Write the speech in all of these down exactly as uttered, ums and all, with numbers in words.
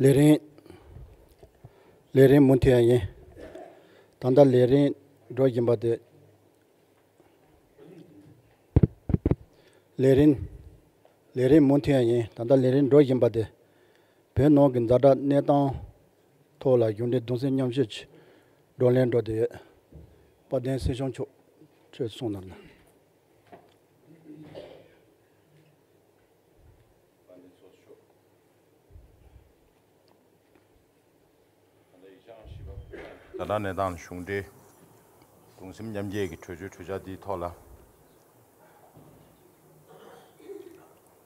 ལས་རིམ། ལས་རིམ་མུ་མཐུད་ཡིན། ད་ལྟ་ལས་རིམ་འགྲོ་བཞིན་པ་དེ། ལས་རིམ། ལས་རིམ་མུ་མཐུད་ཡིན། ད་ལྟ་ལས་རིམ་འགྲོ་བཞིན་པ་དེ། བོད་ནང་གི་ཛ་དྲག་གནས་སྟངས་ཐོག་ལ་གཞུང་འབྲེལ་གདུང་སེམས་མཉམ་སྐྱེད་ཀྱི་བགྲོ་གླེང་འགྲོ་བསྡད་ཡོད། དཔལ་ལྡན་སྲིད་སྐྱོང་མཆོག་ཁྱེད་གསུང་གནང་ན། ཛ་དྲག་གནས་སྟངས་གཞུང་འབྲེལ་གདུང་སེམས་མཉམ་སྐྱེད་ཀྱི་གྲོས་ཆོད་གྲོས་འཆར་འདིའི་ཐོག་ལ།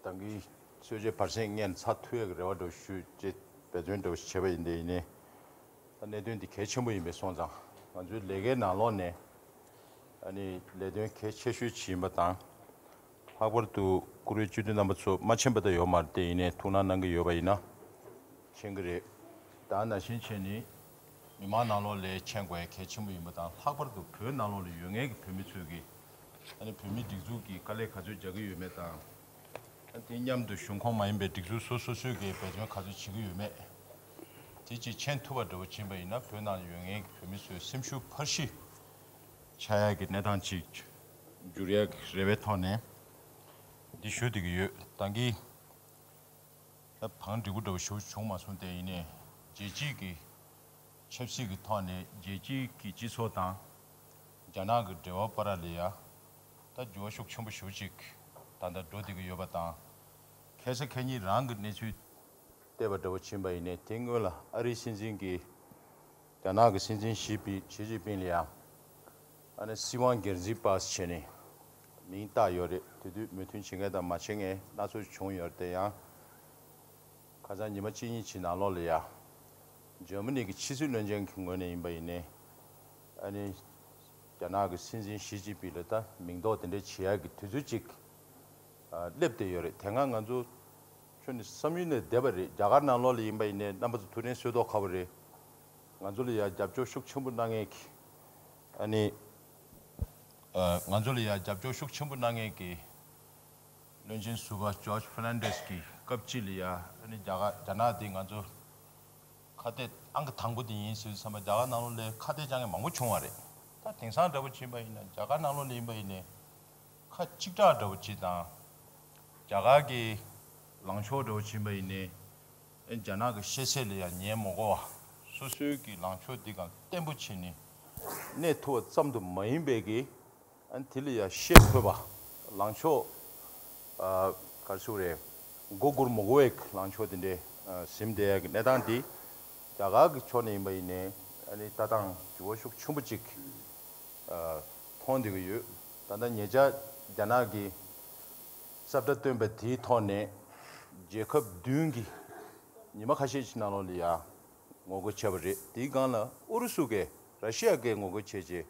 ད་གིན་གསོལ་ཇའི་བར་གསེང་སྔོན་ཚར་ཐུབ་ཡག་གི་རེ་བ་འདྲ་བོ་ཞུས་རྗེས་འབད་བརྩོན་འདྲ་བོ་ཞིག་བྱས་པ་ཡིན་དེ་ཡིན་ནའི། ད་གནད་དོན་འདི་གལ་ཆེན་པོ་ཡིན་པས་སོང་ཙང་ང་ཚོའི་ལས་ཀའི་ནང་ལོགས་ནས་ཨ་ནི་ལས་དོན་གལ་ཆེ་ཤོས་ཅིག་ཡིན་པ་དང་། ལྷག་པར་དུ་བཀུར་འོས་སྤྱི་འཐུས་རྣམ་པ་ཚོ་མ་མཁྱེན་པ་ད་ཡོད་མ་རེད། དེ་ཡིན་ནའི་ཐུགས་སྣང་གནང་གི་ཡོད་པ་ཡིན་ན་མཁྱེན་གྱི་རེད། ད་ནང་བཞིན་བྱས་ནས་མི་མང་ནང་ལོགས་ལ་མཁྱེན་དགོས་ཡ་གལ་ཆེན་པོ་ཡིན་པ་དང་། ལྷག་པར་དུ་བོད་ནང་ལོགས་ལ་ཡོད་མཁན་གྱི་བོད་མི་ཚོས་ཀྱིས་ཨ་ནི་བོད་མིའི་སྒྲིག་འཛུགས་ཀྱིས་དཀའ་ལས་ག་ཚོད་རྒྱག་གི་ཡོད་མེད་དང་། དེ་མཉམ་དུ་གཞུང་ཁོངས་མ་ཡིན་པའི་སྒྲིག་འཛུགས་སོ་སོ་སོས་ཀྱི་འབད་བརྩོན་ག་ཚོད་བྱེད་ཀྱི་ཡོད་མེད། དེ་ཅིག་མཁྱེན་ཐུབ་པ་འདྲ་བོ་ཕྱིན་པ་ཡིན་ན་བོད་ནང་ཡོད་མཁན་གྱི་བོད་མི་ཚོའི་སེམས་ཤུགས་འཕར་གཞི་ཆགས་ཡག་གི་གནས་སྟངས་ཅིག་འགྱུར་ཡག་གི་རེ་བའི་ཐོག་ནས་འདི་ཞུ་བསྡད་ཀྱི་ཡོད། ད་གིན་ད་བང་སྒྲིག་པོ་འདྲ་བོ་ཞུ་བྱུང་མ་སོང་། དེ་ཡིན་ནའི་རྒྱལ་སྤྱིའི་གི་ཆབ་སྲིད་ཀྱི་ཐོག་ནས་རྒྱལ་སྤྱིའི་གི་སྤྱི་ཚོགས་དང་རྒྱ་ནག་གི་འབྲེལ་བ་བར་ལ་ཡ་ད་འགྱུར་བ་ཤུགས་ཆེན་པོ་ཞེ་པོ་ཅིག་ད་ལྟ་འགྲོ་བསྡད་ཀྱི་ཡོད་པ་དང་། ཁ་སང་ཁ་ཉིན་རང་གི་གནས་ཚུལ་བལྟས་པ་འདྲ་བོ་ཕྱིན་པ་ཡིན་ནའི་དེ་སྔོན་ལ་ཨ་རིའི་སྲིད་འཛིན་གྱིས་རྒྱ་ནག་གི་སྲིད་འཛིན་ཞི་པི་ཞི་ཅིན་ཕིང་ལ་ཡ་ཨ་ནི་སྲིད་དབང་སྒེར་འཛིན་པ་བྱས་ནས་མིང་བཏགས་ཡོད་རེད། དེ་དུས་མོས་མཐུན་བྱེད་མཁན་དང་མ་བྱེད་མཁན་སྣ་ཚོགས་བྱུང་ཡོད་རེད། དེ་ཡང་ཁ་སང་ཉི་མ་གཅིག་གཉིས་ཀྱི་ནང་ལོགས་ལ་ཡ་འཇར་མ་ནི་གི་ཕྱི་སྲིད་བློན་ཆེན་གྱི་ངོས་ནས་ཡིན་པ་ཡིན་ནའི་ཨ་ནི་རྒྱ་ནག་གི་སྲིད་འཛིན་ཞི་ཅིན་ཕིང་ལ་ད་མིང་འདོགས་དེ་འདྲ་བྱེད་ཡག་གི་དུས་ཚོད་ཅིག་ཨ་སླེབས་བསྡད་ཡོད་རེད། དེ་སྔ་ང་ཚོ་ཁྱོན་ནས་བསམ་ཡུལ་ནས་བསྡད་པ་རེད། རྒྱ་གར་ནང་ལོགས་ལ་ཡིན་པ་ཡིན་ནའི་རྣམ་པ་ཚོ་ཐུགས་རིན་གསོས་མདོག་ཁ་པོ་རེད། ང་ཚོ་ལ་ཡ་རྒྱབ་སྐྱོར་ཤུགས་ཆེན་པོ་གནང་མཁན་གྱི་ཨ་ནི་ཨ་ང་ཚོ་ལ་ཡ་རྒྱབ་སྐྱོར་ཤུགས་ཆེན་པོ་གནང་མཁན་གྱི་བློན་ཆེན་ཟུར་པ་ཇོརྗ་ཕར་ནན་ཌེས་ཀྱིས་སྐབས་གཅིག་ལ་ཡ་ཨ་ནི་རྒྱ་གར་རྒྱ་ནག་འདི་ང་ཚོ་ཁ་གཏད་ཨང་ཀི་དང་པོ་དེ་ཡིན་ཟེར་བསམ་པ། རྒྱ་གར་ནང་ལོགས་ལ་ཁ་གཏད་བཅག་མཁན་མང་པོ་བྱུང་བ་རེད། ད་དེང་སང་འདྲ་པོ་ཕྱིན་པ་ཡིན་ན་རྒྱ་གར་ནང་ལོགས་ལ་ཡིན་པ་ཡིན་ནའི་ཁ་གཅིག་གྲགས་འདྲ་པོ་ཅིག་དང་། རྒྱ་གར་གྱི་ལངས་ཕྱོགས་འདྲ་པོ་ཕྱིན་པ་ཡིན་ནའི་རྒྱ་ནག་གི་ཤེས་ཚད་ལ་ཡང་ཉན་མ་དགོས་པ། སོ་སོའི་གི་ལངས་ཕྱོགས་འདི་གང་བརྟན་པོ་བྱས་ནས་གནས་ཐུབ་པ་ཙམ་དུ་མ་ཡིན་པའི་གི་ཨ་ནི་དེ་ལ་ཡང་ཤེས་ཐུབ་པ། ལངས་ཕྱོགས་ཨ་ག་རེ་ཟེར་དགོས་རེད། མགོ་སྒུར་མི་དགོས་པའི་ལངས་ཕྱོགས་དེ་འདྲའི་ཨ་ཟིན་བསྡད་ཡག་གི་གནས་སྟངས་དེ་རྒྱ་གར་གྱི་ཕྱོགས་ནས་ཡིན་པ་ཡིན་ནའི་ཨ་ནི་ལྟ་སྟངས་འགྱུར་བ་ཤུགས་ཆེན་པོ་ཅིག་ཨ་མཐོང་བསྡད་ཀྱི་ཡོད། ད་ལྟ་ཉེ་ཆར་རྒྱ་ནག་གི་ས་བཀྲ་བཏོན་པ་དེའི་ཐོག་ནས་རྒྱལ་ཁབ་བདུན་གྱིས་ཉི་མ་ཁ་ཤས་ཤིག་ནང་ལོགས་ལ་ཡང་ངོ་རྒོལ་བྱས་པ་རེད། དེའི་སྒང་ལ་ཨུ་རུ་སུ་གིས་ར་ཤི་ཡ་གིས་ངོ་རྒོལ་བྱས་རྗེས།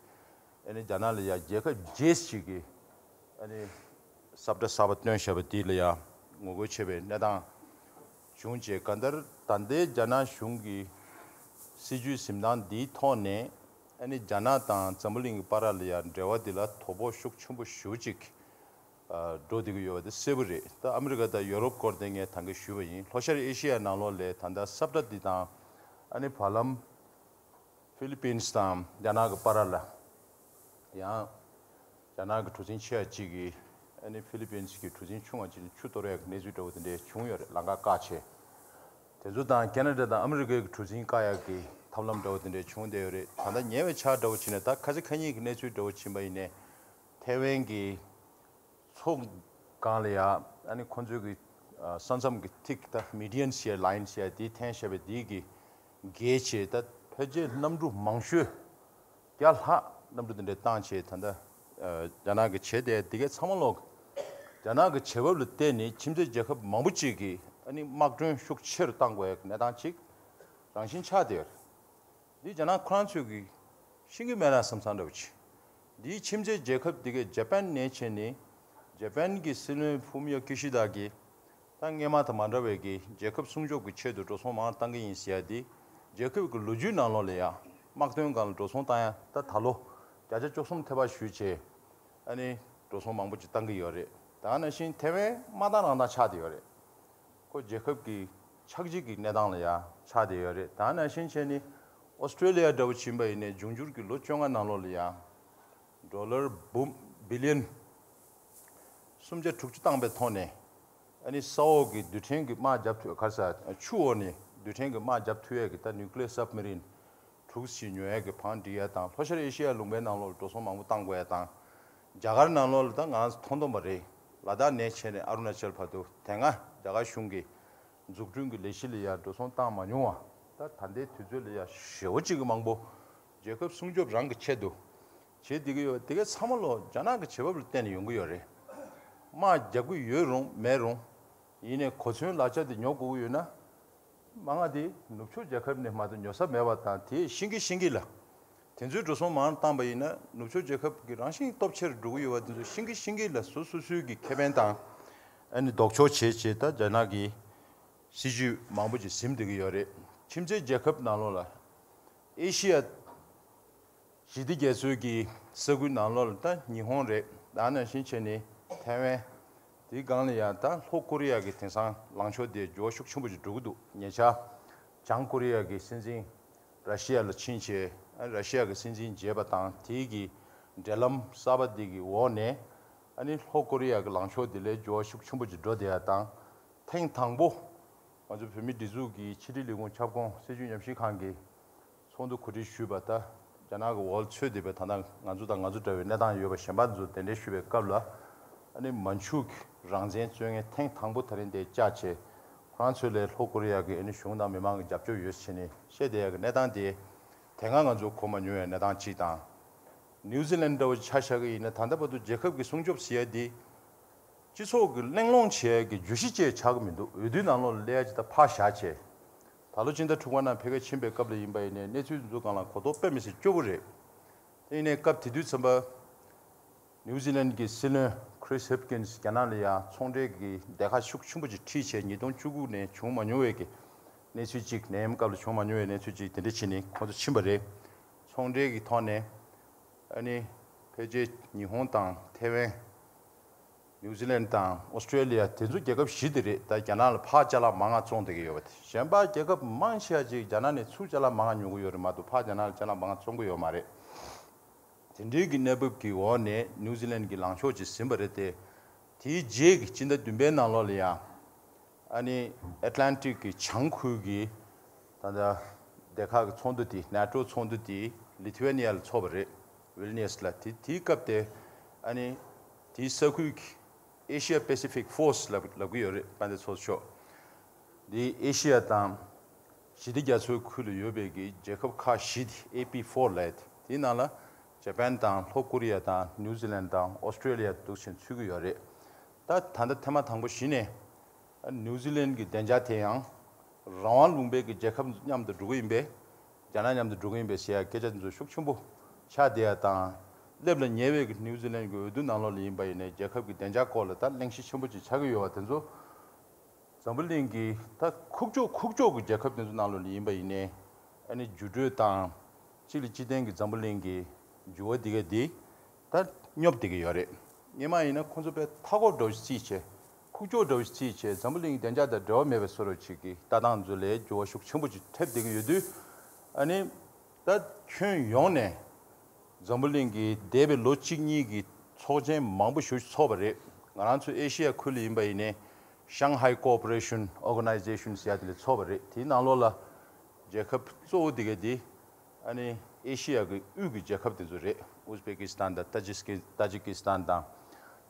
ཨ་ནི་རྒྱ་ནག་ལ་ཡ་རྒྱལ་ཁབ་བརྒྱད་ཅིག་གིས་ཨ་ནི་ས་བཀྲ་གསར་པ་བཏོན་བཞག་པ་དེ་ལ་ཡ་ངོ་རྒོལ་བྱས་པའི་གནས་སྟངས་བྱུང་རྗེས། གང་ལྟར་ད་ལྟའི་རྒྱ་ནག་གཞུང་གི་སྲིད་བྱུས་འཛིན་སྟངས་འདིའི་ཐོག་ནས་ཨ་ནི་རྒྱ་ནག་དང་འཛམ་བུ་གླིང་གི་བར་ལ་ཡ་འབྲེལ་བ་འདི་ལ་དོ་ཕོག་ཤུགས་ཆེན་པོ་ཞེ་པོ་ཅིག་ཨ་འགྲོ་བསྡད་ཀྱི་ཡོད་པ་དེ་གསལ་པོ་རེད། ད་ཨ་མི་རི་ཀ་དང་ཡོ་རོབ་སྐོར་དེ་ངས་ད་གིན་ཞུས་པ་ཡིན། ལྷོ་ཤར་ཨེ་ཤི་ཡ་ནང་ལོགས་ལ་ད་ལྟ་ས་བཀྲ་འདི་དང་ཨ་ནི་བར་ལམ་ཧྥི་ལི་པིན་སི་དང་རྒྱ་ནག་གི་བར་ལ་ཡང་རྒྱ་ནག་གི་གྲུ་གཟིངས་ཆེ་བ་གཅིག་གིས་ཨ་ནི་ཧྥི་ལི་པིན་སི་གི་གྲུ་གཟིངས་ཆུང་བ་གཅིག་ལ་ཆུ་གཏོར་ཡག་གི་གནས་ཚུལ་འདྲ་བོ་དེ་འདྲ་བྱུང་ཡོད་རེད། ལམ་ཁ་བཀག་བྱས། དེ་ཚོ་དང་ཁེ་ན་ཌ་དང་ཨ་མི་རི་ཀའི་གྲུ་གཟིངས་བཀག་ཡག་གི་ཐབས་ལམ་འདྲ་བོ་དེ་འདྲ་བྱུང་བསྡད་ཡོད་རེད། ད་ལྟ་ཉེ་བའི་ཆར་འདྲ་བོ་ཕྱིན་ནས་ད་ཁ་སང་ཁ་ཉིན་གྱི་གནས་ཚུལ་འདྲ་བོ་ཕྱིན་པ་ཡིན་ནའི་ཐའེ་ཝན་གྱི་མཚོ་སྒང་ལ་ཡ་ཨ་ནི་ཁོ་ཚོའི་གི་ས་མཚམས་ཀྱི་ཐིག་ད་མི་ཌི་ཡན་ཟེར་ཡ་ལའིན་ཟེར་ཡ་དེ་འཐེན་བཞག་པའི་དེའི་གི་བརྒལ་བྱས། ད་ཕལ་ཆེར་གནམ་གྲུ་མང་ཤོས་བརྒྱ་ལྷག་གནམ་གྲུ་དེ་འདྲ་བཏང་བྱས། ད་ལྟ་རྒྱ་ནག་གིས་བྱས་བསྡད་དེ་གའི་ཚང་མ་ལོག་རྒྱ་ནག་གི་བྱེད་བབ་ལ་བལྟས་ནས་ཁྱིམ་མཚེས་རྒྱལ་ཁབ་མང་པོ་ཅིག་གིས་ཨ་ནི་དམག་གྲོན་ཤུགས་ཆེ་རུ་བཏང་དགོས་ཡག་གི་གནས་སྟངས་ཅིག་རང་བཞིན་ཆགས་བསྡད་ཡོད་རེད། འདི་རྒྱ་ནག་ཁོ་རང་ཚོས་ཀྱིས་ཤེས་ཀྱི་མེད་ན་བསམ་བསམ་འདྲ་བོ་ཅིག་འདིའི་ཁྱིམ་མཚེས་རྒྱལ་ཁབ་འདི་གའི་ཇ་པན་ནས་བྱས་ནས་ཇ་པན་གྱི་སྲིད་བློན་ཧྥུ་མི་ཡོ་ཀི་ཤི་ད་གིས་ད་སྔོན་མ་དང་མ་འདྲ་བའི་གི་རྒྱལ་ཁབ་སྲུང་སྐྱོབ་ཀྱི་ཆེད་དུ་འགྲོ་སོང་མང་བཏང་གི་ཡིན་ཟེར་ཡ་འདི་རྒྱལ་ཁབ་ཀྱི་ལོ་རྒྱུས་ནང་ལོགས་ལ་ཡ་དམག་དོན་སྒང་ལ་འགྲོ་སོང་བཏང་ཡ་ད་ད་ལོ་བརྒྱ་ཆ་བཅུ་གསུམ་ཐེ་བ་ཞུས་བྱས་ཨ་ནི་འགྲོ་སོང་མང་པོ་ཅིག་བཏང་གི་ཡོད་རེད། ད་ག་ནང་བཞིན་ཐའེ་ཝན་མ་བཏང་རང་བཏང་ཆགས་བསྡད་ཡོད་རེད། ཁོ་རྒྱལ་ཁབ་ཀྱི་ཆགས་འཇིག་གི་གནས་སྟངས་ལ་ཡ་ ཆགས་བསྡད་ཡོད་རེད། ད་ནང་བཞིན་བྱས་ནས་ཨོ་སི་ཀྲོ་ལི་ཡ་འདྲ་བོ་ཕྱིན་པ་ཡིན་ནའི་འབྱུང་འགྱུར་གྱི་ལོ་བཅོ་ལྔ་ནང་ལོགས་ལ་ཡང་ཌོ་ལར་འབུམ་བི་ལི་ཡོན་སུམ་བརྒྱ་དྲུག་ཅུ་བཏང་པའི་ཐོག་ནས། ཨ་ནི་ས་འོག་གི་རྡུལ་ཕྲན་གྱི་དམག་རྒྱབ་ཐུབ་ག་རེ་ཟ། ཆུ་འོག་ནས་རྡུལ་ཕྲན་གྱི་དམག་རྒྱབ་ཐུབ་ཡས་ཀྱི་ད་ནིའུ་ཀི་ལི་ཡར་སབ་མེ་རིན་དྲུག་ཅིག་ཉོ་ཡས་ཀྱི་བང་སྒྲིག་ཡས་དང་། ལྷོ་ཤར་ཨེ་ཤི་ཡ་ལུང་པའི་ནང་ལོགས་ལ་འགྲོ་སོང་མང་པོ་བཏང་དགོས་ཡས་དང་། རྒྱ་གར་ནང་ལོགས་ལ་ད་ང་མཐོང་མཐོང་པ་རེད། ལ་དྭགས་ནས་བྱས་ནས་ཨ་རུ་ན་ཅལ་བར་དུ་དེ་སྔ་རྒྱ་གར་གཞུང་གི་འཛུགས་སྐྲུན་གྱི་ལས་གཞི་ལ་ཡང་འགྲོ་སོང་བཏང་མ་མྱོང་བ། ད་ད་ལྟའི་དུས་ཚོད་ལ་ཡང་ཞེ་པོ་ཅིག་གི་མང་པོ་རྒྱལ་ཁབ་སྲུང་སྐྱོབ་རང་གི་ཆེད་དུ་བྱེད་བསྡད་ཀྱི་ཡོད། དེ་གའི་ཚང་མ་ལོ་རྒྱ་ནག་གི་བྱེད་བབ་ལ་བརྟེན་ནས་ཡོང་གི་ཡོད་རེད། དམག་རྒྱག་གི་ཡོད་རུང་མེད་རུང་། ཡིན་ནའི་གོ་མཚོན་ལག་ཆ་དེ་ཉོ་དགོས་ཀྱི་ཡོད་ན། མ་ང་དེ་ནུབ་ཕྱོགས་རྒྱལ་ཁབ་ནས་མ་གཏོགས་ཉོ་ས་མེད་པ་དང་། དེ་ཤིང་གི་ཤིང་གི་ལ། དེ་ཚོའི་འགྲོ་སོང་མང་བཏང་པ་ཡིན་ན་ནུབ་ཕྱོགས་རྒྱལ་ཁབ་ཀྱི་རང་བཞིན་སྟོབས་ཆེར་འགྲོ་གི་ཡོད་པ། དེ་ཚོ་ཤིང་གི་ཤིང་གི་ལ་སོ་སོ་སོའི་གི་ཁེ་ཕན་དང་། ཨ་ནི་ལྡོག་ཕྱོགས་བྱས་བྱས་ད་རྒྱ་ནག་གི་སྲིད་ཇུས་མང་པོ་ཅིག་ཟིན་བསྡད་ཀྱི་ཡོད་རེད། ཁྱིམ་མཚེས་རྒྱལ་ཁབ་ནང་ལོགས་ལ་ཨེ་ཤི་ཡ་ཞི་བདེ་རྒྱ་མཚོའི་གི་ས་ཁུལ་ནང་ལོགས་ལ་ད་ཉི་ཧོང་རེད། ད་ནང་བཞིན་བྱས་ནས་ཐའེ་ཝན། དེའི་སྒང་ལ་ཡང་ད་ལྷོ་ཀོ་རི་ཡ་གི་དེང་སང་ལངས་ཕྱོགས་དེ་འགྱུར་བ་ཤུགས་ཆེན་པོ་ཅིག་འགྲོ་གི་འདུག་ཉེ་ཆར་བྱང་ཀོ་རི་ཡ་གི་སྲིད་འཛིན་ར་ཤི་ཡ་ལ་ཕྱིན་བྱས། ཨ་ར་ཤི་ཡ་གི་སྲིད་འཛིན་མཇལ་བ་དང་། དེའི་གི་འབྲེལ་ལམ་གསར་པ་དེ་གི་འོག་ནས་ཨ་ནི་ལྷོ་ཀོ་རི་ཡ་གི་ལངས་ཕྱོགས་དེ་ལ་འགྱུར་བ་ཤུགས་ཆེན་པོ་ཅིག་འགྲོ་བསྡད་ཡ་དང་། ཐེངས་དང་པོ་ང་ཚོ་བོད་མིའི་སྒྲིག་འཛུགས་ཀྱི་ཕྱི་དྲིལ་ལས་ཁུངས་ཁྱབ་ཁོངས་སྲིད་བྱུས་ཉམས་ཞིབ་ཁང་གི་ཚོགས་འདུ་གོ་སྒྲིག་ཞུས་པ། ད་རྒྱ་ནག་གི་འོག་ལ་ཚུད་བསྡད་པའི་ད་ལྟ་ང་ཚོ་དང་ང་ཚོ་འདྲ་བའི་གནས་སྟངས་ཡོད་པ་གཞན་པ་ཚོ་གདན་འདྲེན་ཞུས་པའི་སྐབས་ལ། ཨ་ནི་མན་ཆུ་གི་རང་བཙན་རྩོད་མཁན་ཐེངས་དང་པོ་ད་རིང་དེ་བཅར་བྱས། ཁོ་རང་ཚོ་ལ་ལྷོ་ཀོ་རི་ཡ་གི་ཨ་ནི་གཞུང་དང་མི་མང་གི་རྒྱབ་སྐྱོར་ཡོད་ཟེར་ནས་བཤད་བསྡད་ཡ་གི་གནས་སྟངས་དེ་དེ་སྔ་ང་ཚོ་གོ་མ་མྱོང་བའི་གནས་སྟངས་གཅིག་དང་། ནིའུ་ཛི་ལན་འདྲ་བོ་ཆ་བཞག་གི་ཡིན་ན། ད་ལྟ་བར་དུ་རྒྱལ་ཁབ་ཀྱི་སྲུང་སྐྱོབ་ཟེར་ཡ་དེ་སྤྱི་ཚོགས་ཀྱི་གླེང་སློང་བྱེད་ཡ་གི་བརྗོད་གཞི་བཅས་ཆགས་ཀྱི་མི་འདུག་འོས་བསྡུའི་ནང་ལོགས་ལ་སླེབས་ཡ་ཅིག་ད་ཕར་བཞག་བྱས། ད་ལོ་སྤྱི་ཟླ་དྲུག་པ་ནང་ཕ་གིར་ཕྱིན་པའི་སྐབས་ལ་ཡིན་པ་ཡིན་ནའི་གནས་ཚུལ་འདི་ཚོ་སྒང་ལ་གོ་རྟོགས་དཔེ་མི་སྲིད་སྐྱོ་པོ་རེད། དེ་ཡིན་ནའི་སྐབས་དེ་དུས་ཙམ་པ་ནིའུ་ཛི་ལན་གྱི་སྲིད་བློན་Chris Hipkins རྒྱ་ནག་ལ་ཡང་ཚོང་འབྲེལ་གྱི་སྡེ་ཁག་ཤུགས་ཆེན་པོ་ཅིག་ཁྲིད་བྱས། ཉིས་སྟོང་བཅུ་དགུ་ནས་བྱུང་མ་མྱོང་བའི་གི་གནས་ཚུལ་ཅིག་ནད་ཡམས་སྐབས་ལ་བྱུང་མ་མྱོང་བའི་གནས་ཚུལ་ཅིག་དེ་འདྲ་བྱས་ནས་ཁོང་ཚོ་ཕྱིན་པ་རེད། ཚོང་འབྲེལ་གྱི་ཐོག་ནས་ཨ་ནི་ཕལ་ཆེར་ཉི་ཧོང་དང་ཐའེ་ཝན། ནིའུ་ཛི་ལན་དང་ཨོ་སི་ཀྲོ་ལི་ཡ་དེ་ཚོ་རྒྱལ་ཁབ་བཞི་དེ་རེད། ད་རྒྱ་ནག་ལ་ཕར་ཅ་ལག་མང་ང་བཙོང་བསྡད་ཀྱི་ཡོད་པ་དེ། གཞན་པ་རྒྱལ་ཁབ་མང་ཆེ་བ་ཅིག་རྒྱ་ནག་ནས་ཚུར་ཅ་ལག་མང་ང་ཉོ་གི་ཡོད་རེད་མ་གཏོགས་ཕར་རྒྱ་ནག་ལ་ཅ་ལག་མང་ང་བཙོང་གི་ཡོད་མ་རེད། དེ་འདྲའི་གི་གནས་བབ་ཀྱི་འོག་ནས་ནིའུ་ཛི་ལན་གྱི་ལངས་ཕྱོགས་ཅིག་ཟིན་པ་རེད་དེ། དེའི་རྗེས་ཀྱི་སྤྱི་ཟླ་བདུན་པའི་ནང་ལོགས་ལ་ཡང་། ཨ་ནི་ཨེཊ་ལན་ཊིག་གི་བྱང་ཁུལ་གྱི་ད་ལྟ་སྡེ་ཁག་གི་ཚོགས་འདུ་དེ། ནེ་ཊོ་ཚོགས་འདུ་དེ་ལི་ཐུ་ཝེ་ནི་ཡ་ལ་ཚོགས་པ་རེད། ཝིལ་ནི་ཡ་སི་ལ། དེ་དེའི་སྐབས་དེ་ཨ་ནི་དེའི་ས་ཁུལ་གྱི་Asia Pacific Force ལབ་ལབ་ཀྱི་ཡོད་རེད། དཔལ་ལྡན་ཚོགས་གཙོ་མཆོག་འདི་ཨེ་ཤི་ཡ་དང་ཞི་བདེ་རྒྱ་མཚོའི་ཁུལ་ལ་ཡོད་པའི་གི་རྒྱལ་ཁབ་ཁག་བཞི་དེ། ཨེ་པི་ཕོར་ལབ་ཡ་དེ། དེའི་ནང་ལ་ཇ་པན་དང་ལྷོ་ཀོ་རི་ཡ་དང་ནིའུ་ཛི་ལན་དང་ཨོ་སི་ཀྲོ་ལི་ཡ་འདུག་བཞིན་ཚུད་ཀྱི་ཡོད་རེད། ད་ད་ལྟ་ཐེངས་མ་དང་པོ་གཞི་ནས་ནིའུ་ཛི་ལན་གྱི་བདེ་འཇགས་དེ་ཡང་རང་དབང་ལུང་པའི་གི་རྒྱལ་ཁབ་མཉམ་དུ་འགྲོ་གི་ཡིན་པས། རྒྱ་ནག་མཉམ་དུ་འགྲོ་གི་ཡིན་པས་ཟེར་ཡ་སྐད་ཆ་འདི་ཚོ་ཤུགས་ཆེན་པོ་ཆགས་བསྡད་ཡ་དང་། སླེབས་ལ་ཉེ་བའི་གི་ནིའུ་ཛི་ལན་གྱི་འོས་བསྡུ་ནང་ལོགས་ལ་ཡིན་པ་ཡིན་ནའི་རྒྱལ་ཁབ་ཀྱི་བདེ་འཇགས་སྐོར་ལ་ད་གླེང་གཞི་ཆེན་པོ་ཅིག་ཆགས་ཀྱི་ཡོད་པ་དེ་ཚོ། འཛམ་བུ་གླིང་གི་ད་ཁུག་ཀྱོག་ཁུག་ཀྱོག་གི་རྒྱལ་ཁབ་དེ་ཚོ་ནང་ལོགས་ལ་ཡིན་པ་ཡིན་ནའི། ཨ་ནི་འགྱུར་འགྲོས་དང་། གཅིག་ལ་གཅིག་བརྟེན་གྱི་འཛམ་བུ་གླིང་གི་འགྱུར་བ་འདི་ག་འདི་ད་སྙོབ་བསྡད་ཀྱི་ཡོད་རེད། སྔོན་མ་ཡིན་ན་ཁོང་ཚོ་དཔེ་མཐའ་འཁོར་འདྲ་བོ་ཞིག་རྩིས་བྱས། ཁུག་ཀྱོག་འདྲ་བོ་ཞིག་རྩིས་བྱས། འཛམ་བུ་གླིང་གི་བདེ་འཇགས་དང་འབྲེལ་བ་མེད་པའི་བཟོ་འདྲ་ཅིག་གི་ལྟ་སྟངས་ཚོ་ལ་འགྱུར་བ་ཤུགས་ཆེན་པོ་ཅིག་ཐེབས་བསྡད་ཀྱི་ཡོད་དུས། ཨ་ནི་ད་ཁྱོན་ཡོངས་ནས་འཛམ་བུ་གླིང་གི་འདས་པའི་ལོ་གཅིག་གཉིས་ཀྱི་ཚོགས་ཆེན་མང་པོ་ཞེ་པོ་ཅིག་ཚོགས་པ་རེད། ང་རང་ཚོ་ཨེ་ཤེ་ཡ་ཁུལ་ལ་ཡིན་པ་ཡིན་ནའི་Shanghai Cooperation Organization ཟེར་ཡ་དེ་ལ་ཚོགས་པ་རེད། དེའི་ནང་ལོགས་ལ་རྒྱལ་ཁབ་གཙོ་བོ་དེ་ག་དེ་ཨ་ནི་ཨེ་ཤེ་ཡ་གི་དབུས་ཀྱི་རྒྱལ་ཁབ་དེ་ཚོ་རེད། ཨུ་ཛི་བེ་ཀི་སི་ཐན་དང་ཏ་ཇི་ཀི་ཏ་ཇི་ཀི་སི་ཐན་དང་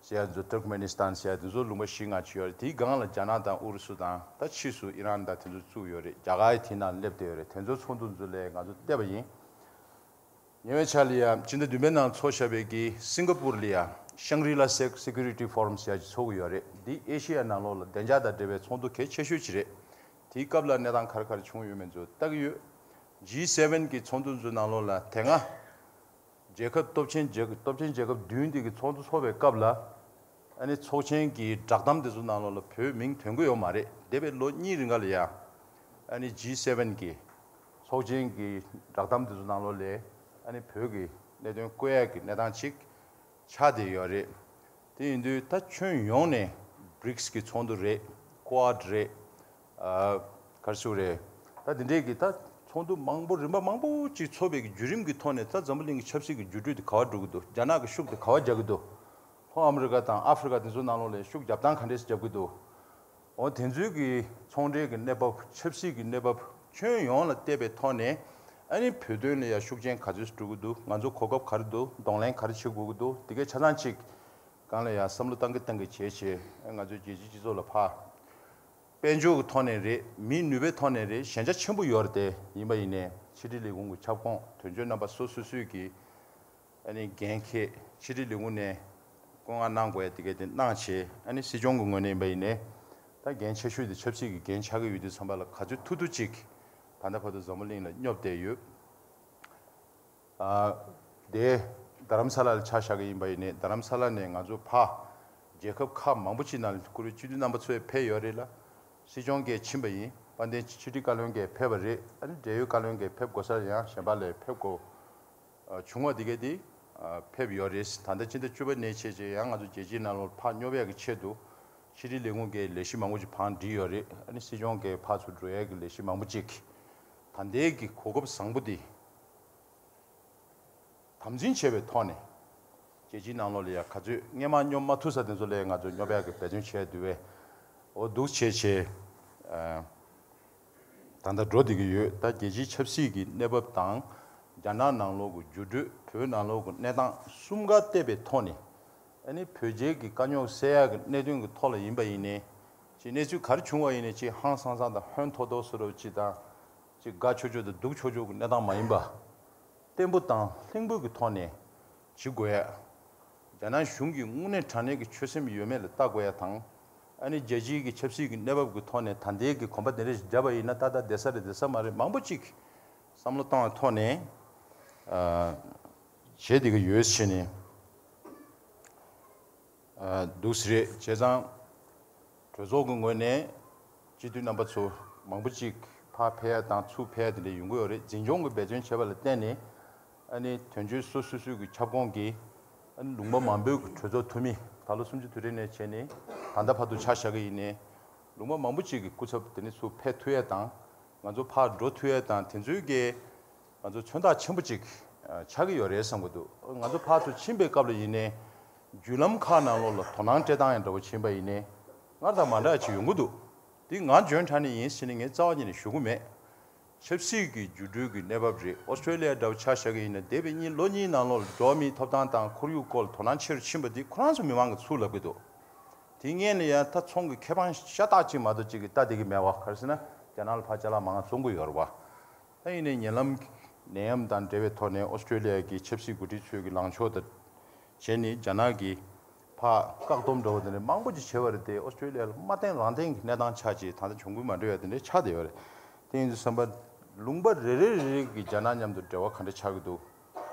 ཟེར་ཡ་དེ་ཚོ། ཏུར་ཀ་མེ་ནི་སི་ཐན་ཟེར་ཡ་དེ་ཚོ་ལུང་པ་བཞི་ལྔ་ཅིག་ཡོད་རེད། དེའི་སྒང་ལ་རྒྱ་ནག་དང་ཨུ་རུ་སུ་དང་། ད་ཕྱིས་སུ་ཨི་རན་དང་དེ་ཚོ་བཙུགས་ཡོད་རེད། རྒྱ་གར་ཡང་དེའི་ནང་སླེབས་བསྡད་ཡོད་རེད། དེ་ཚོའི་ཚོགས་འདུ་ཚོ་ལ་ང་ཚོ་བལྟས་པ་ཡིན། ཉེ་བའི་ཆར་ལ་ཡང་སྤྱི་ཟླ་བདུན་པའི་ནང་ཚོགས་བཞག་པའི་གི་སིང་ག་པུར་ལ་ཡང་Shangri-La Sec- Security Forum ཟེར་ཡ་ཅིག་ཚོགས་ཀྱི་ཡོད་རེད། འདི་ཨེ་ཤེ་ཡ་ནང་ལོགས་ལ་བདེ་འཇགས་དང་འབྲེལ་བའི་ཚོགས་འདུ་གལ་ཆེ་ཤོས་ཅིག་རེད། དེའི་སྐབས་ལ་གནས་སྟངས་ག་རེ་ག་རེ་བྱུང་ཡོད་མེད་ཚོ་ལྟ་གི་ཡོད། ཇི་སེ་ཝེན་གི་ཚོགས་འདུ་ཚོའི་ནང་ལོགས་ལ་དེ་སྔ་རྒྱལ་ཁབ་སྟོབས་ཆེན་རྒྱལ་སྟོབས་ཆེན་རྒྱལ་ཁབ་བདུན་དེ་གི་ཚོགས་འདུ་ཚོགས་པའི་སྐབས་ལ། ཨ་ནི་ཚོགས་ཆེན་གྱི་བསྒྲགས་གཏམ་དེ་ཚོ་ནང་ལོགས་ལ་བོད་མིང་ཐོན་གྱི་ཡོད་མ་རེད། འདས་པའི་ལོ་གཉིས་རིང་ག་ལ་ཡང་ཨ་ནི་ཇི་སེ་ཝེན་གི་ཚོགས་ཆེན་གྱི་བསྒྲགས་གཏམ་དེ་ཚོ་ནང་ལོགས་ལ་ཨ་ནི་བོད་ཀྱི་གནད་དོན་བཀོད་ཡག་གི་གནས་སྟངས་ཅིག་ཆགས་བསྡད་ཡོད་རེད། དེ་ཡིན་དུས་ད་ཁྱོན་ཡོངས་ནས་བྷི་རིག་སི་གི་ཚོགས་འདུ་རེད། ཀོ་ཨད་རེད། ཨ་ག་རེ་ཟེར་དགོས་རེད། ད་དེ་འདྲའི་གི་ད་ཚོགས་འདུ་མང་པོ་རིམ་པ་མང་པོ་ཅིག་ཚོགས་པའི་གི་བརྒྱུད་རིམ་གྱི་ཐོག་ནས་ད་འཛམ་བུ་གླིང་གི་ཆབ་སྲིད་ཀྱི་འགྱུར་འགྲོས་དེ་ག་བ་འགྲོ་གི་འདུག་རྒྱ་ནག་གི་ཤུགས་དེ་ག་བ་རྒྱག་གི་འདུག་ལྷོ་ཨ་མི་རི་ཀ་དང་ཨ་ཧྥེ་རི་ཀ་དེ་ཚོ་ནང་ལོགས་ལ་ཤུགས་རྒྱབ་སྟངས་ག་འདྲས་རྒྱབ་གི་འདུག་འོ་དེ་ཚོའི་གི་ཚོང་འབྲེལ་གྱི་གནས་བབ། ཆབ་སྲིད་ཀྱི་གནས་བབ། ཁྱོན་ཡོངས་ལ་བལྟས་པའི་ཐོག་ནས་ཨ་ནི་བོད་དོན་ལ་ཡང་ཤུགས་རྐྱེན་ག་ཚོད་འགྲོ་གི་འདུག་ང་ཚོ་གོ་སྐབས་ག་རེ་འདུག་གདོང་ལེན་ག་རེ་བྱེད་དགོས་ཀྱི་འདུག་དེ་གའི་ཆ་ཚང་ཅིག་སྒང་ལ་ཡང་བསམ་བློ་བཏང་གི་བཏང་གི་བྱས་བྱས། ང་ཚོའི་རྒྱལ་སྤྱིའི་སྤྱི་ཚོགས་ལ་ཕར་དཔལ་འབྱོར་གྱི་ཐོག་ནས་རེད། མིའི་ནུས་པའི་ཐོག་ནས་རེད། ཞན་ཆ་ཆེན་པོ་ཡོད་རེད་དེ། ཡིན་པ་ཡིན་ནའི་ཕྱི་དྲིལ་ལས་ཁུངས་ཀྱི་ཁྱབ་ཁོངས་དོན་གཅོད་རྣམ་པ་སོ་སོ་སོས་ཀྱི་ཨ་ནི་འགན་འཁྱེར། ཕྱི་དྲིལ་ལས་ཁུངས་ནས་བཀོད་མངགས་གནང་དགོས་ཡ་དེ་གས་དེ་གནང་བྱས། ཨ་ནི་སྲིད་སྐྱོང་གི་ངོས་ནས་ཡིན་པ་ཡིན་ནའི་ད་འགན་ཆེ་ཤོས་དེ་ཆབ་སྲིད་ཀྱི་འགན་ཆགས་ཀྱི་ཡོད་དུས་ཙམ་པ་ལ་ག་ཚོད་ཐུབ་ཐུབ་ཅིག་ད་ལྟ་བར་དུ་འཛམ་བུ་གླིང་ལ་སྙོབ་བསྡད་ཡོད། ཨ། དེ་རྡ་རམ་ས་ལ་ལ་ཆ་བཞག་གི་ཡིན་པ་ཡིན་ནའི། རྡ་རམ་ས་ལ་ནས་ང་ཚོ་ཕར་རྒྱལ་ཁབ་ཁག་མང་པོ་ཅིག་ནང་ལ་བཀུར་འོས་སྤྱི་འཐུས་རྣམ་པ་ཚོ་ཕེབས་ཡོད་རེད་ལ། སྲིད་སྐྱོང་གིས་ཕྱིན་པ་ཡིན། དཔལ་ལྡན་ཕྱི་དྲིལ་བཀའ་བློན་གྱིས་ཕེབས་པ་རེད། ཨ་ནི་འབྲེལ་ཡོད་བཀའ་བློན་གྱིས་ཕེབས་དགོས་ས་ཡང་གཞན་པ་ལ་ཕེབས་དགོས་བྱུང་བ་དེ་གས་དེ་ཕེབས་ཡོད་རེད། ད་ལྟ་སྤྱི་ཟླ་བཅུ་པ་ནས་བྱས་རྗེས་ཡང་ང་ཚོ་རྒྱལ་སྤྱིའི་ནང་ལོགས་ཕར་སྙོབ་ཡག་གི་ཆེད་དུ་ཕྱི་དྲིལ་ལས་ཁུངས་ཀྱིས་ལས་གཞི་མང་པོ་ཅིག་བང་བསྒྲིགས་ཡོད་རེད། ཨ་ནི་སྲིད་སྐྱོང་གིས་ཕར་ཚུར་འགྲོ་ཡག་གི་ལས་གཞི་མང་པོ་ཅིག་ད་ལྟའི་གི་གོ་སྐབས་བཟང་པོ་འདི་དམ་འཛིན་བྱས་པའི་ཐོག་ནས། རྒྱལ་སྤྱིའི་ནང་ལོགས་ལ་ཡང་ག་ཚོད་སྔས་མ་སྙོབ་མ་ཐུབ་ས་དེ་ཚོ་ལ་ང་ཚོ་སྙོབ་ཡག་གི་འབད་བརྩོན་བྱས་འདུག་པས། འོ་འདུག་བྱས་བྱས། ཨ། ད་ལྟ་འགྲོ་བསྡད་ཀྱི་ཡོད། ད་རྒྱལ་སྤྱིའི་ཆབ་སྲིད་ཀྱི་གནས་བབ་དང་། རྒྱ་ནག་ནང་ལོགས་ཀྱི་འགྱུར་འགྲོས། བོད་ནང་ལོགས་ཀྱི་གནས་སྟངས་གསུམ་ཀ་བལྟས་པའི་ཐོག་ནས། ཨ་ནི་བོད་རྒྱའི་གི་དཀའ་རྙོག་སེལ་ཡག་གི་གནད་དོན་གྱི་ཐོག་ལ་ཡིན་པ་ཡིན་ནའི། ཅིག་གནས་ཚུལ་ག་རེ་བྱུང་བ་ཡིན་ནའི་ཅིག་ཧང་སང་སང་དང་ཧོན་ཐོར་ཐོར་བཟོ་འདྲ་ཅིག་དང་། ཅིག་དགའ་ཆོག་ཆོག་དང་སྡུག་ཆོག་ཆོག་གི་གནས་སྟངས་མ་ཡིན་པ། བརྟན་པོ་དང་ལྷིང་པོ་གི་ཐོག་ནས་བྱེད་དགོས་ཡ། རྒྱ་ནག་གཞུང་གིས་དངོས་གནས་དྲང་གནས་ཀྱི་ཆོད་སེམས་ཡོད་མེད་ལ་བལྟ་དགོས་ཡ་དང་། ཨ་ནི་རྒྱལ་སྤྱིའི་གི་ཆབ་སྲིད་ཀྱི་གནས་བབ་ཀྱི་ཐོག་ནས་ད་ལྟའི་གི་གོམ་པ་དེ་འདྲ་ཞིག་བརྒྱབ་པ་ཡིན་ན་ཏག་ཏག་བསྡད་ས་རེད་བསྡད་ས་མ་རེད། མང་པོ་ཅིག་བསམ་བློ་བཏང་བའི་ཐོག་ནས། ཨ། བྱས་བསྡད་ཀྱི་ཡོད་ཟེར་ནས། ཨ། འདུག་སེ་རེད། བྱས་ཙང་། གྲོས་ཚོགས་ཀྱི་ངོས་ནས་སྤྱི་འཐུས་རྣམ་པ་ཚོ་མང་པོ་ཅིག་ཕར་ཕེབས་ཡ་དང་ཚུར་ཕེབས་ཡ་དེ་འདྲ་ཡོང་གི་ཡོད་རེད། འཛིན་སྐྱོང་གི་འབད་བརྩོན་བྱས་པ་ལ་བརྟེན་ནས། ཨ་ནི་དོན་གཅོད་སོ་སོ་སོའི་གི་ཁྱབ་ཁོངས་ཀྱི། ཨ་ནི་ལུང་པ་མང་པོའི་གི་གྲོས་ཚོགས་འཐུས་མི། ད་ལོ་སུམ་ཅུ་དུས་དྲན་ནས་བྱས་ནས་ད་ལྟ་བར་དུ་ཆ་བཞག་གི་ཡིན་ནའི། ལུང་པ་མང་པོ་ཅིག་གི་སྐུ་ཚབ་དེ་ནས་ཚུར་ཕེབས་ཐུབ་ཡ་དང་། ང་ཚོ་ཕར་འགྲོ་ཐུབ་ཡ་དང་དེ་ཚོའི་གི། ང་ཚོ་མཚོན་རྟགས་ཆེན་པོ་ཅིག་ཆགས་ཀྱི་ཡོད་རེད་བསམ་གྱི་འདུག་ང་ཚོ་ཕར་ཚུར་ཕྱིན་པའི་སྐབས་ལ་ཡིན་ནའི། བརྒྱུད་ལམ་ཁག་ནང་ལོགས་ལ་དོ་སྣང་སྤྲད་སྟངས་ཡང་འདྲ་བོ་ཕྱིན་པ་ཡིན་ནའི། སྔར་དང་མ་འདྲ་བ་ཅིག་ཡོང་གི་འདུག་འདི་ང་འཇོན་ཐང་ནས་ཡིན་ཟེར་ནས་ངས་རྩ་བ་ཉིད་ནས་ཞུ་གི་མེད། ཆབ་སྲིད་ཀྱི་འགྱུར་འགྲོས་ཀྱི་གནས་བབ་རེད། ཨོ་སི་ཀྲོ་ལི་ཡ་འདྲ་བོ་ཆ་བཞག་གི་ཡིན་ན། འདས་པའི་གཉིས་ལོ་གཉིས་ནང་ལོགས་ལ་འགྲོ་བ་མིའི་ཐོབ་ཐང་དང་ཁོར་ཡུག་སྐོར་ལ་དོ་སྣང་ཆེ་རུ་ཕྱིན་པ་འདི་ཁོ་རང་ཚོ་མི་མང་གིས་ཚུར་ལབ་ཀྱི་འདུག་དེ་སྔོན་ལ་ཡང་ད་ཚོང་གི་ཁེ་དབང་ཤ་སྟག་ཅིག་མ་གཏོགས་ཅིག་གིས་ལྟ་བསྡད་ཀྱི་མེད་པ། ག་རེ་ཟེར་ན་རྒྱ་ནག་ལ་ཕར་ཅ་ལག་མང་ང་བཙོང་གི་ཡོད་རེད་བ། ད་ཡིན་ནའི་ཉེ་ལམ་ནད་ཡམས་དང་འབྲེལ་བའི་ཐོག་ནས་ཨོ་སི་ཀྲོ་ལི་ཡ་གི་ཆབ་སྲིད་འགོ་ཁྲིད་ཚོས་ཀྱི་ལངས་ཕྱོགས་དང་བྱས་ནས་རྒྱ་ནག་གིས་ཕར་བཀག་སྡོམ་འདྲ་བོ་དེ་འདྲ་མང་པོ་ཅིག་བྱས་པ་རེད་དེ། ཨོ་སི་ཀྲོ་ལི་ཡ་ལ་མ་བརྟེན་རང་བརྟེན་གྱི་གནས་སྟངས་ཆགས་བྱས་ད་ལྟ་གྱོང་གུན་མ་འགྲོ་ཡ་དེ་འདྲ་ཆགས་བསྡད་ཡོད་རེད། དེ་ཡིན་དུས་ཙམ་པ་ལུང་པ་རེ་རེ་རེ་རེ་གི་རྒྱ་ནག་མཉམ་དུ་འབྲེལ་བ་ག་འདྲ་ཆགས་ཀྱི་འདུག་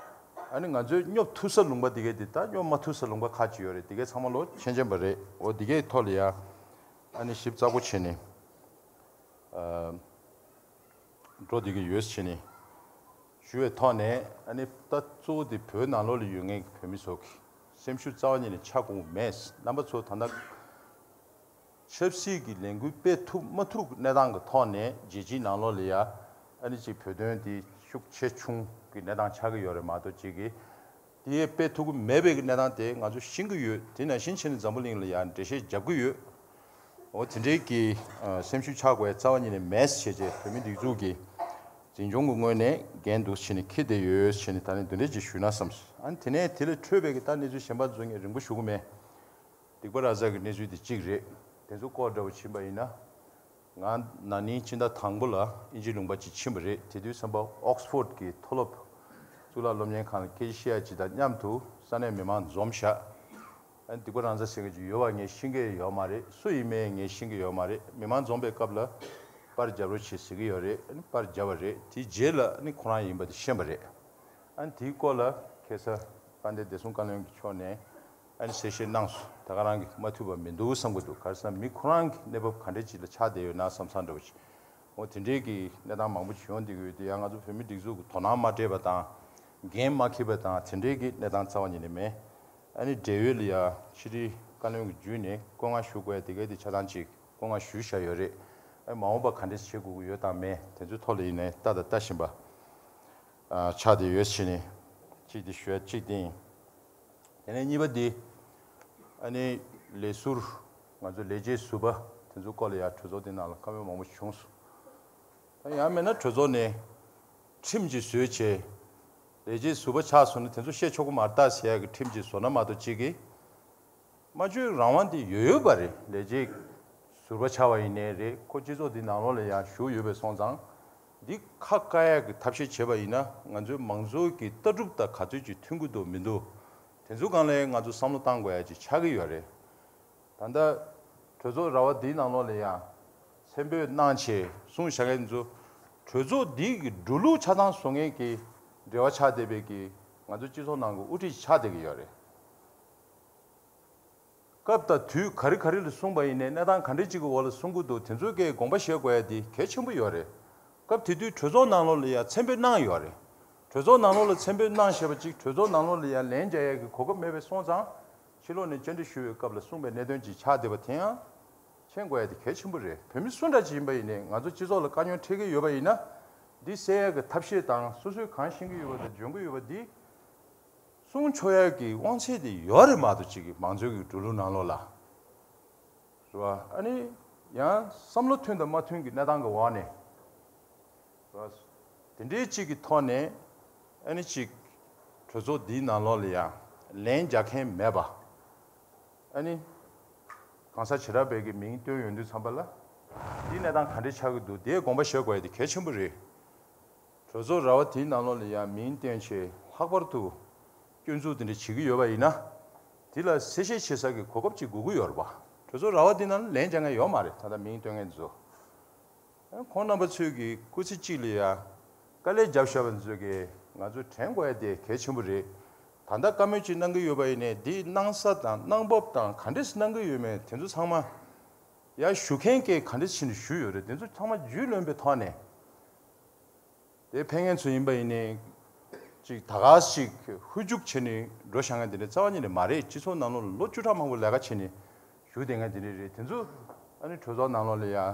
ཨ་ནི་ང་ཚོས་སྙོབ་ཐུབ་ས་ལུང་པ་དེ་གས་དེ། ད་སྙོབ་མ་ཐུབ་ས་ལུང་པ་ཁག་ཅིག་ཡོད་རེད། དེ་གས་ཚང་མ་ལོ་མཁྱེན་མཁྱེན་པ་རེད། འོ་དེ་གས་ཐོག་ལ་ཡ་ཨ་ནི་ཞིབ་ཚགས་པོ་བྱས་ནས། ཨ། འགྲོ་བསྡད་ཀྱི་ཡོད་ཟེར་ནས་ཞུ་བའི་ཐོག་ནས། ཨ་ནི་ད་གཙོ་བོ་དེ་བོད་ནང་ལོགས་ལ་ཡོད་མཁན་གྱི་བོད་མི་ཚོ་གི་སེམས་ཤུགས་རྩ་བ་ཉིད་ནས་ཆག་དགོས་མེད། རྣམ་པ་ཚོ་ད་ལྟ་ཆབ་སྲིད་ཀྱི་ལས་འགུལ་སྤེལ་ཐུབ་མ་ཐུབ་ཀྱི་གནས་སྟངས་ཀྱི་ཐོག་ནས་རྒྱལ་སྤྱིའི་ནང་ལོགས་ལ་ཡ་ཨ་ནི་ཅིག་བོད་དོན་དེ་ཤུགས་ཆེ་ཆུང་གི་གནས་སྟངས་ཆགས་ཀྱི་ཡོད་རེད་མ་གཏོགས། ཅིག་གི་དེ་སྤེལ་ཐུབ་ཀྱི་མེད་པའི་གནས་སྟངས་དེ་ང་ཚོ་ཤེས་ཀྱི་ཡོད། དེ་ནང་བཞིན་བྱས་ནས་འཛམ་བུ་གླིང་ལ་ཡང་འགྲེལ་བཤད་རྒྱབ་ཀྱི་ཡོད། འོ་དེ་འདྲའི་གི་ཨ་སེམས་ཤུགས་ཆག་དགོས་རྩ་བ་ཉིད་ནས་མེད་ཟེར་བྱས་བྱས། བོད་མི་སྒྲིག་འཛུགས་ཀྱི་འཛིན་སྐྱོང་གི་ངོས་ནས་འགན་འདུག་བྱས་ནས་འཁྱེར་བསྡད་ཡོད་ཟེར་ནས་ད་ནི་འདི་འདྲས་ཅིག་ཞུས་ན་བསམས། ཨ་ནི་དེ་ནས་དེ་ལས་འཕྲོས་པའི་གི་ད་གནས་ཚུལ་གཞན་པ་ཚོ་ངས་རིང་པོ་ཞུ་གི་མེད། སྡིག་པ་ར་ཛ་གི་གནས་ཚུལ་དེ་གཅིག་རེད། དེ་ཚོ་སྐོར་འདྲ་བོ་ཕྱིན་པ་ཡིན་ན། ང་ན་ནིང་ཕྱི་ཟླ་དང་པོ་ལ་དབྱིན་ཇིའི་ལུང་པ་ཅིག་ཕྱིན་པ་རེད། དེ་དུས་ཙམ་པ་ཨོག་སི་ཕོརྡ་གི་མཐོ་སློབ་གཙུག་ལག་སློབ་གཉེར་ཁང་ལ་སྐད་ཆ་བཤད་ཡ་ཅིག་དང་མཉམ་དུ་ས་གནས་མི་མང་འཛོམས་ཤག་ཨ་ནི་སྡིག་པ་ར་ཛ་ཟེར་མཁན་ཅིག་ཡོད་པ་ངས་ཤེས་ཀྱི་ཡོད་མ་རེད། སུ་ཡིན་མིན་ངས་ཤེས་ཀྱི་ཡོད་མ་རེད། མི་མང་འཛོམས་པའི་སྐབས་ལ་པར་རྒྱབ་རོགས་བྱེད་ཟེར་གྱི་ཡོད་རེད། ཨ་ནི་པར་བརྒྱབ་པ་རེད། དེའི་རྗེས་ལ་ཨ་ནི་ཁོ་རང་ཡིན་པ་དེ་ཤེས་པ་རེད། ཨ་ནི་དེའི་སྐོར་ལ་ཁ་སང་དཔལ་ལྡན་བདེ་སྲུང་བཀའ་བློན་གྱི་ཕྱོགས་ནས་ཨ་ནི་གསལ་བཤད་གནང་སོང་། ད་ག་རང་གིས་མ་ཐུབ་པ་མི་འདུག་བསམ་གྱི་འདུག་ག་རེ་ཟེར་ན་མི་ཁོ་རང་གི་གནས་བབ་ག་འདྲ་ཅིག་ལ་ཆགས་བསྡད་ཡོད་ན་བསམ་བསམ་འདྲ་བོ་ཞིག་འོ་དེ་འདྲའི་གི་གནས་སྟངས་མང་པོ་ཞིག་ཡོང་བསྡད་ཀྱི་ཡོད་དུས། ཡང་ང་ཚོ་བོད་མིའི་སྒྲིག་འཛུགས་ཀྱི་དོ་སྣང་མ་སྤྲད་པ་དང་། འགན་མ་འཁྱེར་བ་དང་དེ་འདྲའི་གི་གནས་སྟངས་རྩ་བ་ཉིད་ནས་མེད། ཨ་ནི་འབྲེལ་ཡོད་ལ་ཡ་ཕྱི་དྲིལ་བཀའ་བློན་གྱི་བརྒྱུད་ནས་བཀོད་མངགས་ཞུ་དགོས་ཡ་དེ་གའི་དེ་ཆ་ཚང་ཅིག་བཀོད་མངགས་ཞུས་བཞག་ཡོད་རེད། ཨེ་མ་འོངས་པ་ག་འདྲས་བྱེད་དགོས་ཀྱི་ཡོད་དང་མེད་དེ་ཚོའི་ཐོག་ལ་ཡིན་ནའི་ལྟ་དང་ལྟ་བཞིན་པ་ཨ་ཆགས་བསྡད་ཡོད་ཕྱིན་ནས་གཅིག་དེ་ཞུ་ཡ་གཅིག་དེ་ཡིན། དེ་ནས་གཉིས་པ་འདི་ཨ་ནི་ལས་ཟུར་ང་ཚོ་ལས་བྱེད་ཟུར་པ་དེ་ཚོའི་སྐོར་ལ་ཡང་གྲོས་ཚོགས་དེ་ནང་ལ་བཀའ་མོལ་མང་པོ་བྱུང་སོང་། ད་ཡང་མིན་ན་གྲོས་ཚོགས་ནས་ཁྲིམས་ཅིག་བཟོས་བྱས་ལས་བྱེད་ཟུར་པ་ཆགས་སོང་ན་དེ་ཚོ་བཤད་ཆོག་གི་མ་རེད་ད་ཟེར་ཡ་གི་ཁྲིམས་ཅིག་བཟོ་ན་མ་གཏོགས་གཅིག་གིས། སྨྲ་བརྗོད་རང་དབང་དེ་ཡོད་ཡོད་པ་རེད། ལས་བྱེད་ཟུར་པ་ཆགས་པ་ཡིན་ནའི་རེད། ཁོ་སྤྱི་ཚོགས་འདི་ནང་ལོགས་ལ་ཡང་བཞུགས་ཡོད་པའི་སོང་ཙང་། འདི་ཁ་བཀག་ཡག་གི་ཐབས་ཤེས་བྱས་པ་ཡིན་ན་ང་ཚོའི་མང་གཙོའི་གི་ལྟ་གྲུབ་དང་ག་ཚོད་ཅིག་མཐུན་གྱི་འདུག་མི་འདུག་དེ་ཚོ་སྒང་ལ་ང་ཚོ་བསམ་བློ་བཏང་དགོས་ཡ་ཅིག་ཆགས་ཀྱི་ཡོད་རེད། ད་ལྟ་གྲོས་ཚོགས་ར་བ་འདིའི་ནང་ལོགས་ལ་ཡང་མཚན་འབོད་གནང་བྱས་གསུང་བྱ་མཁན་ཚོ་གྲོས་ཚོགས་འདི་གི་འགྲོ་ལུགས་ཆ་ཚང་བཟོ་མཁན་གྱི་འབྲེལ་བ་ཆགས་བསྡད་པའི་གི་ང་ཚོ་སྤྱི་ཚོགས་ནང་གི་དབུ་ཁྲིད་ཆགས་བསྡད་ཀྱི་ཡོད་རེད། སྐབས་དང་དུས་ག་རེ་ག་རེ་ལ་གསུངས་པ་ཡིན་ནའི་གནས་སྟངས་ག་འདྲ་ཅིག་གི་འོག་ལ་གསུང་གི་འདུག་དེ་ཚོའི་སྐད་དགོངས་པ་བཞེས་དགོས་ཡ་དེ་གལ་ཆེན་པོ་ཡོད་རེད། སྐབས་དེ་དུས་གྲོས་ཚོགས་ནང་ལོགས་ལ་ཡ་མཚན་འབོད་གནང་ཡོད་རེད། གྲོས་ཚོགས་ནང་ལོགས་ལ་མཚན་འབོད་གནང་བཞག་པ་ཅིག་གྲོས་ཚོགས་ནང་ལོགས་ལ་ཡ་ལན་རྒྱག་ཡ་གི་གོ་སྐབས་མེད་པའི་སོང་ཙང་ཕྱི་ལོགས་ནས་བཅར་འདྲི་ཞུ་བའི་སྐབས་ལ་གསུངས་པའི་གནད་དོན་ཅིག་ཆགས་བསྡད་པ་དེ་ཡང་མཁྱེན་དགོས་ཡ་དེ་གལ་ཆེན་པོ་རེད། བོད་མི་སུ་འདྲ་ཅིག་ཡིན་པ་ཡིན་ནའི་ང་ཚོ་སྤྱི་ཚོགས་ལ་དཀའ་ཉོན་འཕྲད་ཀྱི་ཡོད་པ་ཡིན་ན་འདི་སེལ་ཡ་གི་ཐབས་ཤེས་དང་སོ་སོས་གང་ཤེས་ཀྱི་ཡོད་པ་དང་འཇོན་གྱི་ཡོད་པ་འདི། གསུང་ཆོག་ཡག་གི་དབང་ཚད་དེ་ཡོད་རེད་མ་གཏོགས་གཅིག་གི་མང་གཙོའི་གི་འགྲོ་ལུགས་ནང་ལོགས་ལ། རེད་བ། ཨ་ནི་ཡང་བསམ་བློ་མཐུན་དང་མ་མཐུན་གྱི་གནས་སྟངས་ཀྱི་འོག་ནས། རེད་བ། དེ་འདྲའི་གཅིག་གི་ཐོག་ནས་ཨ་ནི་གཅིག་གྲོས་ཚོགས་འདིའི་ནང་ལོགས་ལ་ཡང་ལན་རྒྱག་མཁན་མེད་པ། ཨ་ནི་གང་ཟག་བྱེ་བྲག་པའི་གི་མིང་བཏོན་ཡོང་དུས་ཙམ་པ་ལ། འདིའི་གནས་སྟངས་ག་འདྲས་ཆགས་ཀྱི་འདུག་དེའི་དགོངས་པ་བཞེས་དགོས་ཡ་དེ་གལ་ཆེན་པོ་རེད། གྲོས་ཚོགས་ར་བ་དེའི་ནང་ལོགས་ལ་ཡང་མིང་བཏོན་བྱས་ལྷག་པར་དུ་སྐྱོན་འཛུགས་དེ་འདྲ་བྱེད་ཀྱི་ཡོད་པ་ཡིན་ན། དེ་ལ་གསལ་བཤད་བྱེད་ས་ཀྱི་གོ་སྐབས་ཅིག་དགོས་ཀྱི་ཡོད་རེད་པ། གྲོས་ཚོགས་ར་བ་དེའི་ནང་ལ་ལན་རྒྱག་མཁན་ཡོད་མ་རེད། ད་ལྟ་མིང་བཏོན་མཁན་ཚོ། ཁོང་རྣམ་པ་ཚོས་ཀྱི་སྐུ་ཚེ་གཅིག་ལ་ཡང་དཀའ་ལས་བརྒྱབ་བཞག་པ་ཚོས་ཀྱི་ང་ཚོས་དྲན་དགོས་ཡ་དེ་གལ་ཆེན་པོ་རེད། ད་ལྟ་བཀའ་མོལ་ཅིག་གནང་གི་ཡོད་པ་ཡིན་ནའི་འདི་གནང་ས་དང་གནང་བབ་དང་ག་འདྲས་གནང་གི་ཡོད་མེད་དེ་ཚོ་ཚང་མ། ཡར་ཞུ་མཁན་གྱིས་ག་འདྲས་བྱས་ནས་ཞུས་ཡོད་རེད། དེ་ཚོ་ཚང་མ་རྒྱུས་ལོན་པའི་ཐོག་ནས། དེ་ཕེབས་མཁན་ཚོ་ཡིན་པ་ཡིན་ནའི། ཅིག་ད་ག་ཞིག་ཧུར་རྒྱུག་བྱས་ནས་འགྲོ་བཞག་མཁན་དེ་འདྲ་རྩ་བ་ཉིད་ནས་མ་རེད། སྤྱི་ཚོགས་ནང་ལོགས་ལ་ལོ་བཅུ་ཕྲག་མང་པོ་ལས་ཀ་བྱས་ནས་བཞུགས་བསྡད་མཁན་དེ་འདྲ་རེད། དེ་ཚོ་ཨ་ནི་གྲོས་ཚོགས་ནང་ལོགས་ལ་ཡར་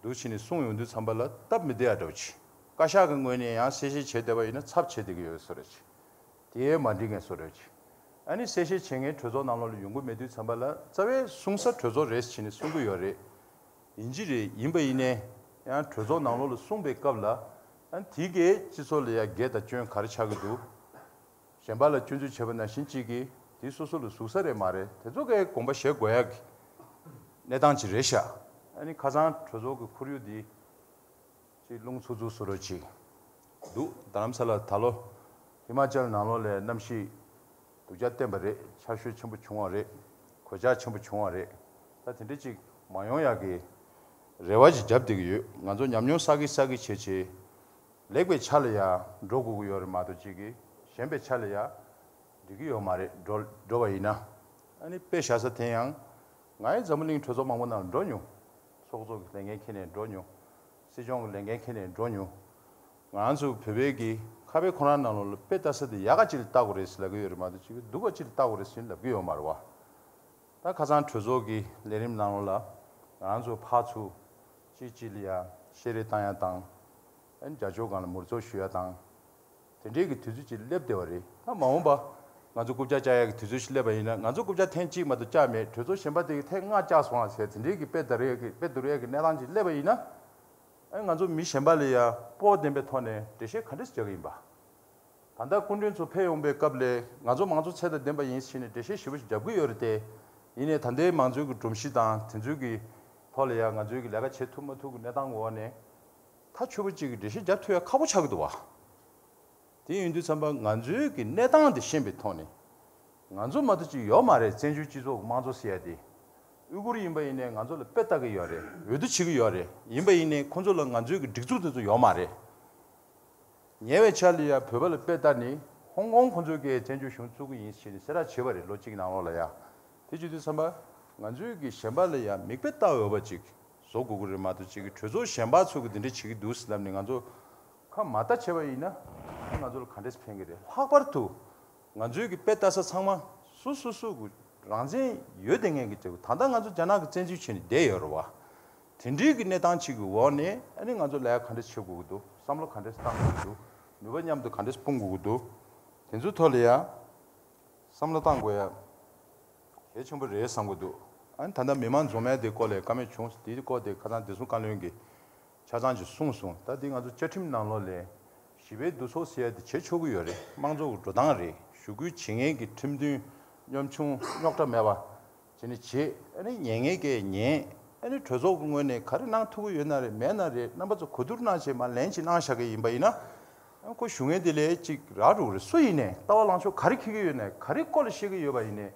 འདུག་བྱས་ནས་གསུངས་ཡོང་དུས་ཙམ་པ་ལ་སྟབས་མི་བདེ་ཡ་འདྲ་བོ་ཅིག་བཀའ་ཤག་གི་ངོས་ནས་ཡང་གསལ་བཤད་བྱས་བསྡད་པ་ཡིན་ན་ཚབ་བྱས་བསྡད་ཀྱི་ཡོད་བཟོ་འདྲ་ཅིག་དེ་མ་འགྲིག་མཁན་བཟོ་འདྲ་ཅིག་ཨ་ནི་གསལ་བཤད་བྱེད་མཁན་གྲོས་ཚོགས་ནང་ལོགས་ལ་ཡོང་གི་མེད་དུས་ཙམ་པ་ལ་རྩ་བའི་གསུང་ས་གྲོས་ཚོགས་རེད་ཟེར་ནས་གསུང་གི་ཡོད་རེད། ཡིན་གྱི་རེད། ཡིན་པ་ཡིན་ནའི་ཡང་གྲོས་ཚོགས་ནང་ལོགས་ལ་གསུངས་པའི་སྐབས་ལ་ཨ་ནི་དེ་གས་སྤྱི་ཚོགས་ལ་ཡང་འགལ་དང་སྐྱོན་ག་རེ་ཆགས་ཀྱི་འདུག་གཞན་པ་ལ་སྐྱོན་འཛུགས་བྱས་པ་ནང་བཞིན་གཅིག་གིས་དེ་སོ་སོ་ལ་ཟུག་ས་རེད་མ་རེད། དེ་ཚོ་གས་དགོངས་པ་བཞེས་དགོས་ཡག་གི་གནས་སྟངས་ཅིག་རེད་ཤག་ཨ་ནི་ཁ་སང་གྲོས་ཚོགས་ཀྱི་ཁོར་ཡུག་འདི་ཅིག་རླུང་འཚུབ་འཚུབ་བཟོ་འདྲ་ཅིག་འདུག་རྡ་རམ་ས་ལ་ད་ལོ་ཧི་མ་ཅལ་ནང་ལོགས་ལ་གནམ་གཤིས་སྡུག་ཅག་བསྟན་པ་རེད། ཆར་ཞོད་ཆེན་པོ་བྱུང་བ་རེད། གོད་ཆག་ཆེན་པོ་བྱུང་བ་རེད། ད་དེ་འདྲ་ཅིག་མ་ཡོང་ཡག་གི་རེ་བ་ཅིག་བརྒྱབ་བསྡད་ཀྱི་ཡོད། ང་ཚོ་ཉམས་མྱོང་བསགས་ཀྱི་བསགས་ཀྱི་བྱས་བྱས། ལེགས་པའི་ཆ་ལ་ཡང་འགྲོ་དགོས་ཀྱི་ཡོད་རེད་མ་གཏོགས་གཅིག་གིས་ཞན་པའི་ཆ་ལ་ཡང་འགྲིག་གི་ཡོད་མ་རེད། འགྲོ་འགྲོ་བ་ཡིན་ན། ཨ་ནི་དཔེ་བཞག་ས་དེ་ཡང་ང་ཡང་འཛམ་བུ་གླིང་གྲོས་ཚོགས་མང་པོ་ནང་ལ་འགྲོ་མྱོང་། ཚོགས་གཙོ་གི་ལས་འགན་འཁྱེར་ནས་འགྲོ་མྱོང་། སྲིད་སྐྱོང་གི་ལས་འགན་འཁྱེར་ནས་འགྲོ་མྱོང་། ང་རང་ཚོ་བོད་པའི་གི་ཁ་བའི་ཁོ་རང་ནང་ལོགས་ལ་དཔེ་ལྟ་ས་དེ་ཡག་ག་ཅིག་ལ་ལྟ་དགོས་རེད་ཟེར་ལབ་ཀྱི་ཡོད་རེད་མ་གཏོགས་གཅིག་གིས་སྡུག་ག་ཅིག་ལ་ལྟ་དགོས་རེད་ཟེར་ལབ་ཀྱི་ཡོད་མ་རེད་བ། ད་ཁ་སང་གྲོས་ཚོགས་ཀྱི་ལས་རིམ་ནང་ལོགས་ལ་ང་རང་ཚོ་ཕར་ཚུར་གཅིག་གཅིག་ལ་ཡ་བཤད་རེས་བཏང་ཡ་དང་། ཨ་ནི་རྒྱབ་སྐྱོར་སྒང་ལ་མུར་ཚོ་ཞུ་ཡ་དང་། དེ་འདྲའི་གི་དུས་ཚོད་ཅིག་སླེབས་བསྡད་པ་རེད། ད་མ་འོངས་པ་ང་ཚོ་རྐུབ་བཀྱག་བཀྱག་ཡ་གི་དུས་ཚོད་ཞིག་སླེབས་པ་ཡིན་ན། ང་ཚོ་རྐུབ་བཀྱག་ཐེངས་གཅིག་མ་གཏོགས་བཀྱག་མེད། གྲོས་ཚོགས་གཞན་པ་དེ་གི་ཐེངས་ལྔ་བཀྱག་སོང་བ་ཟེར་དེ་འདྲའི་གི་དཔེ་ད་རེས་ཀྱི་དཔེ་བསྡུར་ཡ་གི་གནས་སྟངས་ཅིག་སླེབས་པ་ཡིན་ན། ཨ་ནི་ང་ཚོ་མི་གཞན་པ་ལ་ཡ་སྤོབས་ལྡན་པའི་ཐོག་ནས་འགྲེལ་བཤད་ག་འདྲས་རྒྱག་གི་ཡིན་པ། ད་ལྟ་སྐུ་མགྲོན་ཚོ་ཕེབས་ཡོང་པའི་སྐབས་ལ་ང་ཚོ་མང་གཙོ་ཚད་དང་ལྡན་པ་ཡིན་ཟེར་ནས་འགྲེལ་བཤད་ཞེ་པོ་ཞིག་རྒྱབ་ཀྱི་ཡོད་རེད་དེ། ཡིན་ནའི་ད་ལྟའི་མང་གཙོའི་གི་སྒྲོམ་གཞི་དང་དེ་ཚོའི་གི་ཐོག་ལ་ཡང་ང་ཚོའི་གི་ལས་ཀ་བྱེད་ཐུབ་མ་ཐུབ་ཀྱི་གནས་སྟངས་འོག་ནས་ཐག་ཆོད་པོ་གཅིག་གི་འགྲེལ་བཤད་རྒྱབ་ཐུབ་ཡ་ཁག་པོ་ཆགས་ཀྱི་འདུག་བ། དེ་ཡིན་དུས་ཙམ་པ་ང་ཚོའི་གི་གནས་སྟངས་དེ་ཤེས་པའི་ཐོག་ནས་ང་ཚོ་མ་གཏོགས་ཅིག་ཡོད་མ་རེད། བཙན་བྱོལ་སྤྱི་ཚོགས་ཀྱི་དམངས་གཙོ་ཟེར་ཡ་དེ། ཡུ་གུར་ཡིན་པ་ཡིན་ནའི་ང་ཚོ་ལ་དཔེ་ལྟ་གི་ཡོད་རེད། འོས་བསྡུ་བྱེད་ཀྱི་ཡོད་རེད། ཡིན་པ་ཡིན་ནའི་ཁོ་ཚོ་ལ་ང་ཚོའི་གི་སྒྲིག་འཛུགས་དེ་ཚོ་ཡོད་མ་རེད། ཉེ་བའི་ཆར་ལ་ཡ་བོད་པ་ལ་དཔེ་ལྟ་ནི་ཧོང་ཀོང་ཁོ་ཚོས་ཀྱིས་བཙན་བྱོལ་གཞུང་བཙུགས་ཀྱི་ཡིན་ཞེས་ནས་གསལ་བསྒྲགས་བྱས་པ་རེད། ལོ་གཅིག་ནང་ལོགས་ལ་ཡ། དེ་བྱེད་དུས་ཙམ་པ་ང་ཚོས་ཀྱིས་གཞན་པ་ལ་ཡ་མིག་དཔེ་ལྟ་འོས་པ་ཅིག་བཟོ་དགོས་ཀྱི་རེད་མ་གཏོགས་ཅིག་གི་གྲོས་ཚོགས་གཞན་པ་ཚོ་གིས་འདི་འདྲ་བྱེད་ཀྱི་འདུག་ཟེར་ལབ་ནས་ང་ཚོ་ཁ་མ་ལྟ་བྱས་པ་ཡིན་ན་ང་ཚོ་ལ་ག་འདྲས་ཕན་གྱི་རེད། ལྷག་པར་དུ་ང་ཚོའི་གི་དཔེ་ལྟ་ས་ཚང་མ་སོ་སོ་སོ་གི་རང་བཙན་ཡོད་བསྡད་མཁན་གྱི་ཅིག་ད་ལྟ་ང་ཚོ་རྒྱ་ནག་གི་བཙན་འཛུལ་བྱས་ནས་བསྡད་ཡོད་རེད་བ། དེ་འདྲའི་གི་གནས་སྟངས་གཅིག་གི་འོག་ནས་ཨ་ནི་ང་ཚོ་ལས་ཀ་ག་འདྲས་བྱེད་དགོས་ཀྱི་འདུག་བསམ་བློ་ག་འདྲས་བཏང་དགོས་ཀྱི་འདུག་ནུས་པ་མཉམ་དུ་ག་འདྲས་སྤུངས་དགོས་ཀྱི་འདུག་དེ་ཚོའི་ཐོག་ལ་ཡ་བསམ་བློ་བཏང་དགོས་ཡ་གལ་ཆེན་པོ་རེད་བསམ་གྱི་འདུག་ཨ་ནི་ད་ལྟ་མི་མང་འཛོམས་ཡ་དེ་སྐོར་ལ་བཀའ་མོལ་བྱུང་། དེའི་སྐོར་དེ་ཁ་སང་བདེ་སྲུང་བཀའ་བློན་གྱིས་ཆ་ཚང་ཅིག་གསུངས་སོང་། ད་འདི་ང་ཚོ་བཅའ་ཁྲིམས་ནང་ལོགས་ལ་ཞི་བའི་འདུ་ཚོགས་ཟེར་ཡ་དེ་བྱེད་ཆོག་གི་ཡོད་རེད། དམངས་གཙོ་གི་འགྲོ་སྟངས་རེད། ཞུ་སྐུལ་བྱེད་མཁན་གྱི་ཁྲིམས་མཐུན་གཉོམ་ཆུང་རྙོག་དྲ་མེད་པ་བྱས་ནས་བྱེད། ཨ་ནི་ཉན་མཁན་གྱིས་ཉན། ཨ་ནི་གྲོས་ཚོགས་ཀྱི་ངོས་ནས་ག་རེ་གནང་ཐུབ་ཀྱི་ཡོད་ན་རེད། མེད་ན་རེད། རྣམ་པ་ཚོ་གོ་བསྡུར་གནང་བྱས་མར་ལན་ཅིག་གནང་བཞག་གི་ཡིན་པ་ཡིན་ན། ཨ་ཁོ་ཞུ་མཁན་དེ་ལས་ཅིག་རག་འགྲོ་གི་རེད། སུ་ཡིན་ནའི་ལྟ་བ་ལངས་ཕྱོགས་ག་རེ་འཁྱེར་གྱི་ཡོད་ནའི་ག་རེ་སྐོར་ལ་བཤད་ཀྱི་ཡོད་པ་ཡིན་ནའི་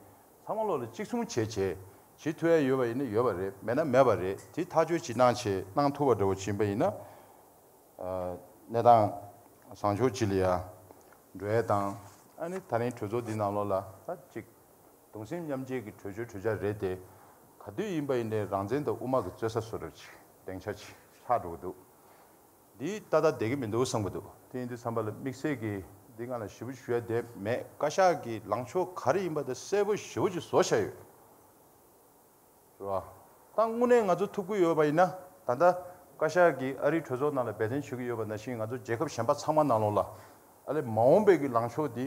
ཚང་མ་ལོག་ལ་གཅིག་མཚུངས་བྱས་བྱས་བྱེད་ཐུབ་ཡ་ཡོད་པ་ཡིན་ན་ཡོད་པ་རེད། མེད་ན་མེད་པ་རེད། དེ་ཐག་གཅོད་ཅིག་གནང་བྱས་གནང་ཐུབ་པ་འདྲ་བོ་ཅིག་ཡིན་པ་ཡིན་ན། ཨ་གནས་སྟངས་བཟང་ཕྱོགས་ཅིག་ལ་ཡ་འགྲོ་ཡ་དང་། ཨ་ནི་ད་རིང་གྲོས་ཚོགས་འདི་ནང་ལོགས་ལ་ད་ཅིག་གདུང་སེམས་མཉམ་སྐྱེད་ཀྱི་གྲོས་ཆོད་གྲོས་འཆར་རེད་དེ། ག་དུས་ཡིན་པ་ཡིན་ནའི་རང་བཙན་དང་དབུ་མ་གི་རྩོད་ས་བཟོ་འདྲ་ཅིག་སྡིངས་ཆ་ཅིག་ཆགས་འགྲོ་གི་འདུག་འདི་ཏག་ཏག་བསྡད་ཀྱི་མི་འདུག་བསམ་གྱི་འདུག་དེ་ཡིན་དུས་ཙམ་པ་ལ་དམིགས་བསལ་གྱིས་འདི་སྒང་ལ་ཞིབ་པོ་ཞུ་ཡ་དེ་མེད། བཀའ་ཤག་གི་ལངས་ཕྱོགས་ག་རེ་ཡིན་པ་དེ་གསལ་པོ་ཞེ་པོ་ཅིག་བཟོ་བཞག་ཡོད། རེད་བ། ད་དངོས་གནས་ང་ཚོ་ཐུབ་ཀྱི་ཡོད་པ་ཡིན་ན། ད་ལྟ་བཀའ་ཤག་གིས་ཨ་རིའི་གྲོས་ཚོགས་ནང་ལ་འབད་བརྩོན་བྱེད་ཀྱི་ཡོད་པ་ནང་བཞིན་ང་ཚོ་རྒྱལ་ཁབ་གཞན་པ་ཚང་མ་ནང་ལོགས་ལ་ཨ་ལས་མ་འོངས་པའི་གི་ལངས་ཕྱོགས་འདི་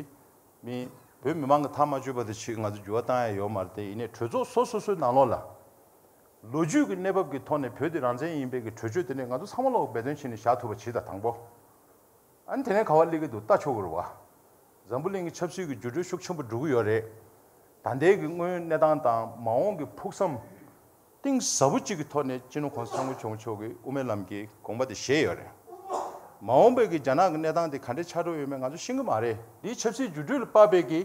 མི་བོད་མི་མང་གི་ཐག་མ་ཆོད་པ་དེ་ཕྱིར་ང་ཚོ་འགྱུར་བ་བཏང་ཡ་ཡོད་མ་རེད་དེ། ཡིན་ནའི་གྲོས་ཚོགས་སོ་སོ་སོའི་ནང་ལོགས་ལ་ལོ་རྒྱུས་ཀྱི་གནས་བབ་ཀྱི་ཐོག་ནས་བོད་དེ་རང་བཙན་ཡིན་པའི་གི་གྲོས་ཆོད་དེ་ནས་ང་ཚོ་ཚང་མ་ལོག་འབད་བརྩོན་བྱས་ནས་བཞག་ཐུབ་པ་བྱེད་དང་། དང་པོ། ཨ་ནི་དེ་ནས་ག་བ་སླེབས་ཀྱི་འདུག་ལྟ་ཆོག་གི་རེད་བ། འཛམ་བུ་གླིང་གི་ཆབ་སྲིད་ཀྱི་འགྱུར་འགྲོས་ཤུགས་ཆེན་པོ་འགྲོ་གི་ཡོད་རེད། ད་ལྟའི་གི་དངོས་ཡོད་གནས་སྟངས་དང་མ་འོངས་ཀྱི་ཕུགས་བསམ་གཏིང་ཟབ་པོ་གཅིག་གི་ཐོག་ནས་སྤྱི་ནོར་༸གོང་ས་༸སྐྱབས་མགོན་ཆེན་པོ་མཆོག་གིས་དབུ་མའི་ལམ་གྱི་དགོངས་པ་དེ་བཞེས་ཡོད་རེད། མ་འོངས་པའི་གི་རྒྱ་ནག་གི་གནས་སྟངས་དེ་ག་འདྲས་ཆགས་འགྲོ་ཡོད་མེད་ང་ཚོ་ཤེས་ཀྱི་མ་རེད། འདིའི་ཆབ་སྲིད་འགྱུར་འགྲོས་ལ་དཔག་པའི་གི་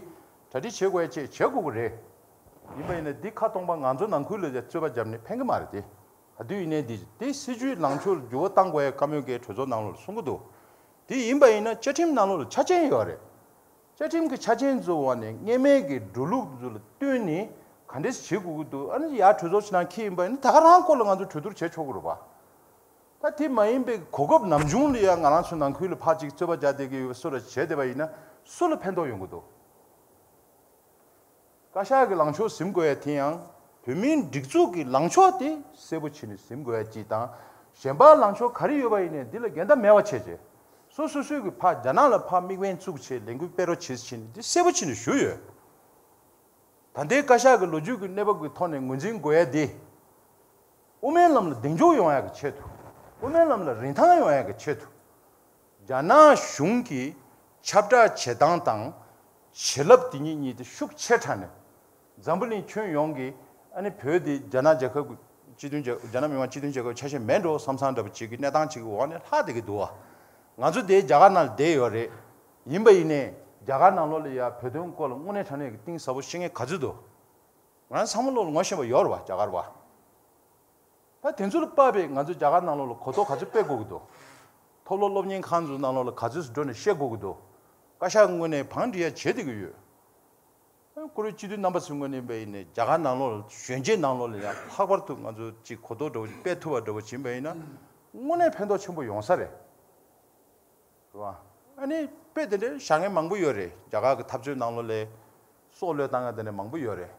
གྲ་སྒྲིག་བྱེད་དགོས་ཡ་བཅས་བྱེད་དགོས་ཀྱི་རེད། ཡིན་པ་ཡིན་ན་འདི་ཁ་སྟོང་པ་ང་ཚོ་ནང་ཁུལ་ལ་རྩོད་པ་བརྒྱབ་ནས་ཕན་གྱི་མ་རེད་དེ། ག་དུས་ཡིན་ནའི་འདི་དེ་སྲིད་བྱུས་ལངས་ཕྱོགས་ལ་འགྱུར་བ་གཏང་དགོས་ཡ་བཀའ་མོལ་གྱི་གྲོས་ཚོགས་ནང་ལོགས་ལ་གསུང་གི་འདུག་དེ་ཡིན་པ་ཡིན་ན་བཅའ་ཁྲིམས་ནང་ལོགས་ལ་ཆ་རྐྱེན་ཡོད་རེད། བཅའ་ཁྲིམས་ཀྱི་ཆ་རྐྱེན་ཚོའི་འོག་ནས་སྔོན་མའི་གི་འགྲོ་ལུགས་ཚོ་ལ་བསྟུན་ནས་ག་འདྲས་བྱེད་དགོས་ཀྱི་འདུག་ཨ་ནི་ཡར་གྲོས་ཚོགས་ཕྱི་ནང་འཁྱེར་ཡིན་པ་ཡིན་ན་ད་ག་རང་སྐོར་ལ་ང་ཚོ་གྲོས་བསྡུར་བྱེད་ཆོག་གི་རེད་པ། ད་དེ་མ་ཡིན་པའི་གོ་སྐབས་ནམ་བྱུང་ལ་ཡ་ང་རང་ཚོ་ནང་ཁུལ་ལ་ཕར་ཅིག་རྩོད་པ་རྒྱག་བསྡད་ཀྱི་ཡོད་པ་སུ་ལ་བྱས་བསྡད་པ་ཡིན་ན་སུ་ལ་ཕན་ཐོགས་ཡོང་གི་འདུག་བཀའ་ཤག་གི་ལངས་ཕྱོགས་ཟིན་དགོས་ཡ་དེ་ཡང་བོད་མིའི་སྒྲིག་འཛུགས་ཀྱི་ལངས་ཕྱོགས་དེ་གསལ་པོ་བྱས་ནས་ཟིན་དགོས་ཡ་གཅིག་དང་། གཞན་པ་ལངས་ཕྱོགས་ག་རེ་ཡོད་པ་ཡིན་ནའི་འདི་ལ་འགལ་ཟླ་མེད་པ་བྱས་རྗེས། སོ་སོ་སོའི་གི་ཕར་རྒྱ་ནག་ལ་ཕར་དམིགས་འབེན་བཙུགས་བྱས་ལས་འགུལ་སྤེལ་རོགས་བྱེད་ཟེར་ནས་འདི་གསལ་པོ་བྱས་ནས་ཞུས་ཡོད། ད་ལྟའི་བཀའ་ཤག་གི་ལོ་རྒྱུས་ཀྱི་གནས་བབ་ཀྱི་ཐོག་ནས་ངོས་འཛིན་དགོས་ཡ་དེ། དབུ་མའི་ལམ་ལ་གདེང་འཇོག་ཡོང་ཡག་གི་ཆེད་དུ། དབུ་མའི་ལམ་ལ་རིན་ཐང་ཡོང་ཡག་གི་ཆེད་དུ། རྒྱ་ནག་གཞུང་གི་ཁྱབ་བསྒྲགས་བྱེད་སྟངས་དང་། བྱེད་ལབ་དེ་གཉིས་གཉིས་དེ་ཤུགས་ཆེ་དྲགས་ནས། འཛམ་བུ་གླིང་ཁྱོན་ཡོངས་ཀྱི་ཨ་ནི་བོད་དེ་རྒྱ་ནག་རྒྱལ་ཁབ་ཀྱི་སྤྱི་མཐུན་རྒྱལ་རྒྱ་ནག་མི་དམངས་སྤྱི་མཐུན་རྒྱལ་ཁབ་ཆ་ཤས་མེད་འགྲོ་བསམ་བསམ་འདྲ་པོ་ཅིག་གི་གནས་སྟངས་ཅིག་གི་འོག་ནས་ལྷག་བསྡད་ཀྱི་འདུག་བ། ང་ཚོ་དེ་རྒྱ་གར་ནང་ལ་བསྡད་ཡོད་རེད། ཡིན་པ་ཡིན་ནའི་རྒྱ་གར་ནང་ལོགས་ལ་ཡ་བོད་དོན་སྐོར་ལ་དངོས་གནས་དྲང་གནས་ཀྱི་གཏིང་ཟབ་པོ་ཤེས་མཁན་ག་ཚོད་འདུག་ང་རང་ཚང་མ་ལོག་ལ་ངོ་ཤེས་པ་ཡོད་རེད་བ། རྒྱ་གར་བ། ད་དེ་ཚོ་ལ་དཔག་པའི་ང་ཚོ་རྒྱ་གར་ནང་ལོགས་ལ་གོ་རྟོགས་ག་ཚོད་སྤེལ་དགོས་ཀྱི་འདུག་མཐོ་སློབ་སློབ་གཉེར་ཁང་ཚོའི་ནང་ལོགས་ལ་ག་ཚོད་འགྲོ་ནས་བཤད་དགོས་ཀྱི་འདུག་བཀའ་ཤག་ངོས་ནས་བང་སྒྲིག་ཡ་བྱེད་བསྡད་ཀྱི་ཡོད། ཨ་ནི་བཀུར་འོས་སྤྱི་འཐུས་རྣམ་པ་ཚོའི་ངོས་ནས་བས་ཡིན་ནའི་རྒྱ་གར་ནང་ལོགས་ལ་གཞོན་སྐྱེས་ནང་ལོགས་ལ་ཡང་ལྷག་པར་དུ་ང་ཚོ་ཅིག་གོ་རྟོགས་འདྲ་བོ་ཅིག་སྤེལ་ཐུབ་པ་འདྲ་བོ་ཅིག་ཡིན་པ་ཡིན་ན་དངོས་གནས་ཕན་ཐོགས་ཆེན་པོ་ཡོང་ས་རེད། རེད་བ། ཨ་ནི་དཔེ་དེ་འདྲའི་བཞག་མཁན་མང་པོ་ཡོད་རེད། རྒྱ་གར་གྱི་འཐབ་རྩོད་ནང་ལོགས་ལ་སྲོག་བློས་བཏང་ཡ་དེ་འདྲ་མང་པོ་ཡོད་རེད།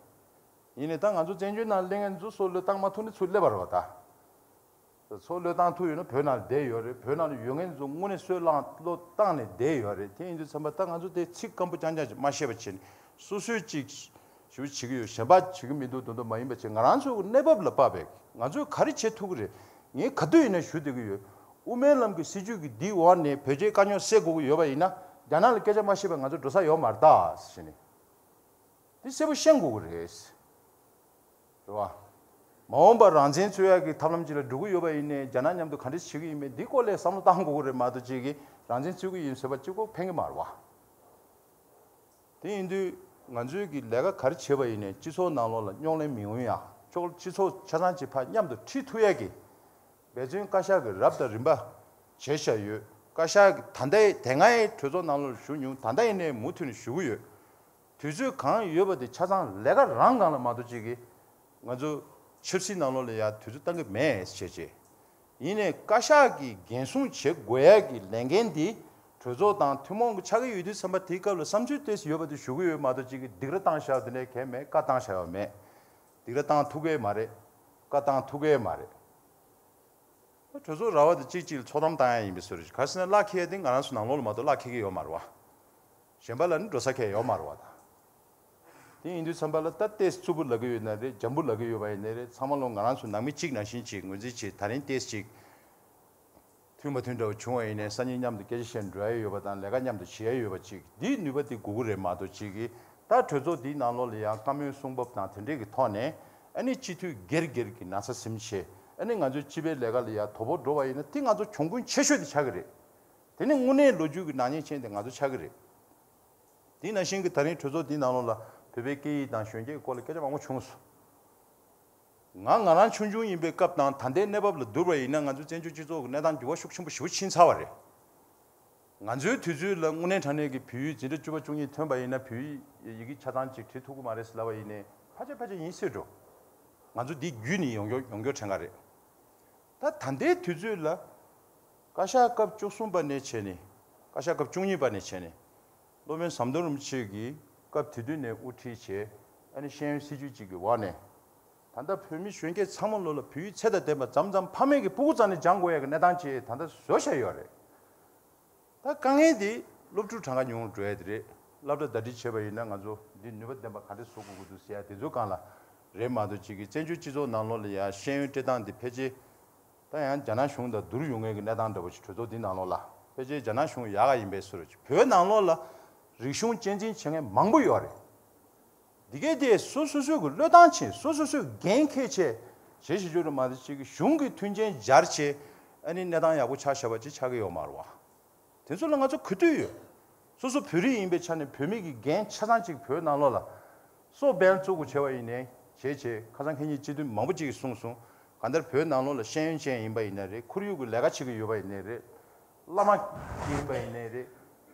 ཡིན་ནའི་ད་ང་ཚོ་བཙན་བྱོལ་ནང་སླེབས་མཁན་ཚོ་སྲོག་བློས་བཏང་མ་ཐུབ་ནས་ཚུར་སླེབས་པ་རེད་བ་ད། སྲོག་བློས་བཏང་ཐུབ་ཡོད་ན་བོད་ནང་ལ་བསྡད་ཡོད་རེད། བོད་ནང་ལ་ཡོད་མཁན་ཚོ་དངོས་གནས་སྲོག་བློས་བཏང་ནས་བསྡད་ཡོད་རེད། དེ་ཡིན་དུས་ཙམ་པ་ད་ང་ཚོ་དེ་ཚིག་སྐམ་པོ་རྐྱང་རྐྱང་ཅིག་མ་བཤད་པ་བྱས་ནས་སོ་སོས་ཅིག་ཞུ་བྱེད་ཀྱི་ཡོད། གཞན་པ་བྱེད་ཀྱི་མི་འདུག་འདུག་འདུག་མ་ཡིན་པ་བྱས་ང་རང་ཚོའི་གནས་བབ་ལ་དཔག་པའི་ང་ཚོས་ག་རེ་བྱེད་ཐུབ་ཀྱི་རེད། ངས་ག་དུས་ཡིན་ན་ཞུ་བསྡད་ཀྱི་ཡོད། དབུ་མའི་ལམ་གྱི་སྲིད་བྱུས་ཀྱི་འདིའི་འོག་ནས་བོད་རྒྱའི་དཀའ་རྙོག་སེལ་དགོས་ཀྱི་ཡོད་པ་ཡིན་ན་རྒྱ་ནག་ལ་སྐད་ཆ་མ་བཤད་པའི་ང་ཚོ་འགྲོ་ས་ཡོད་མ་རེད་ད་ཟེར་ནས། དེ་གསལ་པོ་ཤེས་དགོས་ཀྱི་རེད། རེད་བ། མ་འོངས་པར་རང་བཙན་རྩོད་ཡག་གི་ཐབས་ལམ་ཅིག་ལ་འགྲོ་གི་ཡོད་པ་ཡིན་ནའི་རྒྱ་ནག་མཉམ་དུ་ག་འདྲས་བྱེད་ཀྱི་ཡིན་མིན་འདི་སྐོར་ལ་བསམ་བློ་བཏང་དགོས་ཀྱི་རེད་མ་གཏོགས་ཅིག་གིས་རང་བཙན་རྩོད་ཀྱི་ཡིན་ཟེར་བ་གཅིག་པོ་ཕན་གྱི་མ་རེད་བ། དེ་ཡིན་དུས་ང་ཚོས་ཀྱི་ལས་ཀ་ག་རེ་བྱེད་པ་ཡིན་ནའི་སྤྱི་ཚོགས་ནང་ལོགས་ལ་རྙོག་གླེང་མི་ཡོང་ཡ། ཕྱོགས་སྤྱི་ཚོགས་ཆ་ཚང་གཅིག་ཕར་མཉམ་དུ་ཁྲིད་ཐུབ་ཡ་གི་འབད་བརྩོན་བཀའ་ཤག་གིས་རབ་དང་རིམ་པ་བྱས་བཞག་ཡོད། བཀའ་ཤག་གིས་ད་ལྟའི་དེ་སྔའི་གྲོས་ཚོགས་ནང་ལོགས་ལ་ཞུགས་མྱོང་། ད་ལྟ་ཡིན་ནའི་མུ་མཐུད་ནས་ཞུ་གི་ཡོད། དུས་ཚོད་གང་ཡོད་པ་དེ་ཆ་ཚང་ལས་ཀ་རང་སྒང་ལ་མ་གཏོགས་ཅིག་གིས་ང་ཚོ་ཆབ་སྲིད་ནང་ལོགས་ལ་ཡ་དུས་ཚོད་བཏང་གི་མེད་ཟེར་བྱས། ཡིན་ནའི་བཀའ་ཤག་གིས་འགན་སྲུང་བྱེད་དགོས་ཡ་གི་ལས་འགན་འདི་གྲོས་ཚོགས་དང་ཐུན་མོང་གི་ཆགས་ཀྱི་ཡོད་དུས་ཙམ་པ་དེའི་སྐབས་ལ་བསམ་ཚུལ་ཏོག་ཙམ་ཡོད་པ་དེ་ཞུ་གི་ཡོད་མ་གཏོགས་ཅིག་གིས་སྡིགས་ར་བཏང་བཞག་པ་དེ་འདྲ་གང་ཡང་མེད། བཀའ་བཏང་བཞག་པ་མེད། སྡིགས་ར་བཏང་ཐུབ་ཀྱི་མ་རེད། བཀའ་བཏང་ཐུབ་ཀྱི་མ་རེད། གྲོས་ཚོགས་ར་བ་དེ་གཅིག་གཅིག་ལ་ཚོགས་གཏམ་བཏང་ཡ་ཡིན་པའི་བཟོ་འདྲ་ཞིག་ག་རེ་ཟེར་ན་གླ་འཁེལ་ཡ་དེ་ང་རང་ཚོ་ནང་ལོགས་ལ་མ་གཏོགས་གླ་འཁེལ་གྱི་ཡོད་མ་རེད་བ། གཞན་པ་ལ་ནི་འགྲོ་ས་གང་ཡང་ཡོད་མ་རེད་བ་ད། དེ་ཡིན་དུས་ཙམ་པ་ལ་ད་ཏོག་ཙམ་རྩུབ་པོ་ལབ་ཀྱི་ཡོད་ན་རེད། འཇམ་པོ་ལབ་ཀྱི་ཡོད་པ་ཡིན་ན་རེད། ཚང་མ་ལོ་ང་རང་ཚོ་ནང་མི་གཅིག་ནང་བཞིན་གཅིག་ངོས་འཛིན་བྱེད། ད་རིང་ཏོག་ཙམ་ཅིག་མཐུན་མ་མཐུན་འདྲ་བོ་བྱུང་བ་ཡིན་ནའི་སང་ཉིན་མཉམ་དུ་སྐད་ཆ་བཤད་འགྲོ་ཡ་ཡོད་པ་དང་ལས་ཀ་མཉམ་དུ་བྱེད་ཡ་ཡོད་པ་ཅིག་འདིའི་ནུས་པ་དེ་དགོས་ཀྱི་རེད་མ་གཏོགས་ཅིག་གིས་ད་གྲོས་ཚོགས་འདིའི་ནང་ལོགས་ལ་ཡང་བཀའ་མོལ་གསུང་བབ་དང་དེ་འདྲས་ཀྱི་ཐོག་ནས་ཨ་ནི་སྤྱི་འཐུས་སྒེར་སྒེར་གྱི་ན་ཚ་ཟིན་བྱས་ཨ་ནི་ང་ཚོའི་སྤྱི་པའི་ལས་ཀ་ལ་ཡང་དོ་ཕོག་འགྲོ་བ་ཡིན་ན་དེ་ང་ཚོ་གྱོང་གུན་ཆེ་ཤོས་དེ་ཆགས་ཀྱི་རེད། དེ་ནི་དངོས་གནས་ལོ་རྒྱུས་ཀྱི་ནག་ཉེས་ཅན་དེ་ང་ཚོ་ཆགས་ཀྱི་རེད། དེ་ནང་བཞིན་གྱི་ད་རིང་གྲོས་ཚོགས་འདིའི་ནང་ལོགས་ལ་བོད་པའི་སྐད་ཡིག་དང་གཞོན་སྐྱེས་ཀྱི་སྐོར་ལ་སྐད་ཆ་མང་པོ་བྱུང་སོང་། ང་ང་རང་ཆུང་ཆུང་ཡིན་པའི་སྐབས་དང་ད་ལྟའི་གནས་བབ་ལ་བསྡུར་བ་ཡིན་ན་ང་ཚོའི་བཙན་བྱོལ་སྤྱི་ཚོགས་ཀྱི་གནས་སྟངས་འགྱུར་བ་ཤུགས་ཆེན་པོ་ཞེ་པོ་ཕྱིན་ཚར་བ་རེད། ང་ཚོའི་དུས་ཚོད་ལ་དངོས་གནས་དྲང་གནས་ཀྱི་བོད་ཡིག་འཛིན་གྲྭ་བཅུ་པ་བཅུ་གཉིས་ཐོན་པ་ཡིན་ན་བོད་ཡིག་ཡི་གེ་ཆ་ཚང་ཅིག་བྲིས་ཐུབ་ཀྱི་མ་རེད་ཟེར་ལབ་པ་ཡིན་ནའི་ཕལ་ཆེར་ཕལ་ཆེར་ཡིན་སྲིད་འགྲོ། ང་ཚོ་འདི་བརྒྱུད་ནས་ཡོང་རྒྱུ་ཡོང་རྒྱུ་དྲན་ག་རེད། ད་ད་ལྟའི་དུས་ཚོད་ལ་བཀའ་ཤག་སྐབས་བཅུ་གསུམ་པ་ནས་བྱས་ནས་བཀའ་ཤག་སྐབས་བཅུ་གཉིས་པ་ནས་བྱས་ནས་སློབ་དཔོན་ཟམ་གདོང་རིན་པོ་ཆེ་གིས་སྐབས་དེ་དུས་ནས་དབུ་ཁྲིད་བྱས་ཨ་ནི་ཤེས་ཡོན་སྲིད་བྱུས་གཅིག་གི་འོག་ནས་ད་ལྟ་བོད་མི་གཞོན་སྐྱེས་ཚང་མ་ལོ་ལ་བོད་ཡིག་ཚད་དང་ལྡན་པ་མཚམས་མཚམས་ཕ་མེས་ཀྱི་ཕྲུ་གུ་རྩ་ནས་སྦྱང་དགོས་ཡ་གི་གནས་སྟངས་ཅིག་ད་ལྟ་བཟོ་བཞག་ཡོད་རེད། ད་དཀའ་ངལ་འདི་སློབ་ཕྲུག་གྲངས་ཀ་ཉུང་རུ་འགྲོ་ཡ་དེ་རེད། སློབ་གྲྭ་ཟླ་སྒྲིལ་བྱས་པ་ཡིན་ན་ང་ཚོ་འདི་ནུས་པ་ལྡན་པ་ག་འདྲ་བཟོ་དགོས་ཀྱི་འདུག་ཟེར་ཡ་དེ་ཚོ་སྒང་ལ་རེད་མ་གཏོགས་ཅིག་གི་བཙན་བྱོལ་སྤྱི་ཚོགས་ནང་ལོགས་ལ་ཡ་ཤེས་ཡོན་སྤྲད་སྟངས་འདི་ཕལ་ཆེར་ད་ཡང་རྒྱ་ནག་གཞུང་དང་བསྡུར་ཡོང་མཁན་གྱི་གནས་སྟངས་འདྲ་པོ་ཅིག་གྲོས་ཚོགས་འདི་ནང་ལོགས་ལ་ཕལ་ཆེར་རྒྱ་ནག་གཞུང་ཡག་ག་ཡིན་པའི་བཟོ་འདྲ་ཅིག་བོད་ནང་ལོགས་ལ་རིག་གཞུང་གཅེས་འཛིན་བྱེད་མཁན་མང་པོ་ཡོད་རེད། འདི་གའི་དེ་སོ་སོ་སོའི་གི་བློས་བཏང་བྱས་སོ་སོ་སོའི་འགན་འཁྱེར་བྱས་བྱེད་ཞེས་བརྗོད་རུ་མ་དེ་ཅིག་གི་གཞུང་གི་མཐུན་རྐྱེན་སྦྱར་བྱས་ཨ་ནི་གནས་སྟངས་ཡག་པོ་ཆགས་བཞག་པ་ཅིག་ཆགས་ཀྱི་ཡོད་མ་རེད་བ། དེ་ཚོ་ལ་ང་ཚོ་གུས་བཏུད་ཡོད། སོ་སོ་བོད་རིགས་ཡིན་པའི་ཆ་ནས་བོད་མི་གི་འགན་ཆ་ཚང་ཅིག་བོད་ནང་ལོགས་ལ་སོ་སྦན་བཙུགས་དགོས་བྱས་པ་ཡིན་ནའི་བྱས་བྱས་ཁ་སང་ཁ་ཉིན་སྤྱི་འཐུས་མང་པོ་ཅིག་གིས་གསུངས་སོང་། གང་ལྟར་བོད་ནང་ལོགས་ལ་ཤེས་ཡོན་ཅན་ཡིན་པ་ཡིན་ན་རེད། ཁོར་ཡུག་གི་ལས་ཀ་བྱེད་ཀྱི་ཡོད་པ་ཡིན་ནའི་རེད། བླ་མ་ཡིན་པ་ཡིན་ནའི་རེད།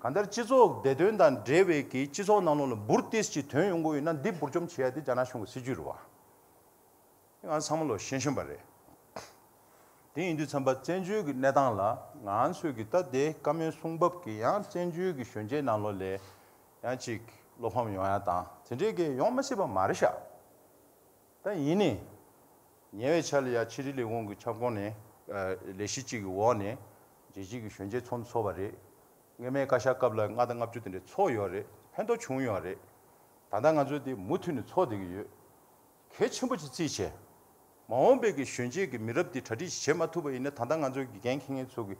གང་ལྟར་སྤྱི་ཚོགས་བདེ་དོན་དང་འབྲེལ་བའི་གི་སྤྱི་ཚོགས་ནང་ལོགས་ལ་འབུར་ཏོག་ཙམ་ཅིག་ཐོན་ཡོང་གི་ཡོད་ན་འདི་འབུར་འཇོམས་བྱེད་ཡ་དེ་རྒྱ་ནག་གཞུང་གི་སྲིད་ཇུས་རེད་བ། ང་ཚང་མ་ལོ་ཤེས་ཤེས་པ་རེད། དེ་ཡིན་དུས་ཙམ་པ་བཙན་བྱོལ་གྱི་གནས་སྟངས་ལ་ང་ཚོས་ཀྱི་ད་དེ་བཀའ་མོལ་གསུང་བབ་ཀྱི་ཡང་བཙན་བྱོལ་གྱི་གཞོན་སྐྱེས་ནང་ལོགས་ལས་ཡང་ཅིག་བློ་ཕམ་ཡོང་ཡ་དང་དེ་འདྲས་ཀྱི་ཡོང་མ་སྲིད་པ་མ་རེད་ཤག་ད་ཡིན་ནའི་ཉེ་བའི་ཆར་ལ་ཡ་ཕྱི་དྲིལ་ལས་ཁུངས་ཀྱི་ཁྱབ་ཁོངས་ནས་ལས་གཞི་གཅིག་གི་འོག་ནས་རྒྱལ་སྤྱིའི་གི་གཞོན་སྐྱེས་ཚོགས་འདུ་ཚོགས་པ་རེད། སྔོན་མའི་བཀའ་ཤག་སྐབས་ལ་ལྔ་དང་ལྔ་བཅུ་དེ་འདྲས་ཚོགས་ཡོད་རེད། ཕན་ཐོགས་བྱུང་ཡོད་རེད། ད་ལྟ་ང་ཚོས་དེ་མུ་མཐུད་ནས་ཚོགས་བསྡད་ཀྱི་ཡོད། གལ་ཆེན་པོ་ཅིག་བརྩིས་བྱས། མ་འོངས་པའི་གི་གཞོན་སྐྱེས་ཀྱི་མི་རབས་འདི་གྲ་སྒྲིག་བྱེད་མ་ཐུབ་པ་ཡིན་ན་ད་ལྟ་ང་ཚོའི་གི་འགན་འཁྱེར་མཁན་ཚོ་གི་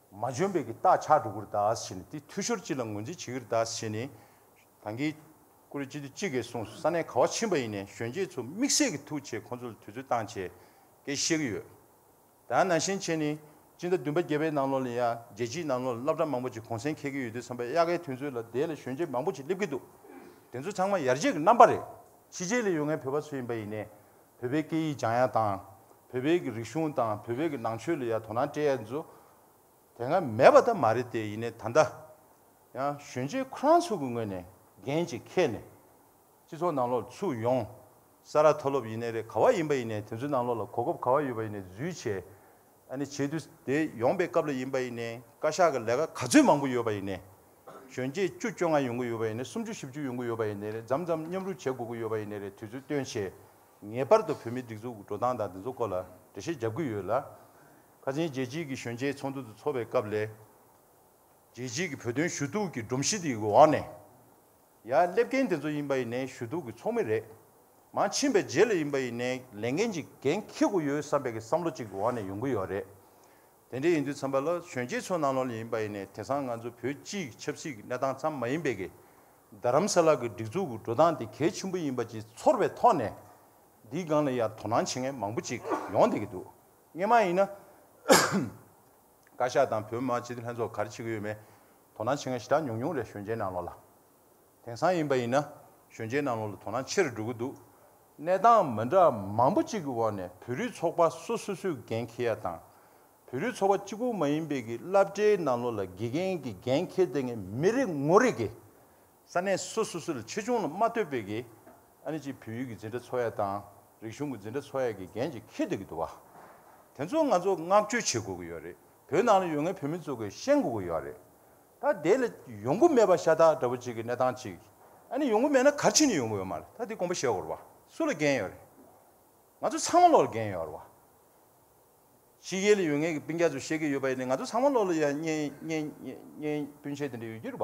མ་འཇོན་པའི་གི་རྟགས་ཆགས་འགྲོ་གི་རེད་ད་ཟེར་ནས་དེ་འཐུས་ཤོར་ཅིག་ལ་ངོས་འཛིན་བྱེད་ཀྱི་རེད་ད་ཟེར་ནས་ད་གིན་ཀུ་རེ་སྤྱི་འཐུས་གཅིག་གིས་གསུངས་སོང་། ས་གནས་ག་བ་ཕྱིན་པ་ཡིན་ནའི་གཞོན་སྐྱེས་ཚོ་དམིགས་བསལ་གྱི་ཐུགས་བྱས་ཁོང་ཚོ་ལ་དུས་ཚོད་བཏང་བྱས་སྐད་བཤད་ཀྱི་ཡོད། ད་ནང་བཞིན་བྱས་ནས་སྤྱི་ཟླ་བདུན་པ་བརྒྱད་པའི་ནང་ལོགས་ལ་ཡ་རྒྱལ་སྤྱིའི་ནང་ལོགས་ལ་སློབ་གྲྭ་མང་པོ་ཅིག་གུང་སེང་འཁེལ་གྱི་ཡོད་དུས་ཙམ་པ་དབྱར་ཁའི་དུས་ཚོད་ལ་དེ་ལ་གཞོན་སྐྱེས་མང་པོ་ཅིག་སླེབས་ཀྱི་འདུག་དེ་ཚོ་ཚང་མ་ཡར་རྒྱས་ཀྱི་རྣམ་པ་རེད། ཕྱི་རྒྱལ་ལ་ཡོད་མཁན་བོད་པ་ཚོ་ཡིན་པ་ཡིན་ནའི་བོད་པའི་སྐད་ཡིག་སྦྱང་ཡ་དང་བོད་པའི་གི་རིག་གཞུང་དང་བོད་པའི་གི་ནང་ཆོས་ལ་ཡ་དོ་སྣང་སྤྲད་ཡ་ཚོ་དེ་སྔ་མེད་པ་ད་མ་རེད་དེ། ཡིན་ནའི་ད་ལྟ་ཡང་གཞོན་སྐྱེས་ཁོ་རང་ཚོ་གི་ངོས་ནས་འགན་ཅིག་འཁྱེར་ནས་སྤྱི་ཚོགས་ནང་ལོགས་ཚུར་ཡོང་། ས་རཱ་མཐོ་སློབ་ཡིན་ནའི་རེད། ག་བ་ཡིན་པ་ཡིན་ནའི་དེ་ཚོའི་ནང་ལོགས་ལ་གོ་སྐབས་ག་བ་ཡོད་པ་ཡིན་ནའི་འཛུལ་བྱས། ཨ་ནི་བྱེད་དུས་དེ་ཡོང་པའི་སྐབས་ལ་ཡིན་པ་ཡིན་ནའི་བཀའ་ཤག་གི་ལས་ཀ་ག་ཚོད་མང་པོ་ཡོད་པ་ཡིན་ནའི་གཞོན་སྐྱེས་བཅུ་བཅོ་ལྔ་ཡོང་གི་ཡོད་པ་ཡིན་ནའི་སུམ་ཅུ་བཞི་བཅུ་ཡོང་གི་ཡོད་པ་ཡིན་ནའི་རེད། མཚམས་མཚམས་མཉམ་རུབ་བྱེད་དགོས་ཀྱི་ཡོད་པ་ཡིན་ནའི་རེད། དུས་ཚོད་བཏོན་བྱས་ངེས་པར་དུ་བོད་མིའི་སྒྲིག་འཛུགས་ཀྱི་འགྲོ་སྟངས་དང་དེ་ཚོ་སྐོར་ལ་འགྲེལ་བཤད་རྒྱབ་ཀྱི་ཡོད་ལ། ཁ་སང་རྒྱལ་སྤྱིའི་གི་གཞོན་སྐྱེས་ཚོགས་འདུ་དེ་ཚོགས་པའི་སྐབས་ལ། རྒྱལ་སྤྱིའི་གི་བོད་དོན་ཞུ་གཏུག་གི་སྒྲོམ་གཞི་དེའི་འོག་ནས་ཡར་སླེབས་མཁན་དེ་ཚོ་ཡིན་པ་ཡིན་ནའི་ཞུ་གཏུག་གི་ཚོགས་མི་རེད། མར་ཕྱིན་པའི་རྗེས་ལ་ཡིན་པ་ཡིན་ནའི་ལས་འགན་ཅིག་འགན་འཁྱེར་དགོས་ཡོད་བསམ་པའི་གི་བསམ་བློ་ཅིག་གི་འོག་ནས་ཡོང་གི་ཡོད་རེད། དེ་འདྲ་ཡིན་དུས་ཙམ་པ་ལ་གཞོན་སྐྱེས་ཚོ་ནང་ལོགས་ལ་ཡིན་པ་ཡིན་ནའི་དེང་སང་ང་ཚོ་བོད་སྤྱིའི་ཆབ་སྲིད་ཀྱི་གནས་སྟངས་ཙམ་མ་ཡིན་པའི་གི་རྡ་རམ་ས་ལ་གི་སྒྲིག་འཛུགས་ཀྱི་འགྲོ་སྟངས་དེ་གལ་ཆེན་པོ་ཡིན་པ་ཅིག་ཚོར་བའི་ཐོག་ནས་འདིའི་སྒང་ལ་ཡང་དོ་སྣང་བྱེད་མཁན་མང་པོ་ཅིག་ཡོང་བསྡད་ཀྱི་འདུག་སྔོན་མ་ཡིན་ན། བཀའ་ཤག་དང་བོད་མི་མང་སྤྱི་འཐུས་ལྷན་ཚོགས་ག་རེ་བྱེད་ཀྱི་ཡོད་མེད་དོ་སྣང་བྱེད་མཁན་ཞེ་དྲག་ཉུང་ཉུང་རེད། གཞོན་སྐྱེས་ནང་ལོགས་ལ། དེང་སང་ཡིན་པ་ཡིན་ན་གཞོན་སྐྱེས་ནང་ལོགས་ལ་དོ་སྣང་ཆེ་རུ་འགྲོ་གི་འདུག་གནས་སྟངས་མི་འདྲ་མང་པོ་གཅིག་གི་འོག་ནས་བོད་རིགས་ཚོགས་པ་སོ་སོ་སོས་འགན་འཁྱེར་ཡ་དང་། བོད་རིགས་ཚོགས་པ་གཅིག་པུ་མ་ཡིན་པའི་གི་སློབ་གྲྭའི་ནང་ལོགས་ལ་དགེ་རྒན་གྱི་འགན་འཁྱེར་བསྡད་མཁན་མི་རེ་ངོ་རེ་གིས་ས་གནས་སོ་སོ་སོ་ལ་ཆེ་ཆུང་ལ་མ་ལྟོས་པའི་གི་ཨ་ནི་ཅིག་བོད་ཡིག་གི་འཛིན་གྲྭ་ཚོགས་ཡ་དང་རིག་གཞུང་གི་འཛིན་གྲྭ་ཚོགས་ཡ་གི་འགན་ཅིག་འཁྱེར་བསྡད་ཀྱི་འདུག་བ། དེ་ཚོ་ང་ཚོ་བསྔགས་བརྗོད་བྱེད་དགོས་ཀྱི་ཡོད་རེད། བོད་ནང་ལ་ཡོད་མཁན་བོད་མི་ཚོ་གིས་ཤེས་དགོས་ཀྱི་ཡོད་རེད། ད་དེ་ལ་ཡོང་གི་མེད་པ་ཤ་སྟག་འདྲ་པོ་ཅིག་གི་གནས་སྟངས་ཅིག་ཨ་ནི་ཡོང་གི་མེད་ན་ག་རེ་བྱས་ནས་ཡོང་གི་ཡོད་མ་རེད། ད་དེ་དགོངས་པ་བཞེས་དགོས་རེད་བ། སུ་ལ་འགན་ཡོད་རེད། ང་ཚོ་ཚང་མ་ལོག་ལ་འགན་ཡོད་རེད་བ། ཕྱི་རྒྱལ་ལ་ཡོད་མཁན་གྱི་སྤུན་ཀྱག་ཚོ་བཤད་ཀྱི་ཡོད་པ་ཡིན་ན། ང་ཚོ་ཚང་མ་ལོག་ལ་ཡང་གཉེན་གཉེན་གཉེན་སྤུན་མཆེད་དེ་འདྲ་ཡོད་ཀྱི་རེད་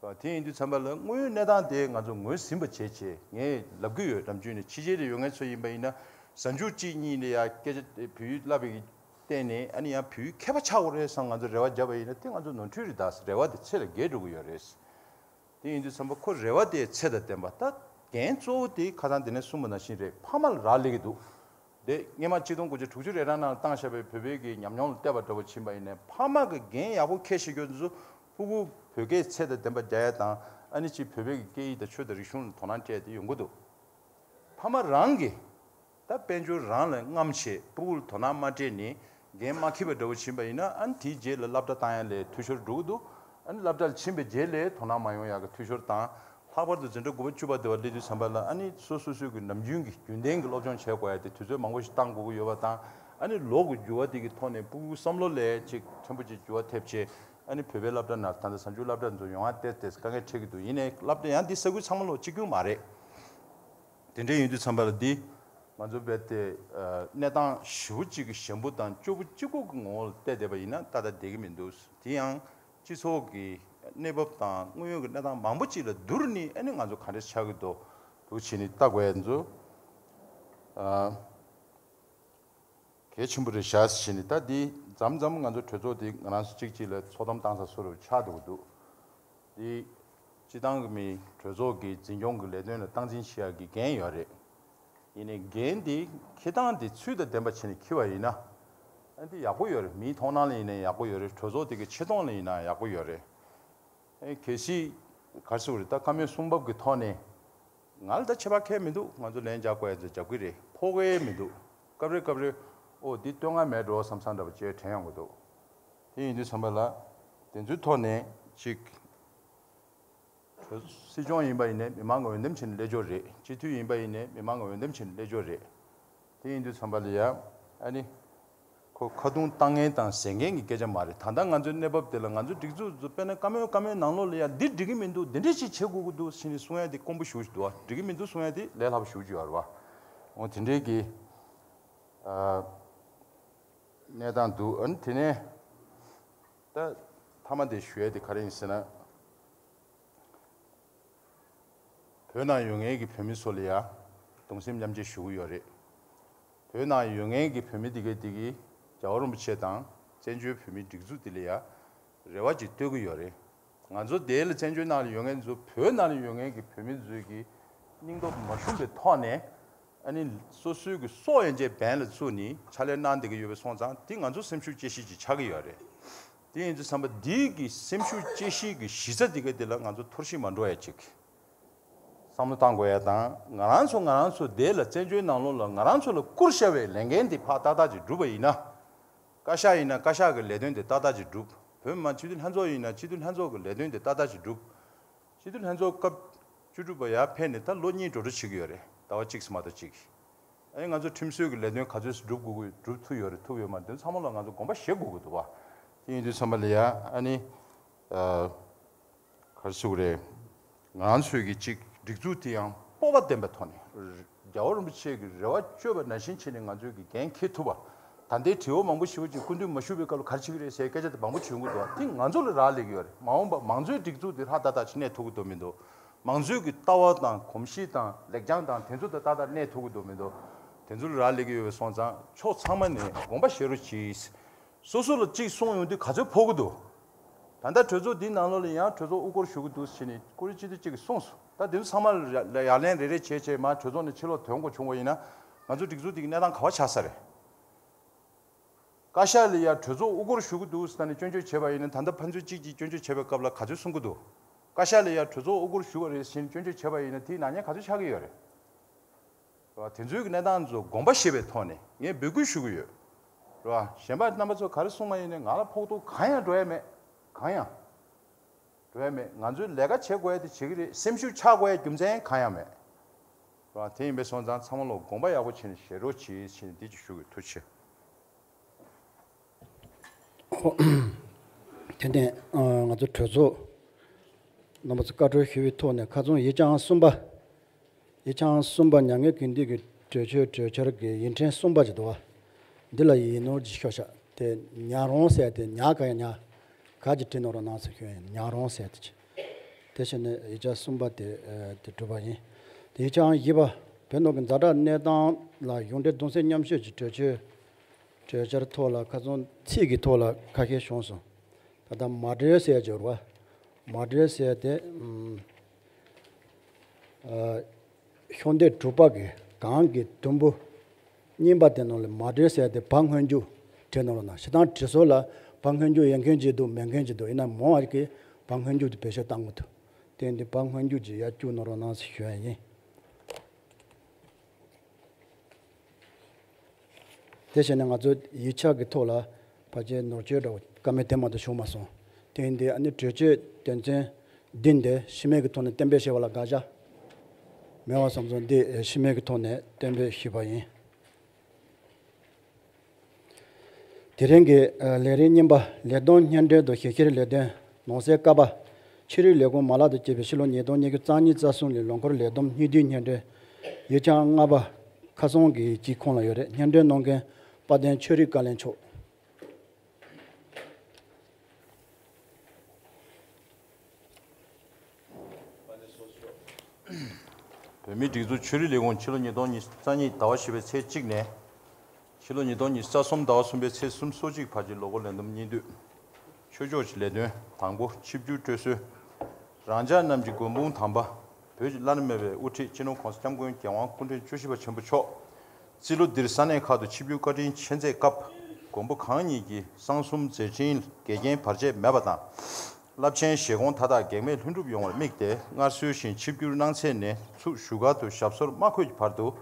པ། དེ་ཡིན་དུས་ཙམ་པ་ལ་དངོས་ཡོད་གནས་སྟངས་དེ་ང་ཚོ་ངོས་ཟིན་པ་བྱས་བྱས། ངས་ལབ་ཀྱི་ཡོད། ནམ་རྒྱུན་ནས་ཕྱི་རྒྱལ་ལ་ཡོད་མཁན་ཚོ་ཡིན་པ་ཡིན་ན། གཟའ་མཇུག་གཅིག་གཉིས་ལ་ཡ་སྐད་ཆ་བོད་ཡིག་བསླབ་པའི་སྟེང་ནས། ཨ་ནི་ཡང་བོད་ཡིག་མཁས་པ་ཆགས་དགོས་རེད་བསམ་ང་ཚོ་རེ་བ་བརྒྱབ་པ་ཡིན་ན། དེ་ང་ཚོ་ནོར་འཁྲུལ་རེད། ད་རེ་བ་དེ་ཚད་ལས་བརྒལ་འགྲོ་གི་ཡོད་རེད། དེ་ཡིན་དུས་ཙམ་པ་ཁོ་རེ་བ་དེ་ཚད་དང་ལྡན་པ། ད་འགན་གཙོ་བོ་དེ་ཁ་སང་དེ་ནས་གསུངས་པ་ནང་བཞིན་རེད། ཕ་མ་ལ་རག་ལས་ཀྱི་འདུག་དེ་སྔོན་མ་ཆིག་སྟོང་དགུ་བརྒྱ་དྲུག་ཅུ་རེ་གྲངས་ནང་བཏང་བཞག་པའི་བོད་པའི་གི་ཉམས་མྱོང་ལ་བལྟས་པ་འདྲ་བོ་ཕྱིན་པ་ཡིན་ནའི། ཕ་མ་གི་འགན་ཡག་པོ་འཁྱེར་ཤེས་མཁན་ཚོ་ཕྲུ་གུ་བོད་སྐད་ཚད་དང་ལྡན་པ་རྒྱག་ཡ་དང་། ཨ་ནི་ཅིག་བོད་པའི་གི་སྐད་ཡིག་དང་ཆོས་དང་རིག་གཞུང་ལ་དོ་སྣང་སྤྲད་དེ་ཡོང་གི་འདུག་ཕ་མ་རང་གིས་ད་དཔལ་འབྱོར་རང་ལ་རྔམ་བྱས། ཕྲུ་གུ་ལ་དོ་སྣང་མ་སྤྲད་ནས་འགན་མ་འཁྱེར་བ་འདྲ་བོ་ཕྱིན་པ་ཡིན་ན། ཨ་ནི་དེའི་རྗེས་ལ་སློབ་གྲྭ་བཏང་ཡ་ལ་འཐུས་ཤོར་འགྲོ་གི་འདུག་ཨ་ནི་སློབ་གྲྭ་ལ་ཕྱིན་པའི་རྗེས་ལ་དོ་སྣང་མ་ཡོང་ཡ་གི་འཐུས་ཤོར་དང་། ལྷག་པར་དུ་འཛིན་གྲྭ་དགུ་པ་བཅུ་པ་དེ་བ་སླེབས་དུས་ཙམ་པ་ལ། ཨ་ནི་སོ་སོ་སོའི་གི་ནམ་རྒྱུན་གྱི་རྒྱུན་ལྡན་གྱི་སློབ་སྦྱོང་བྱེད་དགོས་ཡ་དེ་དུས་ཚོད་མང་པོ་ཞིག་བཏང་དགོས་ཀྱི་ཡོད་པ་དང་། ཨ་ནི་ལོ་གི་འགྱུར་བ་དེ་གི་ཐོག་ནས་ཕྲུ་གུའི་བསམ་བློ་ལ་ཅིག་ཕྲན་བུ་ཅིག་འགྱུར་བ་ཐེབས་བྱས། ཨ་ནི་བོད་པའི་སློབ་གྲྭ་ནང་ད་ལྟ་གཟའ་མཇུག་སློབ་གྲྭ་ཚོ་ཡོང་ཡ་ཏོག་ཙམ་དཀའ་ངལ་འཕྲད་ཀྱི་འདུག་ཡིན་ནའི་སློབ་གྲྭ་ཡང་འདི་ས་ཁུལ་ཚང་མ་ལོག་གཅིག་གྱུར་མ་རེད། དེ་འདྲ་ཡིན་དུས་ཙམ་པ་ལ་འདི་ང་ཚོ་རྦད་དེ་ཨ་གནས་སྟངས་ཞེ་པོ་ཅིག་གི་ཞན་པོ་དང་སྐྱོ་པོ་གཅིག་པོ་གི་ངོ་བོ་ལ་བལྟས་བསྡད་པ་ཡིན་ན་ཏག་ཏག་བསྡད་ཀྱི་མི་འདུག་དེ་ཡང་སྤྱི་ཚོགས་ཀྱི་གནས་བབ་དང་དངོས་ཡོད་ཀྱི་གནས་སྟངས་མང་པོ་ཅིག་ལ་བསྡུར་ནས། ཨ་ནི་ང་ཚོ་ག་འདྲ་ཆགས་ཀྱི་འདུག་འདུག་བྱས་ནས་ལྟ་དགོས་ཡ་ཚོ་ཨ་གལ་ཆེན་པོ་རེད་ཤག་ཟེར་ནས། ད་འདི་མཚམས་མཚམས་ང་ཚོ་གྲོས་ཚོགས་འདི་ང་རང་ཚོ་གཅིག་གཅིག་ལ་ཚོགས་གཏམ་བཏང་ས་བཟོ་འདྲ་ཆགས་འགྲོ་གི་འདུག་འདི་སྤྱི་བཏང་གི་མི་གྲོས་ཚོགས་ཀྱི་འཛིན་སྐྱོང་གི་ལས་དོན་ལ་སྟངས་འཛིན་བྱེད་ཡག་གི་འགན་ཡོད་རེད། ཡིན་ནའི་འགན་འདི་འཁྱེར་སྟངས་འདི་ཚུལ་དང་ལྡན་པ་བྱས་ནས་འཁྱེར་བ་ཡིན་ན། ཨ་འདི་ཡག་པོ་ཡོད་རེད། མིའི་མཐོང་སྣང་ལ་ཡིན་ནའི་ཡག་པོ་ཡོད་རེད། གྲོས་ཚོགས་འདི་གི་ཆེ་མཐོང་ལ་ཡིན་ན་ཡག་པོ་ཡོད་རེད། ཨེ་གལ་སྲིད་ག་རེ་ཟེར་དགོས་རེད། ད་བཀའ་མོལ་གསུང་བབ་ཀྱི་ཐོག་ནས་ང་ལ་ད་ཁྱད་པར་གང་ཡང་མི་འདུག་ང་ཚོ་ལན་རྒྱག་དགོས་ཡ་ཚོ་རྒྱབ་ཀྱི་རེད། ཕོག་གི་མི་འདུག་སྐབས་རེ་སྐབས་རེ་ཨོ་འདི་བསྟོད་བསྔགས་མེད་འགྲོ་བསམ་བསམ་འདྲ་པོ་ཅིག་དྲན་ཡོང་གི་འདུག་དེ་ཡིན་དུས་ཙམ་པ་ལ་དེ་ཚོའི་ཐོག་ནས་ཅིག་གྲོས་སྲིད་སྐྱོང་ཡིན་པ་ཡིན་ནའི་མི་མང་གི་འོས་འདེམས་བྱས་ནས་སླེབས་ཡོད་རེད། སྤྱི་འཐུས་ཡིན་པ་ཡིན་ནའི་མི་མང་གི་འོས་འདེམས་བྱས་ནས་སླེབས་ཡོད་རེད། དེ་ཡིན་དུས་ཙམ་པ་ལ་ཡ་ཨ་ནི་ཁོ་ཁ་རྡུང་བཏང་མཁན་དང་བཟས་མཁན་གྱི་སྐད་ཆ་མ་རེད། ད་ལྟ་ང་ཚོའི་གནས་བབ་དེ་ལ་ང་ཚོའི་སྒྲིག་འཛུགས་ཚོ་དཔེར་ན་བཀའ་མོལ་བཀའ་མོལ་ནང་ལོགས་ལ་ཡ་འདི་འགྲིག་གི་མི་འདུག་འདི་འདྲ་ཞིག་བྱེད་དགོས་ཀྱི་འདུག་ཟེར་ནས་གསུང་ཡ་དེ་དཀོན་པོ་ཞེ་པོ་ཞིག་འདུག་བ། འགྲིག་གི་མི་འདུག་གསུང་ཡ་དེ་ལས་སླ་པོ་ཞེ་པོ་ཅིག་ཡོད་རེད་བ། འོ་དེ་འདྲའི་གི་ཨ་གནས་སྟངས་འདུག་ཨ་ནི་དེ་ནས་ད་མཐའ་མ་དེ་ཞུ་ཡ་དེ་ག་རེ་ཡིན་ཟེར་ན། བོད་ནང་ཡོད་མཁན་གྱི་བོད་མི་ཚོ་ལ་ཡ་གདུང་སེམས་མཉམ་སྐྱེད་ཞུ་གི་ཡོད་རེད། བོད་ནང་ཡོད་མཁན་གྱི་བོད་མི་དེ་གས་དེ་གིས་རྒྱལ་བ་རིན་པོ་ཆེ་དང་བཙན་བྱོལ་བོད་མིའི་སྒྲིག་འཛུགས་དེ་ལ་ཡ་རེ་བ་ཅིག་གཏོད་ཀྱི་ཡོད་རེད། ང་ཚོ་དེ་ལ་བཙན་བྱོལ་ནང་ལ་ཡོད་མཁན་ཚོ་བོད་ནང་ལ་ཡོད་མཁན་གྱི་བོད་མི་ཚོའི་གི་སྙིང་སྟོབས་མ་ཞུམ་པའི་ཐོག་ནས། ཨ་ནི་སོ་སོའི་གི་སྲོག་ཡན་ཆད་འབེན་ལ་བཙུགས་ནས་ཕྱག་ལས་གནང་བསྡད་ཀྱི་ཡོད་པ་སོང་ཙང་། དེ་ང་ཚོ་སེམས་ཤུགས་བསྐྱེད་གཞི་ཅིག་ཆགས་ཀྱི་ཡོད་རེད། དེ་ཡིན་དུས་ཙམ་པ་འདིའི་གི་སེམས་ཤུགས་བསྐྱེད་གཞི་གི་གཞི་རྩ་དེ་ག་དེ་ལ་ང་ཚོ་འཐོར་ཞིག་མ་འགྲོ་ཡ་ཅིག་བསམ་བློ་བཏང་དགོས་ཡ་དང་། ང་རང་ཚོ་ང་རང་ཚོ་དེ་ལ་བཙན་བྱོལ་ནང་ལོགས་ལ་ང་རང་ཚོ་ལ་བསྐུར་བཞག་པའི་ལས་འགན་དེ་ཕར་ཏག་ཏག་ཅིག་བསྒྲུབས་པ་ཡིན་ན། བཀའ་ཤག་ཡིན་ན་བཀའ་ཤག་གི་ལས་དོན་དེ་ཏག་ཏག་ཅིག་བསྒྲུབས། བོད་མི་མང་སྤྱི་འཐུས་ལྷན་ཚོགས་ཡིན་ན་སྤྱི་འཐུས་ལྷན་ཚོགས་ཀྱི་ལས་དོན་དེ་ཏག་ཏག་ཅིག་བསྒྲུབས། སྤྱི་འཐུས་ལྷན་ཚོགས་སྐབས་བཅུ་དྲུག་པ་ཡར་ཕེབས་ནས་ད་ལོ་གཉིས་འགྲོ་འགྲོ་བྱེད་ཀྱི་ཡོད་རེད། ཟླ་བ་གཅིག་ཙམ་མ་གཏོགས་གཅིག་ཨ་ནི་ང་ཚོ་ཁྲིམས་སྲོལ་གྱི་ལས་དོན་ག་ཚོད་སྒྲུབ་དགོས་ཀྱི། སྒྲུབ་ཐུབ་ཡོད་རེད། ཐུབ་ཡོད་མ་རེད། དེ་ཚང་མ་ལ་ང་ཚོ་དགོངས་པ་བཞེས་དགོས་ཀྱི་འདུག་བ། དེ་ཡིན་དུས་ཙམ་པ་ལ་ཡ་ཨ་ནི་ཨ་ག་རེ་ཟེར་དགོས་རེད། ང་ཚོས་ཀྱི་གཅིག་སྒྲིག་འཛུགས་དེ་ཡང་སྤོབས་པ་ལྡན་པའི་ཐོག་ནས། རྒྱལ་བ་རིན་པོ་ཆེ་གི་རེ་བ་བཅོལ་བ་ནང་བཞིན་བྱས་ནས་ང་ཚོས་ཀྱི་འགན་འཁྱེར་ཐུབ་པ། ད་ལྟའི་དྲི་བ་མང་པོ་ཞེ་པོ་ཅིག་སྐུ་མདུན་མ་བཞུགས་པའི་སྐབས་ལ་ག་རེ་བྱེད་ཀྱི་རེད་ཟེར་སྐད་ཆ་དེ་མང་པོ་བྱུང་གི་འདུག་བ། དེ་ང་ཚོ་ལ་རག་ལས་ཀྱི་ཡོད་རེད། མ་འོངས་པ་མང་གཙོའི་སྒྲིག་འཛུགས་དེ་ལྷ་ཏག་ཏག་ཅིག་གནས་ཐུབ་ཀྱི་འདུག་མི་འདུག་མང་གཙོའི་གི་ལྟ་བ་དང་གོམས་གཤིས་དང་ལེགས་བྱང་དང་དེ་ཚོ་དེ་ཏག་ཏག་གནས་ཐུབ་ཀྱི་འདུག་མི་འདུག་དེ་ཚོ་ལ་རག་ལས་ཀྱི་ཡོད་པ་སོང་ཙང་ཕྱོགས་ཚང་མ་ནས་དགོངས་པ་བཞེས་རོགས་གྱིས། སོ་སོ་ལ་གཅིག་གསུངས་ཡོང་དུས་ག་ཚོད་ཕོག་གི་འདུག་ད་ལྟ་གྲོས་ཚོགས་འདིའི་ནང་ལོགས་ལ་ཡང་གྲོས་ཚོགས་དབུ་སྐོར་ཞུ་གི་འདུག་ཟེར་ནས་ཀུ་རེ་སྤྱི་འཐུས་གཅིག་གིས་གསུངས་སོང་། ད་དེ་ཚོ་ཚང་མ་ལ་ཡ་ལན་རེ་རེ་བྱས་བྱས་མར་གྲོས་ཚོགས་ནས་ཕྱིར་ལོག་ཐོན་དགོས་བྱུང་བ་ཡིན་ན། ང་ཚོ་སྒྲིག་འཛུགས་འདི་གི་གནས་སྟངས་ག་པར་ཆགས་ས་རེད། བཀའ་ཤག་ལ་ཡ་གྲོས་ཚོགས་དབུ་སྐོར་ཞུ་གི་འདུག་ཟེར་ནས་སྐྱོན་བརྗོད་བྱས་པ་ཡིན་ན། ད་ལྟ་ཕན་ཚུན་གཅིག་གིས་སྐྱོན་བརྗོད་བྱས་པའི་སྐབས་ལ་ག་ཚོད་གསུང་གི་འདུག་བཀའ་ཤག་ལ་ཡ་གྲོས་ཚོགས་དབུ་སྐོར་ཞུ་བ་རེད་ཟེར་ནས་སྐྱོན་བརྗོད་བྱས་པ་ཡིན་ན། དེའི་ནག་ཉེས་ག་ཚོད་ཆགས་ཀྱི་ཡོད་རེད། དེ་ཚོའི་གི་གནས་སྟངས་ཚོ་དགོངས་པ་བཞེས་པའི་ཐོག་ནས་ངས་འབོད་སྐུལ་ཞུ་གི་ཡོད། རེད་བ། གཞན་པ་རྣམ་པ་ཚོ་ག་རེ་གསུངས་པ་ཡིན་ནའི་ང་ལ་ཕོག་ཐུག་གང་ཡང་འགྲོ་ཡ་མེད། གང་ཡང་འགྲོ་ཡ་མེད། ང་ཚོས་ལས་ཀ་བྱེད་དགོས་ཡ་དེ་བྱེད་ཀྱི་རེད། སེམས་ཤུགས་ཆག་དགོས་ཡ་རྒྱུ་མཚན་གང་ཡང་མེད། རེད་བ། དེ་ཡིན་པས་སོང་ཙང་ཚང་མ་ལོག་དགོངས་པ་ཡག་པོ་བྱས་ནས་བཞེས་རོགས་གྱིས་ཟེར་ནས་འདི་ཅིག་ཞུ་གི། ཐུགས་རྗེ་ཆེ། ཏན་ཏན་ང་ཚོ་གྲོས་ཚོགས་རྣམ་པ་ཚོ་བཀའ་འཁྲོལ་ཞུ་བའི་ཐོག་ནས། ཁ་རྩང་ཡིག་བྱང་གསུམ་པ། ཡིག་བྱང་གསུམ་པ་མྱ་ངན་གུས་འདུད་ཀྱི་གྲོས་ཆོད་གྲོས་འཆར་གྱི་ཡིག་ཕྲེང་གསུམ་པ་ཅིག་འདུག་བ། འདི་ལ་ཡིག་ནོར་གྱི་ཤོ་ཤ་དེ་ཉ་རོང་ཟེར་ཏེ་ཉ་ག་ཡ་ཉ་ག་གྱི་བྲིས་ནོར་ནང་ཚུད་ཤོད་ཡིན། ཉ་རོང་ཟེར་ཏེ་ཅི། དེ་བྱས་ནས་ཡིག་ཆ་གསུམ་པ་དེ་དེ་གྲུབ་པ་ཡིན། དེ་ཡིག་ཆའང་བཞི་པ་བོད་ནང་གི་ཛ་དྲག་གནས་སྟངས་ལ་གཞུང་འབྲེལ་གདུང་སེམས་མཉམ་སྐྱེད་ཀྱི་གྲོས་ཆོད་གྲོས་འཆར་ཐོག་ལ་ཁ་སང་ཚིག་གི་ཐོག་ལ་ཁ་ཤས་བྱུང་སོང་། ད་ལྟ་མ་གྲོས་ཟེར་གྱི་རེད་བ། མ་གྲོས་ཟེར་དེ་ཨ་ཤོག་ལྡེབ་དྲུག་པ་གི་གང་གི་དུམ་བུ་གཉིས་པ་དེ་ནང་ལ་མ་གྲོས་ཟེར་དེ་བ་སྔོན་འཇུག་བྲིས་ནོར་ན་ཤི་དང་བྲིས་སོ་ལ་བ་སྔོན་འཇུག་ཡོད་མཁན་ཅིག་འདུག་མེད་མཁན་ཅིག་འདུག་ཡིན་ན་མང་བ་གི་བ་སྔོན་འཇུག་དེ་བེད་སྤྱོད་བཏང་གི་འདུག་དེ་འདི་བ་སྔོན་འཇུག་ཅིག་ཡར་བཅུག་ནོར་ན་ཞུ་ཡ་ཡིན། དེ་བྱས་ནས་ང་ཚོ་ཡིག་ཆ་གི་ཐོག་ལ་ཕལ་ཆེར་ནོར་བཅོས་འདྲ་བོ་བཀའ་མོལ་དེ་མ་གཏོགས་བྱུང་མ་སོང་། དེ་ཡིན་དུས་ཨ་ནི་གྲོས་ཆོད་དོན་ཚན་བདུན་དེ་ཕྱི་མིག་གི་ཐོག་ནས་གཏན་འབེབས་བྱས་པ་ལ་དགག་བྱ་མེད་པ་བསམ་སོང་། འདི་ཕྱི་མིག་གི་ཐོག་ནས་གཏན་འབེབས་ཞུས་པ་ཡིན། དེ་རིང་གི་ལས་རིམ་གཉིས་པ་ལས་བསྡོམས་སྙན་སྒྲོན་དང་ཞིབ་བཤེར་ལས་དོན་ནང་གསེས་ཀ་པ། ཆོས་རིག་ལས་ཁུངས་མ་ལག་ཏུ་བསྐྱེད་པའི་ཕྱི་ལོ་ཉིས་སྟོང་ཉི་ཤུ་རྩ་གཉིས་རྩ་གསུམ་ལོའི་ལོ་འཁོར་ལས་བསྡོམས་སྙིང་བསྡུས་སྙན་སྒྲོན། ཡིག་ཆ་ལྔ་པ་ཁ་སང་གི་གཅིག་ཁོངས་ལ་ཡོད་རེད། སྙན་སྒྲོན་གནང་མཁན་དཔལ་ལྡན་ཆོས་རིག་བཀའ་བློན་མཆོག་བོད་མིའི་སྒྲིག་འཛུགས་ཆོས་རིག་ལས་ཁུངས་ཕྱི་ལོ་ཉིས་སྟོང་ཉི་ཤུ་རྩ་གཉིས་ཟླ་བ་བཞི་པའི་ཚེས་གཅིག་ནས་ཕྱི་ལོ་ཉིས་སྟོང་ཉི་ཤུ་རྩ་གསུམ་ཟླ་བ་གསུམ་པའི་ཚེས་སོ་གཅིག་བར་གྱི་ལོ་འཁོར་ལས་བསྡོམས་སྙིང་བསྡུས། ཆོས་ཕྱོགས་ཀྱི་ལས་དོན། དང་པོ་ཆིབས་བསྒྱུར་སྤྲོད་སྲོལ། རང་ཅག་རྣམས་ཀྱི་མགོན་དཔུང་དམ་པ། བོད་ཀྱི་བླ་ན་མེད་པའི་དབུ་ཁྲིད་སྤྱི་ནོར་༸གོང་ས་༸སྐྱབས་མགོན་རྒྱལ་དབང་སྐུ་ཕྲེང་བཅུ་བཞི་པ་ཆེན་པོ་མཆོག་རྩིས་ལོ་འདིར་ས་གནས་ཁག་ཏུ་ཆིབས་བསྒྱུར་བཀའ་དྲིན་ཆེ་མཛད་སྐབས། མགོན་པོ་གང་ཉིད་ཀྱི་གསང་གསུམ་མཛད་འཕྲིན་འགལ་རྐྱེན་བར་ཆད་མེད་པ་དང་། རླབས་ཆེན་བཞེད་དགོངས་མཐའ་དག་གེགས་མེད་ལྷུན་གྲུབ་ཡོང་བར་དམིགས་ཏེ། སྔར་སྲོལ་བཞིན་ཆིབས་བསྒྱུར་གནང་ཚེ་ནས་ཚུར་བཞུགས་སྒར་དུ་ཞབས་སོར་མ་འཁོད་ཀྱི་བར་དུ།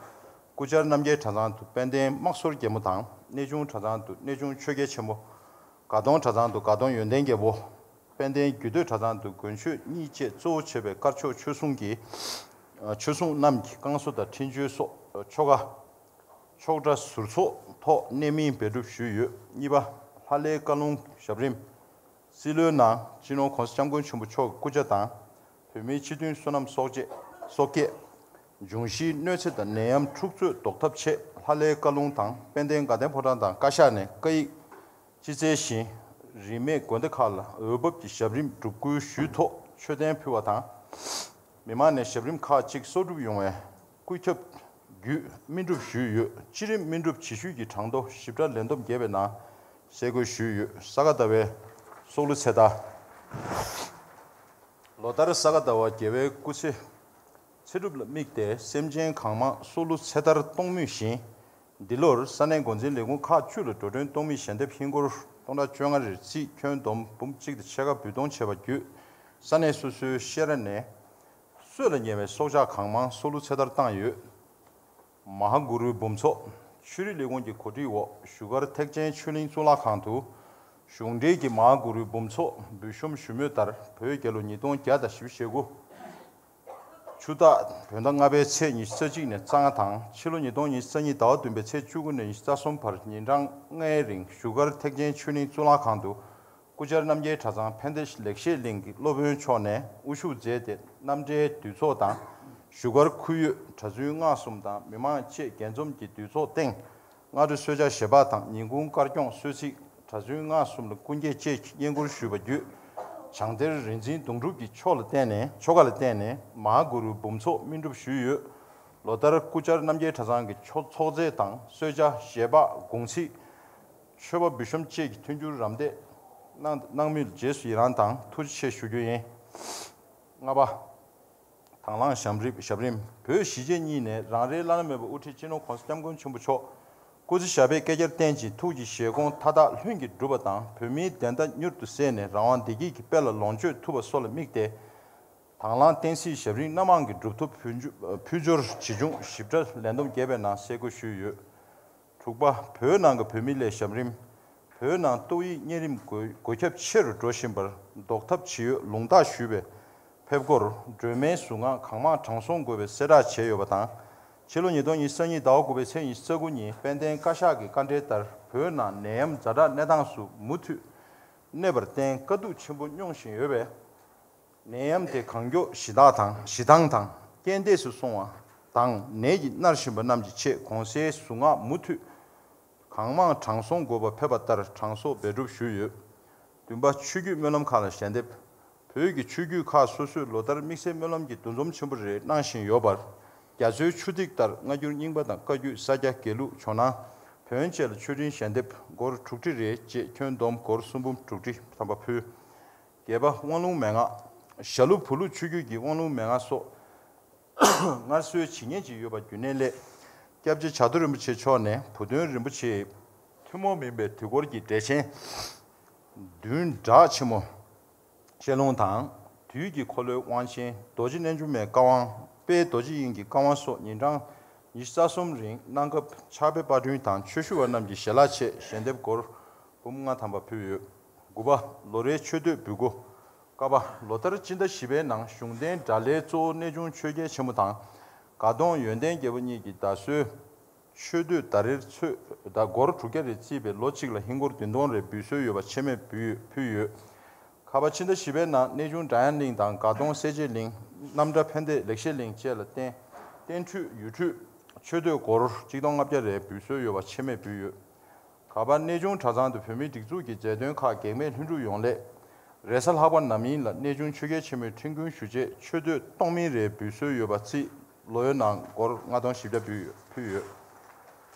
སྐུ་བཅར་རྣམ་རྒྱལ་གྲྭ་ཚང་དུ་དཔལ་ལྡན་དམག་ཟོར་རྒྱལ་མོ་དང་། གནས་ཆུང་གྲྭ་ཚང་དུ་གནས་ཆུང་ཆོས་རྒྱལ་ཆེན་པོ། དགའ་གདོང་གྲྭ་ཚང་དུ་དགའ་གདོང་ཡོན་ཏན་རྒྱལ་པོ། དཔལ་ལྡན་རྒྱུད་སྟོད་གྲྭ་ཚང་དུ་མགོན་ཆོས་གཉིས་བཅས་གཙོ་བོ་བྱས་པའི་དཀར་ཕྱོགས་ཆོས་སྲུང་གི་ཆོས་སྲུང་རྣམས་ཀྱི་བསྐང་གསོ་དང་འཕྲིན་བཅོལ་སོགས་ཆོ་ག་ཆོག་གྲྭ་ཟུར་ཚོགས་ཐོག་གནད་སྨིན་འབད་སྒྲུབ་ཞུས་ཡོད། གཉིས་པ། ལྷ་ལྷའི་བཀའ་ལུང་ཞབས་རིམ། རྩིས་ལོའི་ནང་སྤྱི་ནོར་༸གོང་ས་༸སྐྱབས་མགོན་ཆེན་པོ་མཆོག་གི་སྐུ་ཕྱྭ་དང་། བོད་མིའི་སྤྱི་མཐུན་བསོད་ནམས་གསོག་ཆེད་གསོག་སྐྱེད། འབྱུང་བཞིའི་གནོད་འཚེ་དང་ནད་ཡམས་འཁྲུག་རྩོད་ཟློག་ཐབས་ཆེད་ལྷ་ལྷའི་བཀའ་ལུང་དང་དཔལ་ལྡན་དགའ་ལྡན་ཕོ་བྲང་དང་བཀའ་ཤག་ནས་བཀའ་ཡིག་སྤྱི་རྩེ་བཞིན་རིས་མེད་དགོན་སྡེ་ཁག་ལ་འོས་འབབ་ཀྱི་ཞབས་རིམ་སྒྲུབ་སྐུལ་ཞུས་ཐོག་མཆོད་རྟེན་ཕུལ་བ་དང་། མི་མང་ནས་ཞབས་རིམ་ཁག་ཅིག་གསོག་སྒྲུབ་ཡོང་བའི་སྐུ་ཁྱབ་བརྒྱུད་སྨིན་སྒྲུབ་ཞུས་ཡོད། སྤྱི་རིམ་སྨིན་སྒྲུབ་བྱེད་ཤུལ་གྱི་གྲངས་ཐོ་ཞིབ་ཕྲ་ལན་འདེབས་རྒྱས་པའི་ནང་གསལ་འགོད་ཞུས་ཡོད། ས་ག་ཟླ་བའི་སྲོག་ལོ་ཚེས་ཟླ། ལོ་ལྟར་ས་ག་ཟླ་བ་རྒྱལ་བའི་སྐུ་ཚེ་ཚེ་སྒྲུབ་ལ་དམིགས་ཏེ་སེམས་ཅན་གང་མང་སྲོག་ལོ་ཚེས་ཟླར་གཏོང་མུས་བཞིན། འདི་ལོར་ས་གནས་འགོ་འཛིན་ལས་ཁུངས་ཁག་བཅུ་ལ་འགྲོ་གྲོན་གཏོང་མི་ཞལ་འདེབས་ཧིན་སྒོར་སྟོང་ཕྲག་བཅོ་ལྔ་རེར་རྩིས་ཁྱོན་བསྡོམས་འབུམ་གཅིག་དང་ཕྱེད་ཀ་འབུལ་གཏོང་བྱས་པ་བརྒྱུད། ས་གནས་སོ་སོའི་བཤས་ར་ནས་གསོས་ལ་ཉེ་བའི་སྲོག་ཆགས་གང་མང་སྲོག་བླུ་ཚེ་ཐར་བཏང་ཡོད། མ་ཧཱ་གུ་རུའི་འབུམ་ཚོགས། ཆོས་རིག་ལས་ཁུངས་ཀྱི་གོ་སྒྲིག་འོག་བཞུགས་སྒར་ཐེག་ཆེན་ཆོས་གླིང་གཙུག་ལག་ཁང་དུ། གཞུང་འབྲེལ་གྱི་མ་ཧཱ་གུ་རུའི་འབུམ་ཚོགས་འབུལ་གཤོམ་ཞུ་མུས་ལྟར། བོད་རྒྱལ་ལོ་ཉིས་སྟོང་བརྒྱ་དང་བཞི་བཅུ་ཞེ་དགུ། ཆུ་སྟག་བོད་ཟླ་ལྔ་པའི་ཚེས་ཉི་ཤུ་རྩ་གཅིག་ནས་རྩ་ལྔ་དང་། ཕྱི་ལོ་ཉིས་སྟོང་ཉི་ཤུ་རྩ་གཉིས་ཟླ་བ་བདུན་པའི་ཚེས་བཅུ་དགུ་ནས་ཉི་ཤུ་རྩ་གསུམ་བར་ཉིན་གྲངས་ལྔའི་རིང་བཞུགས་སྒར་ཐེག་ཆེན་ཆོས་གླིང་གཙུག་ལག་ཁང་དུ། སྐུ་བཅར་རྣམ་རྒྱལ་གྲྭ་ཚང་ཕན་བདེ་ལེགས་བཤད་གླིང་གི་སློབ་དཔོན་མཆོག་ནས་དབུ་བཞུགས་མཛད་དེ། རྣམ་འགྲེལ་འདུས་ཚོགས་དང་། བཞུགས་སྒར་ཁུལ་ཡོད་གྲྭ་བཙུན་སྔགས་གསུམ་དང་མི་མང་བཅས་དགྱེས་འཛོམས་ཀྱི་འདུས་ཚོགས་སྟེང་། སྔ་དྲོ་གསོལ་ཇ་བཞེས་པ་དང་། ཉིན་གུང་དཀར་སྐྱོང་གསོལ་ཚིགས། གྲྭ་བཙུན་སྔགས་གསུམ་ལ་སྐུ་འགྱེད་བཅས་ཀྱི་བསྙེན་བཀུར་ཞུས་པ་བརྒྱུད། བྱང་གཏེར་རིག་འཛིན་གདུང་སྒྲུབ་ཀྱི་ཆོ་ལ་བརྟེན་ནས། ཆོ་ག་ལ་བརྟེན་ནས་མ་ཧཱ་གུ་རུའི་འབུམ་ཚོགས་སྨིན་སྒྲུབ་ཞུས་ཡོད། ལོ་ལྟར་སྐུ་བཅར་རྣམ་རྒྱལ་གྲྭ་ཚང་གི་ཆོ་ཚོགས་རྫས་དང་གསོལ་ཇ་བཞེས་པ་དགུང་ཚིགས། མཆོད་པ་འབུལ་གཤོམ་བཅས་ཀྱི་མཐུན་འགྱུར་རམ་འདེགས་གནང་གནང་མུས་ལ་རྗེས་སུ་ཡི་རང་དང་ཐུགས་རྗེ་ཆེ་ཞུ་རྒྱུ་ཡིན། ལྔ་པ། དང་བླངས་ཞབས་རིམ་ཞབས་རིམ། བོད་གཞིས་བྱེས་གཉིས་ནས་རང་རེའི་བླ་ན་མེད་པའི་དབུ་ཁྲིད་སྤྱི་ནོར་༸གོང་ས་༸སྐྱབས་མགོན་ཆེན་པོ་མཆོག་སྐུ་ཚེ་ཞབས་པད་བསྐལ་བརྒྱར་བརྟན་ཅིང་། ཐུགས་ཀྱི་བཞེད་དགོངས་མཐའ་དག་ལྷུན་གྱིས་གྲུབ་པ་དང་། བོད་མིའི་བདེན་མཐའ་མྱུར་དུ་གསལ་ནས། རང་དབང་བདེ་སྐྱིད་ཀྱི་དཔལ་ལ་ལོངས་སྤྱོད་ཐུབ་པ་སོགས་ལ་དམིགས་ཏེ། དང་བླངས་བསྟན་སྲིད་ཞབས་རིམ་སྣ་མང་གི་སྒྲུབ་ཐུབ་ཕུལ་འབྱོར་ཕུལ་འབྱོར་ཇི་བྱུང་ཞིབ་ཕྲ་ལན་འདེབས་རྒྱས་པའི་ནང་གསལ་འགོད་ཞུས་ཡོད། དྲུག་པ། བོད་ནང་གི་བོད་མི་ལ་ཞབས་རིམ། བོད་ནང་ཏོག་དབྱིབས་གཉན་རིམས་འགོས་འགོས་ཁྱབ་ཆེ་རུ་འགྲོ་བཞིན་པར་ཟློག་ཐབས་ཇི་ཡོད་ལུང་བརྟག་ཞུས་པའི་ཕེབས་སྒོར། སྒྲོལ་མའི་གཟུངས་སྔགས་གང་མང་དྲང་སྲོང་དགོས་པའི་གསལ་བསྒྲགས་བྱས་ཡོད་པ་དང་། ཕྱི་ལོ་ཉིས་སྟོང་ཉི་ཤུ་རྩ་གཉིས་ཟླ་བ་དགུ་པའི་ཚེས་ཉི་ཤུ་རྩ་དགུ་ཉིན་དཔལ་ལྡན་བཀའ་ཤག་གི་བཀའ་འབྲེལ་ལྟར། བོད་ནང་ནད་ཡམས་ཛ་དྲག་གནས་སྟངས་སུ་མུ་མཐུད་གནས་པར་བརྟེན། དཀའ་སྡུག་ཆེན་པོ་མྱོང་བཞིན་ཡོད་པས། ནད་ཡམས་དེ་གང་མགྱོགས་ཞི་དག་དང་ཞི་ཐང་དང་རྐྱེན་འདས་སུ་སོང་བ་དང་། ནད་ཀྱིས་མནར་བཞིན་པ་རྣམས་ཀྱི་ཆེད་གོང་གསལ་གཟུངས་སྔགས་མུ་མཐུད་ གང་མང་དྲང་སྲོང་དགོས་པ་ཕེབས་པ་ལྟར་དྲང་སྲོང་འབད་སྒྲུབ་ཞུས་ཡོད། བདུན་པ། ཆོས་བརྒྱུད་སྨོན་ལམ་ཁག་ལ་ཞལ་འདེབས། བོད་ཀྱི་ཆོས་བརྒྱུད་ཁག་སོ་སོས་ལོ་ལྟར་དམིགས་བསལ་སྨོན་ལམ་གྱི་འདུ་འཛོམས་ཆེན་པོ་རེ་གནང་བཞིན་ཡོད་པར། རྒྱ་མཚོའི་ཆུ་ཐིགས་ལྟར་སྔ་འགྱུར་རྙིང་པ་དང་བཀའ་བརྒྱུད་ས་སྐྱ་དགེ་ལུགས་ཇོ་ནང་བོན་བཅས་ལ་མཆོད་སྤྲིན་ཞལ་འདེབས་སྒོར་དྲུག་ཁྲི་རེ་བཅས་ཁྱོན་བསྡོམས་སྒོར་སུམ་འབུམ་དྲུག་ཁྲི་ཐམ་པ་ཕུལ། བརྒྱད་པ། དབང་ལུང་མན་ངག་ཞྭ་ལུ་བུ་ལུ་ཆོས་བརྒྱུད་ཀྱི་དབང་ལུང་མན་ངག་སོགས་སྔར་སྲོལ་ཇི་སྙེད་ཅིག་ཡོད་པ་རྒྱུན་གནས་སླད། སྐྱབས་རྗེ་བྱ་རྡོ་རིན་པོ་ཆེ་མཆོག་ནས་བུ་སྟོན་རིན་པོ་ཆེའི་ཐུན་མོང་མིན་པའི་དུས་འཁོར་གྱི་འགྲེལ་ཆེན་བདུན་སྦྲགས་ཆེན་མོ་བཤད་ལུང་དང་། དུས་ཀྱི་འཁོར་ལོའི་དབང་ཆེན་རྡོ་རྗེ་རྣལ་འབྱོར་མའི་བཀའ་དབང་དཔལ་རྡོ་རྗེ་དབྱིངས་ཀྱི་བཀའ་དབང་སོགས་ཉིན་གྲངས་ཉི་ཤུ་རྩ་གསུམ་རིང་གནང་སྐབས་ཕྱག་དཔེ་པར་སྐྲུན་དང་ཆོས་ཞུ་བ་རྣམས་ཀྱི་ཞལ་ལག་ཆེད་ཞལ་འདེབས་སྒོར་འབུམ་ལྔ་ཐམ་པ་ཕུལ་ཡོད། དགུ་པ། ལོ་རེའི་མཆོད་བསྟོད་འབུལ་སྒོ། ཀ་པ། ལོ་ལྟར་སྤྱི་ཟླ་བཞི་པའི་ནང་གཞུང་བསྟེན་དགྲ་ལྷའི་གཙོ་བོ་གནས་ཆུང་ཆོས་རྒྱལ་ཆེན་མོ་དང་། དགའ་གདོང་ཡོན་ཏན་རྒྱལ་པོ་གཉིས་ཀྱི་ཟླ་གསོལ་མཆོད་བསྟོད་ཟླ་རེར་ཚོད་ཟླ་སྒོར་དྲུག་བརྒྱ་རེ་བརྩིས་པའི་ལོ་གཅིག་ལ་ཧིན་སྒོར་བདུན་སྟོང་རེ་འབུལ་སྲོལ་ཡོད་པ་ཆད་མེད་འབུལ་ཕུལ་ཡོད། ཁ་པ། ཕྱི་ཟླ་བཞི་པའི་ནང་གནས་ཆུང་སྒྲ་དབྱངས་གླིང་དང་དགའ་གདོང་གསལ་བྱེད་གླིང་། རྣམ་གྲྭ་ཕན་བདེ་ལེགས་བཤད་གླིང་བཅས་ལ་རྟེན་རྟེན་ཁྲུས་ཡུལ་ཁྲུས་མཆོད་བསྟོད་སྒོར་གཅིག་སྟོང་ལྔ་བརྒྱ་རེ་འབུལ་སྲོལ་ཡོད་པ་ཆད་མེད་འབུལ་ཡོད། ག་པ། གནས་ཆུང་གྲྭ་ཚང་དུ་བོད་མིའི་སྒྲིག་འཛུགས་ཀྱི་མཛད་དོན་ཁག་གེགས་མེད་ལྷུན་གྲུབ་ཡོང་སླད། རེས་གཟའ་ལྷག་པ་ནམ་ཡིན་ལ་གནས་ཆུང་ཆོས་རྒྱལ་ཆེན་མོའི་ཁྲིན་ཀུན་ཞུ་ཆེད་མཆོད་བསྟོད་སྟོང་མིན་རེ་འབུལ་སྲོལ་ཡོད་པ་རྩིས་ལོ་ཡོད་ནང་སྒོར་ལྔ་སྟོང་བཞི་བརྒྱ་འབུལ་ཡོད་ཕུལ་ཡོད།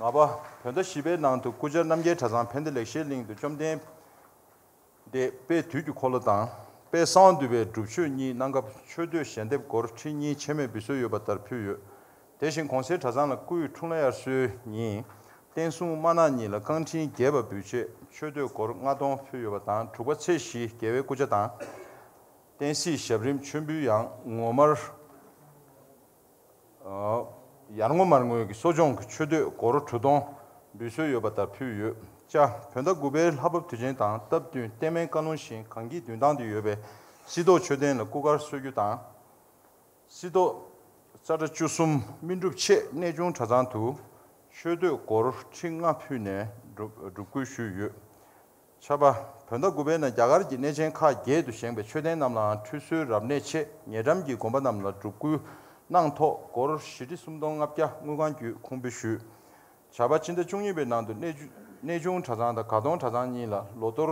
ལྔ་པ། བོད་ཟླ་བཞི་པའི་ནང་དུ་སྐུ་བཅར་རྣམ་རྒྱལ་གྲྭ་ཚང་ཕན་བདེ་ལེགས་བཤད་གླིང་དུ་བཅོམ་ལྡན་འདས་དཔལ་དུས་ཀྱི་འཁོར་ལོ་དང་། དཔལ་གསང་བ་འདུས་པའི་སྒྲུབ་མཆོད་གཉིས་གནང་སྐབས་མཆོད་བསྟོད་ཞལ་འདེབས་སྒོར་ཁྲི་གཉིས་ཆད་མེད་འབུལ་སྲོལ་ཡོད་པ་ལྟར་ཕུལ་ཡོད། དེ་བཞིན་གོང་གསལ་གྲྭ་ཚང་ལ་སྐུའི་འཁྲུངས་ལྷ་དབྱར་གསོལ་ཉིན། བསྟན་སྲུང་དམར་ནག་གཉིས་ལ་རྐང་ཕྲིན་རྒྱས་པ་འབུལ་ཆེད་མཆོད་བསྟོད་སྒོར་ལྔ་སྟོང་ཕུལ་ཡོད་པ་དང་། དྲུག་པ། ཚེས་བཞི་རྒྱལ་བའི་སྐུ་ཕྱྭ་དང་། བསྟན་སྲིད་ཞབས་རིམ་མཆོད་འབུལ་ཡང་ངོ་མར། ཡར་ངོ་མར་ངོས་ཀྱི་གསོ་སྦྱོང་གི་མཆོད་བསྟོད་སྒོར་དྲུག་སྟོང་འབུལ་སྲོལ་ཡོད་པ་ལྟར་ཕུལ་ཡོད། ཅ། བོད་ཟླ་དགུ་པའི་ལྷ་བབས་དུས་ཆེན་དང་སྟབས་བསྟུན་བསྟན་མའི་བཀའ་ལུང་བཞིན་གངས་སྐྱིད་མདུན་ཐང་དུ་ཡོད་པའི་སིལ་ཏོག་མཆོད་རྟེན་ལ་སྐུ་མཁར་གསོ་རྒྱུ་དང་། སིལ་ཏོག་ཙ་སྒྲ་བཅུ་གསུམ་སྨིན་སྒྲུབ་ཆེད་གནས་ཆུང་གྲྭ་ཚང་དུ་མཆོད་བསྟོད་སྒོར་ཁྲི་ལྔ་ཕུལ་ནས་སྒྲུབ་སྒྲུབ་སྐུལ་ཞུས་ཡོད། ཆ་པ། བོད་ཟླ་དགུ་པའི་ནང་རྒྱ་གར་གྱི་གནས་ཆེན་ཁག་བརྒྱད་དུ་བཞེངས་པའི་མཆོད་རྟེན་རྣམས་ལའང་ཁྲུས་གསོལ་རབ་གནས་ཆེད་ཉེ་འགྲམ་གྱི་དགོན་པ་རྣམས་ལ་སྒྲུབ་སྐུལ་གནང་ཐོག་སྒོར་བཞི་ཁྲི་སུམ་སྟོང་ལྔ་བརྒྱ་དངུལ་ཁང་བརྒྱུད་ཁུངས་འབུལ་ཞུས། ཇ་པ། སྤྱི་ཟླ་བཅུ་གཉིས་པའི་ནང་དུ་གནས་གནས་ཆུང་གྲྭ་ཚང་དང་དགའ་གདོང་གྲྭ་ཚང་གཉིས་ལ་ལོ་ལྟར་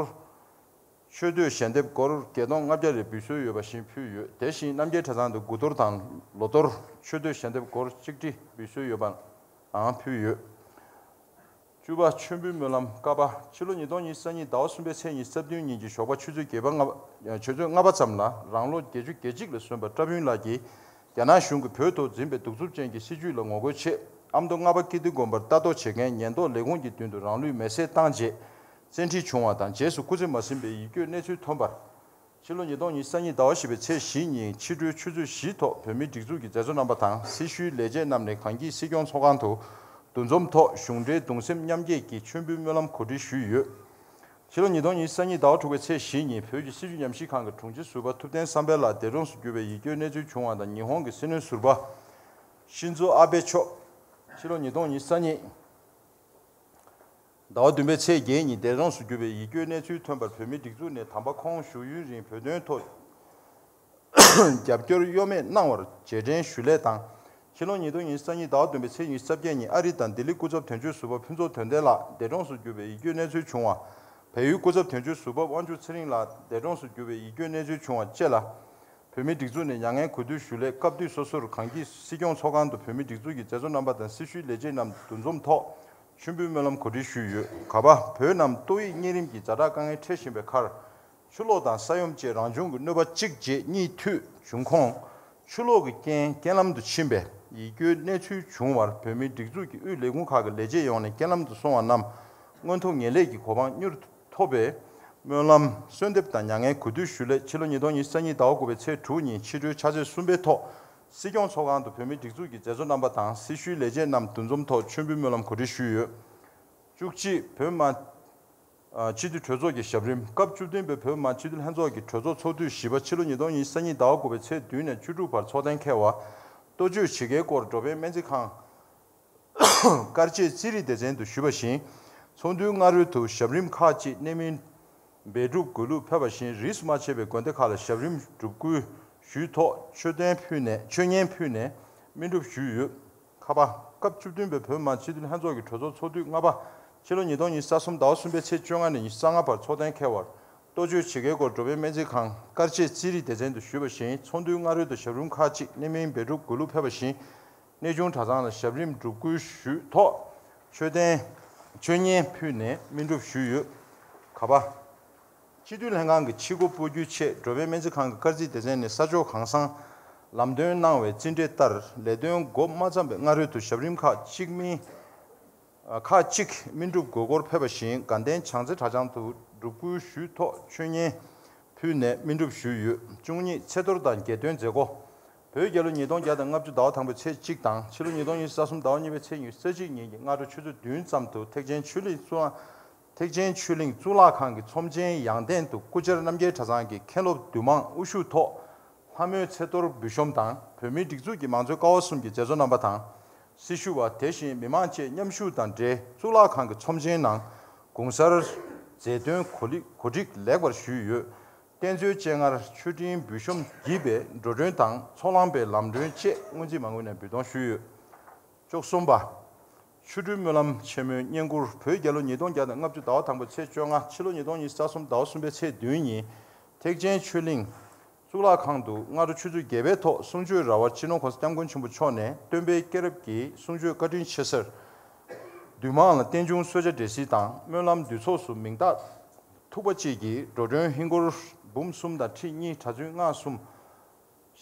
མཆོད་བསྟོད་ཞལ་འདེབས་སྒོར་བརྒྱད་སྟོང་ལྔ་བརྒྱ་རེ་འབུལ་སྲོལ་ཡོད་པ་བཞིན་ཕུལ་ཡོད། དེ་བཞིན་རྣམ་རྒྱལ་གྲྭ་ཚང་དུ་དགུ་གཏོར་དང་ལོ་ལྟར་མཆོད་བསྟོད་ཞལ་འདེབས་སྒོར་གཅིག་ཁྲི་འབུལ་སྲོལ་ཡོད་པའང་ཕུལ་ཡོད། བཅུ་པ། མཆོད་འབུལ་སྨོན་ལམ། ཀ་པ། ཕྱི་ལོ་ཉིས་སྟོང་ཉི་ཤུ་རྩ་གཉིས་ཟླ་བ་གསུམ་པའི་ཚེས་ཉི་ཤུ་རྩ་བདུན་ཉིན་གྱི་ཞོགས་པ་ཆུ་ཚོད་བརྒྱད་པ་ལྔ་པ་ཆུ་ཚོད་ལྔ་པ་ཙམ་ལ་རང་ལོ་བརྒྱད་ཅུ་གྱ་གཅིག་ལ་སོན་པ་བཀྲ་ཕུན་ལགས་ཀྱིས་རྒྱ་ནག་གཞུང་གིས་བོད་ཐོག་འཛིན་པའི་གདུག་རྩུབ་ཅན་གྱི་སྲིད་བྱུས་ལ་ངོ་རྒོལ་ཆེད་ཨ་མདོ་རྔ་པ་ཀིརྟི་དགོན་པར་ལྟ་རྟོག་བྱེད་མཁན་ཉེན་རྟོག་ལས་ཁུངས་ཀྱི་མདུན་དུ་རང་ལུས་མེར་སྲེག་བཏང་རྗེས་བཙན་ཁྲིད་བྱུང་བ་དང་། རྗེས་སུ་སྐུ་ཚེ་མ་ཟིན་པའི་ཡིད་སྐྱོའི་གནས་ཚུལ་ཐོན་པར། ཕྱི་ལོ་ཉིས་སྟོང་ཉི་ཤུ་རྩ་གཉིས་ཟླ་བ་བཞི་པའི་ཚེས་བཞི་ཉིན་ཕྱི་དྲོའི་ཆུ་ཚོད་བཞིའི་ཐོག་བོད་མིའི་སྒྲིག་འཛུགས་ཀྱི་མཛད་གཙོ་རྣམ་པ་དང་སྲི་ཞུའི་ལས་བྱེད་རྣམས་ནས་གངས་སྐྱིད་སྲིད་སྐྱོང་ཚོགས་ཁང་དུ་འདུ་འཛོམས་ཐོག་གཞུང་འབྲེལ་གདུང་སེམས་མཉམ་སྐྱེད་ཀྱི་མཆོད་འབུལ་སྨོན་ལམ་གོ་སྒྲིག་ཞུས་ཡོད། ཕྱི་ལོ་ཉིས་སྟོང་ཉི་ཤུ་རྩ་གཉིས་ཟླ་བ་དྲུག་པའི་ཚེས་བཞི་ཉིན་བོད་ཀྱི་སྲིད་བྱུས་ཉམས་ཞིབ་ཁང་གི་དྲུང་ཆེ་ཟུར་པ་ཐུབ་བསྟན་བསམ་འཕེལ་ལགས་འདས་གྲོངས་སུ་གྱུར་པའི་ཡིད་སྐྱོའི་གནས་ཚུལ་བྱུང་བ་དང་། ཉི་ཧོང་གི་སྲིད་བློན་ཟུར་པ་ཤིན་ཛོ་ཨ་བྷེ་མཆོག་ཕྱི་ལོ་ཉིས་སྟོང་ཉི་ཤུ་རྩ་གཉིས་ཟླ་བ་བདུན་པའི་ཚེས་བརྒྱད་ཉིན་འདས་གྲོངས་སུ་གྱུར་པའི་ཡིད་སྐྱོའི་གནས་ཚུལ་ཐོན་པར། བོད་མིའི་སྒྲིག་འཛུགས་ནས་དམ་པ་ཁོང་བཞུགས་ཡུན་རིང་བོད་དོན་ཐོག་རྒྱབ་སྐྱོར་གཡོ་མེད་གནང་བར་རྗེས་དྲན་ཞུ་སླད་དང་། ཕྱི་ལོ་ཉིས་སྟོང་ཉི་ཤུ་རྩ་གཉིས་ཟླ་བ་བདུན་པའི་ཚེས་ཉི་ཤུ་རྩ་བརྒྱད་ཉིན་ཨ་རི་དང་ལྡི་ལི་སྐུ་ཚབ་དོན་གཅོད་ཟུར་པ་ཕུན་ཚོགས་དོན་ལྡན་ལགས་འདས་གྲོངས་སུ་གྱུར་པའི་ཡིད་སྐྱོའི་གནས་ཚུལ་བྱུང་བ། བལ་ཡུལ་སྐུ་ཚབ་དོན་གཅོད་ཟུར་པ་དབང་ཕྱུག་ཚེ་རིང་ལགས་འདས་གྲོངས་སུ་གྱུར་པའི་ཡིད་སྐྱོའི་གནས་ཚུལ་བྱུང་བ་བཅས་ལ། བོད་མིའི་སྒྲིག་འཛུགས་ནས་མྱ་ངན་གུས་འདུད་ཞུ་སླད་སྐབས་དུས་སོ་སོར་གངས་སྐྱིད་སྲིད་སྐྱོང་ཚོགས་ཁང་དུ་བོད་མིའི་སྒྲིག་འཛུགས་ཀྱི་མཛད་གཙོ་རྣམ་པ་དང་སྲི་ཞུའི་ལས་བྱེད་རྣམས་འདུ་འཛོམས་ཐོག་མཆོད་འབུལ་སྨོན་ལམ་གོ་སྒྲིག་ཞུས་ཡོད། ག་པ། བོད་རྣམས་ཏོག་དབྱིབས་གཉན་རིམས་ཀྱི་ཛ་དྲག་དཀའ་ངལ་འཕྲད་བཞིན་པའི་ཁར། ཆུ་ལོག་དང་ས་ཡོམ་བཅས་རང་བྱུང་གི་གནོད་པ་གཅིག་རྗེས་གཉིས་མཐུད་བྱུང་ཁོངས། ཆུ་ལོག་གི་རྐྱེན་རྐྱེན་ལམ་དུ་ཕྱིན་པའི་ཡིད་སྐྱོའི་གནས་ཚུལ་བྱུང་བར། བོད་མིའི་སྒྲིག་འཛུགས་ཀྱི་དབུས་ལས་ཁུངས་ཁག་གི་ལས་བྱེད་ཡོངས་ནས་རྐྱེན་ལམ་དུ་སོང་བ་རྣམས་མངོན་མཐོ་ངེས་ལེགས་ཀྱི་གོ་འཕང་མྱུར་དུ་ཐོབ་པའི་སྨོན་ལམ་གསོལ་འདེབས་དང་མྱ་ངན་གུས་འདུད་ཞུ་སླད། ཕྱི་ལོ་ཉིས་སྟོང་ཉི་ཤུ་རྩ་གཉིས་ཟླ་བ་དགུ་པའི་ཚེས་དྲུག་ཉིན་ཕྱི་དྲོའི་ཕྱག་ཚོད་གསུམ་པའི་ཐོག་སྲིད་སྐྱོང་ཚོགས་ཁང་དུ་བོད་མིའི་སྒྲིག་འཛུགས་ཀྱི་མཛད་གཙོ་རྣམ་པ་དང་སྲི་ཞུའི་ལས་བྱེད་རྣམས་འདུ་འཛོམས་ཐོག་མཆོད་འབུལ་སྨོན་ལམ་གོ་སྒྲིག་ཞུས་ཡོད། བཅུ་གཅིག་བོད་མི་མང་སྤྱི་འཐུས་གྲོས་ཚོགས་ཀྱི་ཞབས་རིམ། སྐབས་བཅུ་བདུན་པའི་བོད་མི་མང་སྤྱི་འཐུས་ལྷན་ཚོགས་ཀྱི་གྲོས་ཚོགས་ཚོགས་དུས་བཞི་པ་ཕྱི་ལོ་ཉིས་སྟོང་ཉི་ཤུ་རྩ་གཉིས་ཟླ་བ་དགུ་པའི་ཚེས་བདུན་ནས་བཅུ་དྲུག་བར་ཚོགས་གཏན་འཁེལ་བ། གཏོ་བཅོས་བྱེད་གལ་སྐོར་འགྲོ་ཕན་སྨན་རྩིས་ཁང་དཀར་ཆེ་རྩིས་རིག་སྡེ་ཚན་དུ་ཞུས་པ་བཞིན། ཚོགས་འདུའི་སྔ་རོལ་དུ་ཞབས་རིམ་ཁག་ཅིག་གནད་སྨིན་འབད་སྒྲུབ་དགོས་ལུགས་ཕེབས་པ་བཞིན། རིས་སུ་མ་ཆད་པའི་དགོན་སྡེ་ཁག་ལ་ཞབས་རིམ་སྒྲུབ་སྐུལ་ཞུས་ཐོག་མཆོད་རྟེན་ཕུལ་ནས་མཆོད་བརྙན་ཕུལ་ནས་སྨིན་སྒྲུབ་ཞུས་ཡོད། ཁ་པ། སྐབས་བཅུ་བདུན་པའི་བོད་མི་མང་སྤྱི་འཐུས་ལྷན་ཚོགས་ཀྱི་གྲོས་ཚོགས་ཚོགས་དུས་ལྔ་པ་ ཕྱི་ལོ་ཉིས་སྟོང་ཉི་ཤུ་རྩ་གསུམ་ཟླ་བ་གསུམ་པའི་ཚེས་བཅོ་ལྔ་ནས་ཉི་ཤུ་རྩ་ལྔ་བར་ཚོགས་གཏན་འཁེལ་བར། གཏོ་བཅོས་བྱེད་མཁན་སྐོར་འགྲོ་ཕན་སྨན་རྩིས་ཁང་དཀར་མཛེས་རྩིས་རིག་སྡེ་ཚན་དུ་ཞུས་པ་བཞིན། ཚོགས་འདུའི་སྔ་རོལ་དུ་ཞབས་རིམ་ཁག་ཅིག་གནད་སྨིན་འབད་འབྲུག་དགོས་ལུགས་ཕེབས་པ་བཞིན། གནས་ཆུང་གྲྭ་ཚང་ལ་ཞབས་རིམ་སྒྲུབ་སྐུལ་ཞུས་ཐོག་མཆོད་རྟེན་མཆོད་བརྙན་ཕུལ་ནས་སྨིན་སྒྲུབ་ཞུས་ཡོད། ག་པ། སྤྱི་འཐུས་ལྷན་ཁང་གི་ཕྱི་སྒོ་སྤོ་རྒྱུའི་ཆེད་འགྲོ་ཕན་སྨན་རྩིས་ཁང་གི་དཀར་མཛེས་སྡེ་ཚན་ནས་ས་ཕྱོགས་གང་སར་ལམ་སྟོན་གནང་བའི་རྩིས་འབྲས་ལྟར། ལས་དོན་འགོ་མ་བརྩམས་པའི་སྔ་རོལ་དུ་ཞབས་རིམ་ཁག་གཅིག་སྨིན། ཁག་གཅིག་སྨིན་སྒྲུབ་དགོས་སྐོར་ཕེབས་པ་བཞིན། དགའ་ལྡན་བྱང་རྩེ་གྲྭ་ཚང་དུ་སྒྲུབ་སྐུལ་ཞུས་ཐོག་མཆོད་བརྙན་ཕུལ་ནས་སྨིན་སྒྲུབ་ཞུས་ཡོད། བཅུ་གཉིས། ཚེས་གཏོར་དང་རྒྱལ་སྟོན་མཛད་སྒོ། བོད་རྒྱལ་ལོ་ཉིས་སྟོང་བརྒྱ་དང་ལྔ་བཅུ་ཟླ་བ་དང་པོའི་ཚེས་གཅིག་དང་། ཕྱི་ལོ་ཉིས་སྟོང་ཉི་ཤུ་རྩ་གསུམ་ཟླ་བ་གཉིས་པའི་ཚེས་ཉི་ཤུ་རྩ་གཅིག་ཉིན་གྱི་སྔ་དྲོ་ཆུ་ཚོད་བདུན་ཙམ་དུ་ཐེག་ཆེན་ཆོས་གླིང་གཙུག་ལག་ཐེག་ཆེན་ཆོས་གླིང་གཙུག་ལག་ཁང་གི་ཚོམས་ཆེན་ཡང་སྟེང་དུ་སྐུ་བཅར་རྣམ་རྒྱལ་གྲྭ་ཚང་གི་མཁན་སློབ་འདུས་མང་དབུ་བཞུགས་ཐོག་ལྷ་མོའི་ཚེས་གཏོར་འབུལ་ཤོམ་དང་། བོད་མིའི་སྒྲིག་འཛུགས་ཀྱི་མང་གཙོའི་ཀ་བ་གསུམ་གྱི་མཛད་གཙོ་རྣམ་པ་དང་། སྲི་ཞུ་བ། དེ་བཞིན་མི་མང་བཅས་མཉམ་ཞུགས་དང་འབྲེལ་གཙུག་ལག་ཁང་གི་ཚོམས་ཆེན་ནང་གུང་གསར་མཛད་དོན་གོ་ལི་གོ་སྒྲིག་ལེགས་པར་ཞུས་ཡོད། རྟེན་མཛོད་སྤྱན་སྔར་མཆོད་སྤྲིན་འབུལ་ཤོམ་བགྱིས་པའི་འགྲོ་གྲོན་དང་ཚོགས་ལངས་པའི་ལམ་གྲོན་བཅས་སྔོན་རྩིས་མ་དངུལ་ནས་འབུལ་གཏོང་ཞུས་ཡོད། བཅུ་གསུམ་པ། ཆོ་འཕྲུལ་སྨོན་ལམ་ཆེན་མོའི་བསྙེན་བཀུར། བོད་རྒྱལ་ལོ་ཉིས་སྟོང་བརྒྱ་དང་ལྔ་བཅུ་ཟླ་བ་དང་པོའི་ཚེས་བཅོ་ལྔ། ཕྱི་ལོ་ཉིས་སྟོང་ཉི་ཤུ་རྩ་གསུམ་ཟླ་བ་གསུམ་པའི་ཚེས་བདུན་ཉིན། ཐེག་ཆེན་ཆོས་གླིང་གཙུག་ལག་ཁང་དུ་སྔ་དྲོ་ཆུ་ཚོད་བརྒྱད་པའི་ཐོག་གསུང་ཆོས་ར་བར་སྤྱི་ནོར་༸གོང་ས་༸སྐྱབས་མགོན་ཆེན་པོ་མཆོག་ནས་སྟོན་པའི་སྐྱེས་རབས་ཀྱི་གསུང་ཆོས་བཀའ་དྲིན་ཆེ་སར། འདུས་མང་ལ་རྟེན་འབྱུང་གསོལ་ཇ་འབྲས་སིལ་དང་སྨོན་ལམ་འདུས་ཚོགས་སུ་མིང་རྟགས་ཐུག་པ་བཅས་ཀྱི་འགྲོ་གྲོན་ཧིན་སྒོར་འབུམ་གསུམ་དང་ཁྲི་གཉིས། གྲྭ་བཙུན་ལྔ་གསུམ།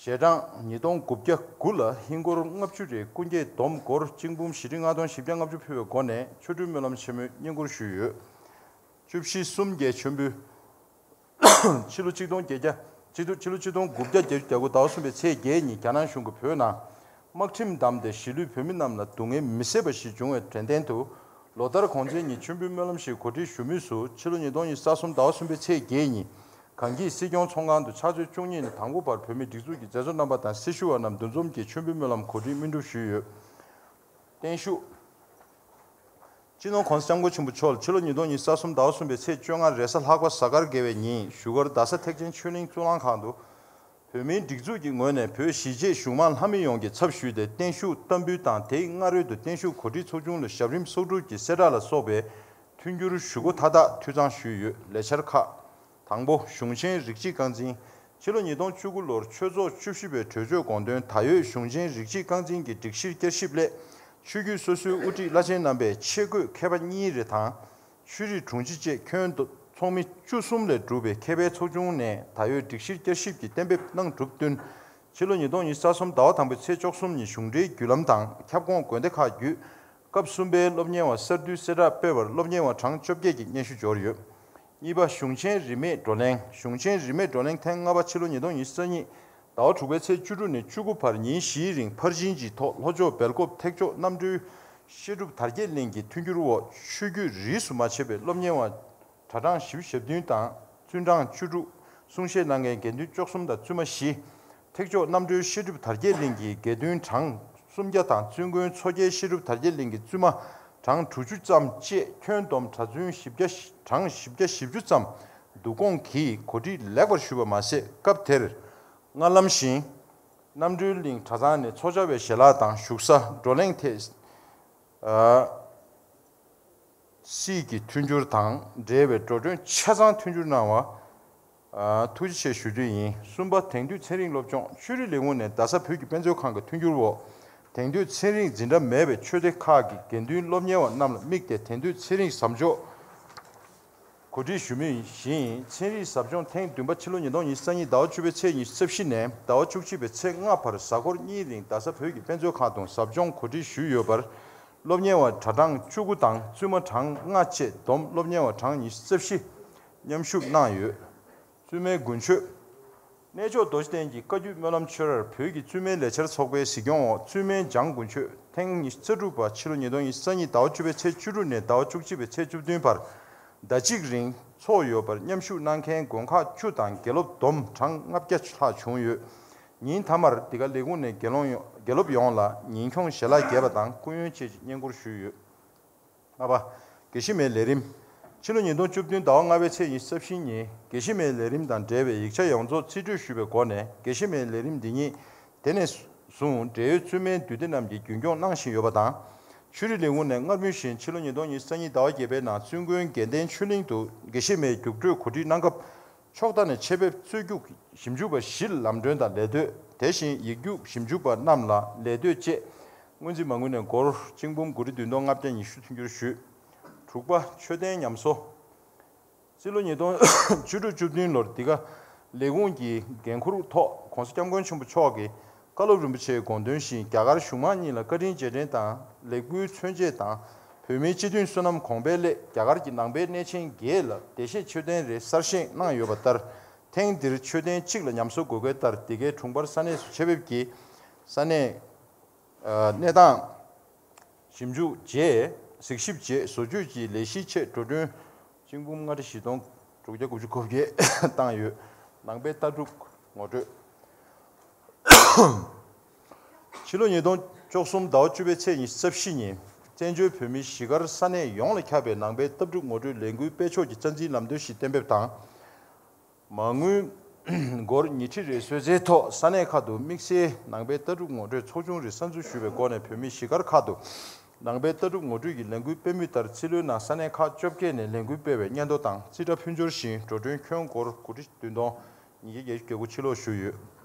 ཞལ་གྲངས་ཉིས་སྟོང་དགུ་བརྒྱ་དགུ་ལ་ཧིན་སྒོར་ལྔ་བཅུ་རེ་སྐུ་འགྱེད་བསྡོམས་སྒོར་གཅིག་འབུམ་བཞི་ཁྲི་ལྔ་སྟོང་བཞི་བརྒྱ་ལྔ་བཅུ་ཕུལ་བའི་སྒོ་ནས་ཆོ་འཕྲུལ་སྨོན་ལམ་ཆེན་མོའི་བསྙེན་བཀུར་ཞུས་ཡོད། བཅུ་བཞི། གསུམ་བརྒྱད། མཆོད་འབུལ། ཕྱི་ལོ་ཆིག་སྟོང་བརྒྱད་བརྒྱ། ཕྱི་ལོ་ཆིག་སྟོང་དགུ་བརྒྱ་བརྒྱད་ཅུ་གྱ་དགུ་ཟླ་བ་གསུམ་པའི་ཚེས་བརྒྱད་ཉིན་རྒྱ་ནག་གཞུང་གིས་བོད་ནང་དམག་ཁྲིམས་བསྡམས་ཏེ་གཞིས་ལུས་བོད་མི་རྣམས་ལ་སྡུག་བསྔལ་མི་བཟད་པ་ཞིག་བྱུང་བའི་དྲན་རྟེན་དུ། ལོ་ལྟར་གོང་ཚེས་ཉིན་མཆོད་འབུལ་སྨོན་ལམ་ཞིག་གོ་སྒྲིག་ཞུ་མུས་སུ། ཕྱི་ལོ་ཉིས་སྟོང་ཉི་ཤུ་རྩ་གསུམ་ཟླ་བ་གསུམ་པའི་ཚེས་བརྒྱད་ཉིན་གངས་སྐྱིད་སྲིད་སྐྱོང་ཚོགས་ཁང་དུ་ཕྱག་ཚོད་བཅུ་གཉིས་ནས་དང་པོ་བར་བོད་མིའི་སྒྲིག་འཛུགས་ཀྱི་མཛད་གཙོ་རྣམ་པ་དང་སྲི་ཞུ་བ་རྣམས་འདུ་འཛོམས་ཀྱིས་མཆོད་འབུལ་སྨོན་ལམ་གོ་སྒྲིག་སྨིན་སྒྲུབ་ཞུས་ཡོད། བརྟན་བཞུགས། སྤྱི་ནོར་༸གོང་ས་༸སྐྱབས་མགོན་ཆེན་པོ་མཆོག་ལ་ཕྱི་ལོ་ཉིས་སྟོང་ཉི་ཤུ་རྩ་གསུམ་ཟླ་བ་གསུམ་པའི་ཚེས་བཅོ་ལྔ་རེས་གཟའ་ལྷག་པ་གཟའ་སྐར་དགེ་བའི་ཉིན་བཞུགས་སྒར་རྡ་ས་ཐེག་ཆེན་ཆོས་གླིང་གཙུག་ལག་ཁང་དུ། བོད་མིའི་སྒྲིག་འཛུགས་ཀྱི་ངོས་ནས་བོད་གཞིས་བྱེས་གཞུང་མང་ལྷ་མི་ཡོངས་ཀྱི་ཚབ་ཞུས་ཏེ་བརྟན་བཞུགས་བསྟར་འབུལ་དང་། དེའི་སྔ་རོལ་དུ་བརྟན་བཞུགས་གོ་སྒྲིག་ཚོགས་ཆུང་ལ་ཞབས་རིམ་གསོག་སྒྲུབ་ཀྱི་གསལ་བསྒྲགས་ལ་སོགས་པའི་མཐུན་འགྱུར་ཞུ་སྒོ་མཐའ་དག་འཐུས་ཚང་ཞུས་ཡོད། ལས་འཆར་ཁག་དང་པོ། གཞུང་ཆེན་རིགས་གཅིག་རྐང་འཛིན། ཕྱི་ལོ་ཉིས་སྟོང་བཅུ་དགུ་ལོར་ཆོས་ཚོགས་བཅུ་བཞི་པའི་གྲོས་ཆོད་དགོངས་དོན་ད་ཡོད་གཞུང་ཆེན་རིགས་གཅིག་རྐང་འཛིན་གྱི་སྒྲིག་གཞིར་བསྐྱར་ཞིབ་སླད། ཆོས་བརྒྱུད་སོ་སོའི་དབུ་ཁྲིད་བླ་ཆེན་རྣམ་པས་ཆེད་བསྐོས་མཁས་པ་གཉིས་རེ་དང་། ཆོས་རིག་དྲུང་ཆེ་བཅས་ཁྱོན་བསྡོམས་ཚོགས་མི་བཅུ་གསུམ་ལས་གྲུབ་པའི་མཁས་པའི་ཚོགས་ཆུང་ནས་ད་ཡོད་སྒྲིག་གཞིར་བསྐྱར་ཞིབ་ཀྱི་གཏན་འབེབས་གནང་གྲུབ་བསྟུན། ཕྱི་ལོ་ཉིས་སྟོང་ཉི་ཤུ་རྩ་གསུམ་ཟླ་བ་དང་པོའི་ཚེས་བཅུ་གསུམ་ཉིན་གཞུང་འབྲེལ་བརྒྱུད་ལམ་དང་ཁྱབ་ཁོངས་དགོན་སྡེ་ཁག་བརྒྱུད། སྐབས་གསུམ་པའི་སློབ་གཉེར་བ་གསར་བསྡུའི་གསལ་བསྒྲགས་སྤེལ་བར་སློབ་གཉེར་བ་གྲངས་བཅོ་བརྒྱད་ཀྱི་སྙན་ཞུ་འབྱོར་ཡོད། གཉིས་པ། གཞུང་ཆེན་རིས་མེད་བགྲོ་གླེང་། གཞུང་ཆེན་རིས་མེད་བགྲོ་གླེང་ཐེངས་ལྔ་པ་ཕྱི་ལོ་ཉིས་སྟོང་ཉི་ཤུ་རྩ་གཉིས་ཟླ་བ་དྲུག་པའི་ཚེས་བཅུ་དྲུག་ནས་བཅུ་དགུ་བར་ཉིན་བཞིའི་རིང་ཕར་ཕྱིན་གྱི་ཐོག་ལྷོ་ཕྱོགས་སྦེལ་ཀོབ་ཐེག་མཆོག་རྣམ་གྲོལ་བཤད་སྒྲུབ་དར་རྒྱས་གླིང་གི་མཐུན་འགྱུར་འོག་ཆོས་བརྒྱུད་རིས་སུ་མ་ཆད་པའི་སློབ་གཉེར་བ་གྲྭ་གྲངས་བཞི་བཅུ་ཞེ་བདུན་དང་བཙུན་གྲངས་བཅུ་དྲུག་གསུང་བཤད་གནང་མཁན་དགེ་འདུན་བཅུ་གསུམ་དང་བཙུན་མ་བཞི། ཐེག་མཆོག་རྣམ་གྲོལ་བཤད་སྒྲུབ་དར་རྒྱས་གླིང་གི་དགེ་འདུན་གྲངས་སུམ་བརྒྱ་དང་བཙུན་དགོན་མཚོ་རྒྱལ་བཤད་སྒྲུབ་དར་རྒྱས་གླིང་གི་བཙུན་མ་གྲངས་དྲུག་ཅུ་ཙམ་བཅས་ཁྱོན་བསྡོམས་གྲྭ་བཙུན་བཞི་བརྒྱ་གྲངས་བཞི་བརྒྱ་བཞི་བཅུ་ཙམ་འདུ་སྐོང་གིས་གོ་སྒྲིག་ལེགས་པར་ཞུས་པ་མ་ཟད། སྐབས་དེར་སྔར་ལམ་བཞིན་རྣམ་གྲོལ་གླིང་གྲྭ་ཚང་ནས་ཚོགས་བཅར་བའི་ཞལ་ལག་དང་བཞུགས་ས་བགྲོ་གླེང་ཐད། ཨ། སྲིད་ཀྱི་མཐུན་འགྱུར་དང་འབྲེལ་བའི་འགྲོ་གྲོན་ཆ་ཚང་མཐུན་འགྱུར་གནང་བ། ཨ། ཐུགས་རྗེ་ཆེ་ཞུ་རྒྱུ་ཡིན། གསུམ་པ། དེང་དུས་ཚན་རིག་སློབ་སྦྱོང་ཆོས་རིག་ལས་ཁུངས་ནས་རྡ་ས་བོད་ཀྱི་དཔེ་མཛོད་ཁང་གི་མཐུན་འགྱུར་འོག་དེང་དུས་ཚན་རིག་འཛིན་གྲྭ་མེད་པའི་ཆོས་སྡེ་ཁག་གི་དགེ་འདུན་སློབ་གཉེར་བ་རྣམས་ལ་དམིགས་ཏེ་དེང་དུས་ཚན་རིག་ཟབ་སྦྱོང་གོ་སྒྲིག་ཞུ་མུས་བཞིན། ཚན་རིག་ཟབ་སྦྱོང་ཐེངས་བདུན་པ་ཕྱི་ལོ་ཉིས་སྟོང་ཉི་ཤུ་རྩ་གཉིས་ཟླ་བ་བཅུ་པའི་ཚེས་ཉི་ཤུ་རྩ་བཞི་ནས་ཟླ་བ་བཅུ་གཅིག་པའི་ཚེས་ལྔ་བར་གཟའ་འཁོར་གཉིས་རིང་རྡ་ས་བོད་ཀྱི་དཔེ་མཛོད་ཁང་དུ་ཟབ་སྦྱོང་གོ་སྒྲིག་ཞུས་ཡོད་པར། སློབ་གཉེར་བ་གྲྭ་གྲངས་བཅུ་དགུ་དང་བཙུན་མ་གྲངས་ལྔ་བཅས་བསྡོམས་སློབ་གཉེར་བ་གྲངས་ཉི་ཤུ་རྩ་བཞི་མཉམ་ཞུགས་གནང་ཡོད། བཙུན་མའི་དགུན་ཆོས། གནས་མཆོག་རྡོ་རྗེ་གདན་གྱི་བཀའ་བརྒྱུད་སྨོན་ལམ་ཆོས་རར་བོད་ཀྱི་བཙུན་མའི་ལས་འཆར་ཚོགས་པའི་གཟིགས་སྐྱོང་འོག་བཙུན་མའི་འཇང་དགུན་ཆོས་ཐེངས་ཉི་ཤུ་རྩ་དྲུག་པ་ཕྱི་ལོ་ཉིས་སྟོང་ཉི་ཤུ་རྩ་གཉིས་ཟླ་བ་བཅུ་པའི་ཚེས་བཅུ་དྲུག་ནས་ཟླ་བ་བཅུ་གཅིག་པའི་ཚེས་བཅུ་བདུན་བར་ཟླ་གཅིག་རིང་ཚོགས་ཡོད་པར་མཉམ་ཞུགས་གནང་མཁན་དགོན་ཁག་བཅུ་དང་དགེ་སློབ་བསྡོམས་གྲངས་ལྔ་བརྒྱ་ལྷག་བྱུང་ཡོད། ཉིན་མཐའ་མར་འདི་ག་ལས་ཁུངས་ནས་དགེ་སློང་ཡོང་དགེ་སློབ་ཡོངས་ལ་ཉིན་འཁྱོངས་ཞལ་ལག་རྒྱས་པ་དང་སྐུ་ཡོན་བཅས་ཀྱི་བསྙེན་བཀུར་ཞུས་ཡོད། ལྔ་པ། དགེ་བཤེས་མའི་ལས་རིམ། ཕྱི་ལོ་ཉིས་སྟོང་བཅུ་བདུན་ཟླ་བ་ལྔ་པའི་ཚེས་ཉི་ཤུ་རྩ་བཞི་ཉིན་དགེ་བཤེས་མའི་ལས་རིམ་དང་འབྲེལ་བའི་ཡིག་ཆ་ཡོངས་རྫོགས་རྩིས་སྤྲོད་ཞུས་པའི་སྒོ་ནས། དགེ་བཤེས་མའི་ལས་རིམ་འདི་ཉིད་དེ་ནས་བཟུང་འབྲེལ་ཡོད་བཙུན་མའི་འདུས་སྡེ་རྣམས་ཀྱིས་རྒྱུན་སྐྱོང་གནང་བཞིན་ཡོད་པ་དང་། ཆོས་རིག་ལས་ཁུངས་ནས་སྔར་མུས་བཞིན་ཕྱི་ལོ་ཉིས་སྟོང་ཉི་ཤུ་རྩ་གཉིས་ཟླ་བ་བརྒྱད་པའི་ནང་བཙུན་དགོན་དགེ་ལྡན་ཆོས་གླིང་དུ་དགེ་བཤེས་མའི་རྒྱུགས་སྤྲོད་གོ་སྒྲིག་གནང་སྐབས། ཕྱོགས་མཐའ་ནས་ཆེད་ཕེབས་རྩོད་རྒྱུགས་ཞིབ་འཇུག་པ་བཞི་ལ་ལམ་གྲོན་དང་ལད་ཟློས། དེ་བཞིན་ཡིག་རྒྱུགས་ཞིབ་འཇུག་པ་རྣམས་ལ་ལད་ཟློས་བཅས་སྔོན་རྩིས་མ་དངུལ་ནས་སྒོར་གཅིག་འབུམ་དགུ་ཁྲི་བདུན་སྟོང་ལྔ་བརྒྱ་ཉི་ཤུ་མཐུན་འགྱུར་ཞུས། དྲུག་པ། མཆོད་རྟེན་ཉམས་གསོ། རྩིས་ལོ་ཉིས་སྟོང་བཅུ་དྲུག་བཅུ་བདུན་ལོར་འདི་ག་ལས་ཁུངས་ཀྱི་འགན་འཁུར་ཐོག་༧གོང་ས་༧སྐྱབས་མགོན་ཆེན་པོ་མཆོག་གིས་བཀའ་སློབ་རིན་པོ་ཆེའི་དགོངས་དོན་བཞིན་རྒྱ་གར་གཞུང་མང་གཉིས་ལ་བཀའ་དྲིན་རྗེས་དྲན་དང་ལས་འགུལ་མཚོན་བྱེད་དང་། བོད་མིའི་སྤྱི་མཐུན་བསོད་ནམས་གོང་འཕེལ་སླད་རྒྱ་གར་གྱི་ནང་པའི་གནས་ཆེན་བརྒྱད་ལ་བདེ་གཤེགས་མཆོད་རྟེན་རེ་གསར་བཞེངས་གནང་ཡོད་པ་ལྟར། ཐེངས་འདིར་མཆོད་རྟེན་གཅིག་ལ་ཉམས་གསོ་དགོས་གལ་ལྟར་འདི་གའི་དྲུང་འཕར་ས་གནས་སུ་ཆེད་ཕེབས་ཀྱིས་ས་གནས་གནས་སྟངས་ཞིབ་འཇུག་རྗེས་གཟིགས་ཞིབ་རྗེས་བཟོ་བཅོས་ཀྱི་ལས་གཞིའི་ཆེད་འགྲོ་གྲོན་གཅིག་འབུམ་ལྔ་ཁྲི་བཞི་སྟོང་དྲུག་བརྒྱ་དགུ་བཅུ་གོ་བརྒྱད་བཏང་ཡོད། ནང་པའི་ལྟ་གྲུབ་ངོ་སྤྲོད། ཕྱི་ལོ་ཉིས་སྟོང་བཅུ་གསུམ་ཟླ་བ་བཅུ་པའི་ཚེས་ཉི་ཤུ་རྩ་བཞི་ཉིན་བཙན་བྱོལ་བོད་མིའི་གཞིས་སྒར་ས་གནས་ཡོངས་ལ་ཁྱབ་པའི་ནང་པའི་ལྟ་གྲུབ་ངོ་སྤྲོད་ལས་འགུལ་སྤེལ་ཕྱོགས་ཀྱི་རྩ་འཛིན་ལམ་སྟོན་ཞིག་གཏན་འབེབས་དང་། མ་དངུལ་སྒོར་ཉིས་ཁྲི་རེ་གསོལ་སྩལ་ཐོག་ས་གནས་ཁག་ཏུ་དམིགས་བསལ་ནང་པའི་ལྟ་གྲུབ་ངོ་སྤྲོད་ཚོགས་ཆུང་རེ་གསར་འཛུགས་ཞུས་པའི་སྒོ་ནས་བོད་མིའི་གཞིས་སྒར་ཁག་ཏུ་ནང་པའི་ལྟ་གྲུབ་ངོ་སྤྲོད་ཀྱི་ལས་འགུལ་སྤེལ་མུས་ལྟར་རྩིས་ལོའི་ནང་ས་གནས་ཁག་བཅོ་བརྒྱད་ནས་ལས་འགུལ་སྤེལ་བའི་སྙན་ཐོ་དང་རྩིས་ཁྲ་ཕུལ་འབྱོར་བཞིན་འགྲོ་གྲོན་ཁྱོན་སྒོར་དགུ་ཁྲི་བདུན་སྟོང་ཉིས་བརྒྱ་བརྒྱད་ཅུ་གྱ་དགུ་ཕྱིར་སློག་ཞུས་ཡོད།